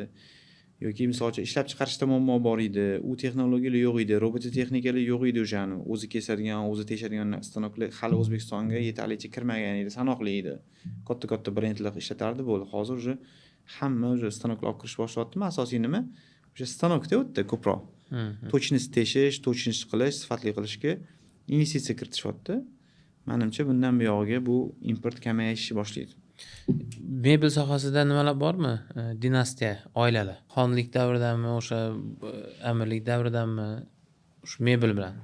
yoki, misol uchun, ishlab chiqarishda muammo bor edi. U texnologiyalar yo'q edi, robototexnikalar yo'q edi. O'shani o'zi kesadigan, o'zi teshadigan stanoklar hali O'zbekistonga yetarlicha kirmagan edi, sanoqli edi. Katta katta brendlar ishlatardi, bo'ldi. Hozir уже hamma уже stanoklar olib kirish boshlayaptimi? Asosiy nima, o'sha stanokda u yerda ko'proq точность, teshish, точность qilish, sifatli qilishga investitsiya kiritishyapti. Manimcha, bundan buyog'iga bu import kamayishni boshlaydi. Mebel sohasida nimalar bormi? Dinastiya, oilalar, xonlik davridanmi, o'sha amirlik davridanmi, shu mebel bilan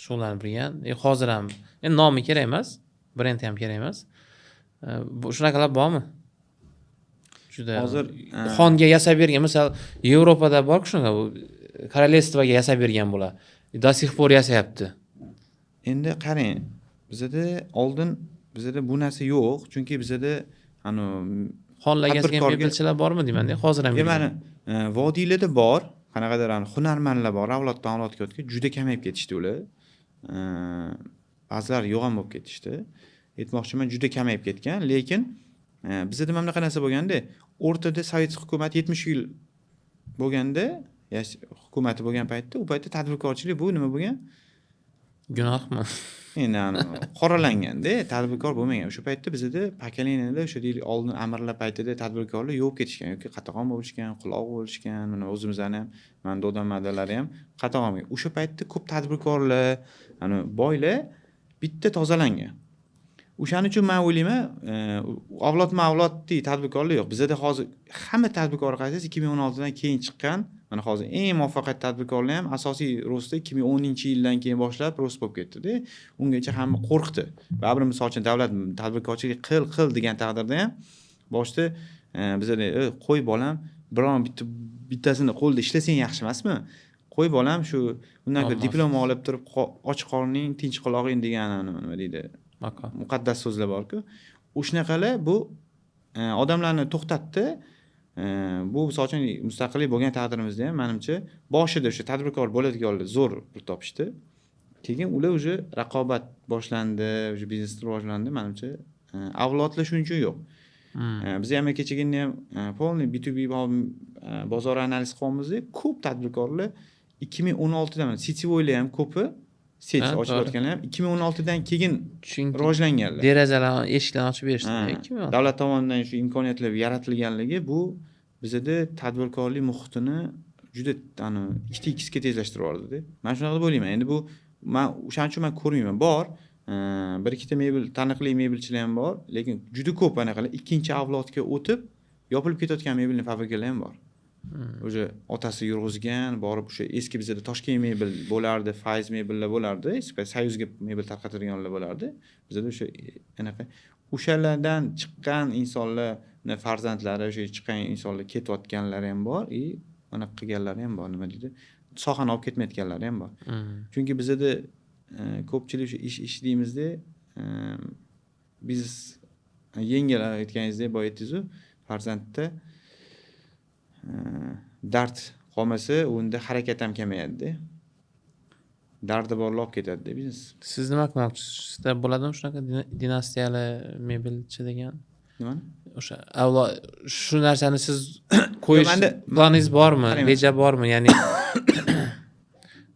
shug'ullanib yurgan, hozir ham, endi nomi kerak emas, brendi ham kerak emas. Shunaqalar bormi juda? Hozir Xonga yasab bergan, misol, Yevropada borku shunaqa, bu королевство ga yasab bergan bular, до сих пор yasayapti. Endi qarang, bizada oldin, bizada bu narsa yo'q, chunki bizada anavi Xonlarga yasagan tadbirkorga- mebelchilar bormi deymanda, hozir ham Mana vodiylarda bor, qanaqadir ani hunarmandlar bor, avloddan avlodga o'tgan, juda kamayib ketishdi ular. Ba'zilari yo'q ham bo'lib ketishdi. Aytmoqchiman, juda kamayib ketgan, lekin bizada mana bunaqa narsa bo'lganda, o'rtada sovet hukumati 70 yil bo'lganda, hukumati bo'lgan paytda, u paytda tadbirkorchilik bu nima bo'lgan? Gunohmi? Endi qoralanganda, tadbirkor bo'lmagan. O'sha paytda bizada поколения da o'sha, deylik, oldin amirlar paytida tadbirkorlar yo'q ketishgan yoki qatag'on bo'lishgan, quloq bo'lishgan. Mana o'zimizni ham, mani dodam adalari ham qatag'on bo'lgan. O'sha paytda ko'p tadbirkorlar, ani boylar bitta tozalangan. O'shaning uchun man o'ylayman, avlodma avlodli tadbirkorlar yo'q. Bizada hozir hamma tadbirkor qarasangiz, 2016dan keyin chiqqan. Mana hozir eng muvaffaqiyatli tadbirkorlar ham asosiy рост i 2010-yildan keyin boshlab рост bo'lib ketdida. Ungacha hamma qo'rqdi. Baribir, misol uchun, davlat tadbirkorchilik qil, qil degan taqdirda ham boshida bizada "Qo'y, bolam, biron bitta bittasini qo'lda ishlasang yaxshi emasmi? Qo'y, bolam, shu undan ko'ra Olmos. diplom olib turib, och qorning, tinch qulog'ing" degan nima deydi, Maqom. muqaddas so'zlar borku. O'shanaqalar bu odamlarni to'xtatdi. Bu, misol uchun, mustaqillik bo'lgan taqdirimizda ham, manimcha, boshida o'sha tadbirkor bo'ladiganlar zo'r pul topishdi. Keyin ular уже raqobat boshlandi, уже biznes rivojlandi, manimcha, avlodlar shuning uchun yo'q. Biz ham kechagina ham полный B2B bozor analiz qilyapmizda, ko'p tadbirkorlar 2016dan, сетевой lar ham ko'pi, сеть ochilayotganlar ham 2016dan keyin Chunki rivojlanganlar. derazalarni, eshiklarni ochib berishdi. Ha, davlat tomonidan shu imkoniyatlar yaratilganligi bu bizada tadbirkorlik muhitini juda ani ikkita ikkisiga tezlashtirib yubordida. Man shunaqa deb o'ylayman. Endi bu man o'shaning uchun man ko'rmayman. Bor, bir ikkita mebel, taniqli mebelchilar ham bor, lekin juda ko'p anaqalar ikkinchi avlodga o'tib yopilib ketayotgan mebelniy fabrikalar ham bor. Уже otasi yurg'izgan, borib o'sha eski bizada Toshkent mebel bo'lardi, Fayz mebellar bo'lardi, eski payt Soyuzga mebel tarqatadiganlar bo'lardi. Bizada o'sha anaqa o'shalardan chiqqan insonlarni farzandlari, o'sha chiqqan insonlar ketayotganlari ham bor и anaqa qilganlari ham bor, nima deydi, sohani olib ketmayotganlari ham bor. Chunki bizada ko'pchilik shu ish ish deymizda, biznes yengil, aytganingizdek, boya aytdingizu, farzandda dard qolmasa, unda harakat ham kamayadida. Dardi borlar olib ketadida biznes. Siz nima qilmoqchisiz? Sizda bo'ladimi shunaqa dinastiyali mebelchi degan? Nimani? O'sha avlod, shu narsani siz qo'yish planingiz bormi? Qarang. Reja bormi? Ya'ni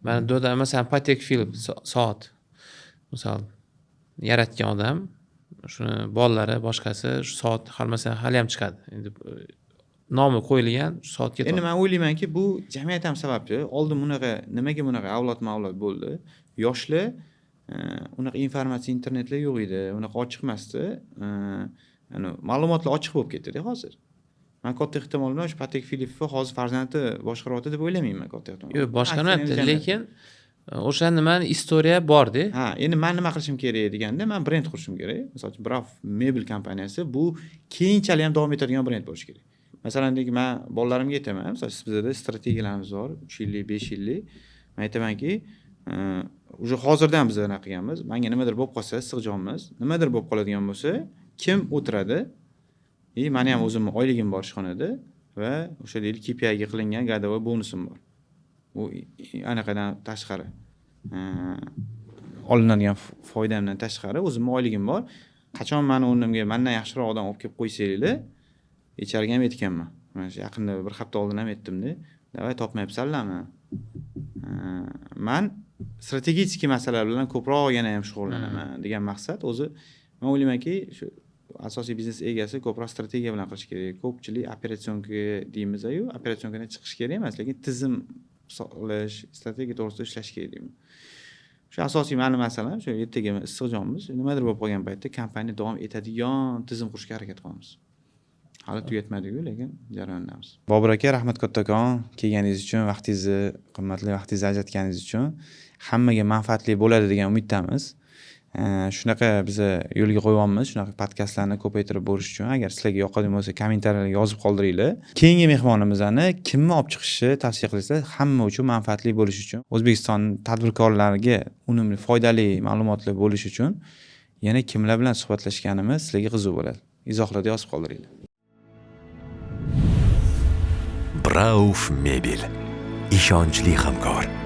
mana doda, masalan, Patek Philippe soat misol yaratgan odam, shuni bolalari, boshqasi shu soat hali, masalan, hali ham chiqadi. Endi nomi qo'yilgan shu soatga. Endi man o'ylaymanki, bu jamiyat ham sababchi. Oldin bunaqa, nimaga bunaqa avlodma avlod bo'ldi? Yoshlar unaqa informatsiya, internetlar yo'q edi, unaqa ochiq emasdi. Ani ma'lumotlar ochiq bo'lib ketdida hozir. Man katta ehtimol bilan shu Patek Philippe hozir farzandi boshqaryapti deb o'ylamayman katta ehtimol. Yo'q, boshqarmayapti, Aksiyani lekin o'sha nimani история borda. Ha, endi man nima qilishim kerak deganda, man brend qurishim kerak. Misol uchun, Brav mebel kompaniyasi bu keyinchalik ham davom etadigan brend bo'lishi kerak. Masalan, deylik, man bolalarimga aytaman, misol, bizada strategiyalarimiz bor, 3 yillik, 5 yillik. Man aytamanki, уже hozirdan biz anaqa qilganmiz, manga nimadir bo'lib qolsa, issiq jonimiz, nimadir bo'lib qoladigan bo'lsa, kim o'tiradi? И mani ham o'zimni oyligim bor ishxonada va o'sha, deylik, KPIga qilingan годовой bonusim bor. U anaqadan tashqari, olinadigan foydamdan tashqari o'zimni oyligim bor. Qachon mani o'rnimga mandan yaxshiroq odam olib kelib qo'ysanglar, HRga ham aytganman, mana shu yaqinda, bir hafta oldin ham aytdimda, давай, topmayapsanlarmi, man стратегический masalalar bilan ko'proq yana ham shug'ullanaman degan maqsad. O'zi man o'ylaymanki, shu asosiy biznes egasi ko'proq strategiya bilan qilish kerak. Ko'pchilik операционка deymiz-yu, операционка dan chiqish kerak emas, lekin tizim solish, strategiya to'g'risida ishlash kerak deyman. Shu asosiy mani masalam shu. Ertaga issiq jonimiz nimadir bo'lib qolgan paytda kompaniya davom etadigan tizim qurishga harakat qilamiz. Hali tugatmadiku, lekin jarayondamiz. Bobur aka, rahmat kattakon kelganingiz uchun, vaqtingizni, qimmatli vaqtingizni ajratganingiz uchun. Hammaga manfaatli bo'ladi degan umiddamiz. Shunaqa biza yo'lga qo'yyapmiz shunaqa podkastlarni ko'paytirib borish uchun. Agar sizlarga yoqadigan bo'lsa, kommentariyalarga yozib qoldiringlar. Keyingi mehmonimizni kimni olib chiqishni tavsiya qilsanglar, hamma uchun manfaatli bo'lishi uchun, O'zbekiston tadbirkorlariga unumli, foydali ma'lumotlar bo'lishi uchun yana kimlar bilan suhbatlashganimiz sizlarga qiziq bo'ladi. Izohlarda yozib qoldiringlar. Brauf Mebel. Ishonchli hamkor.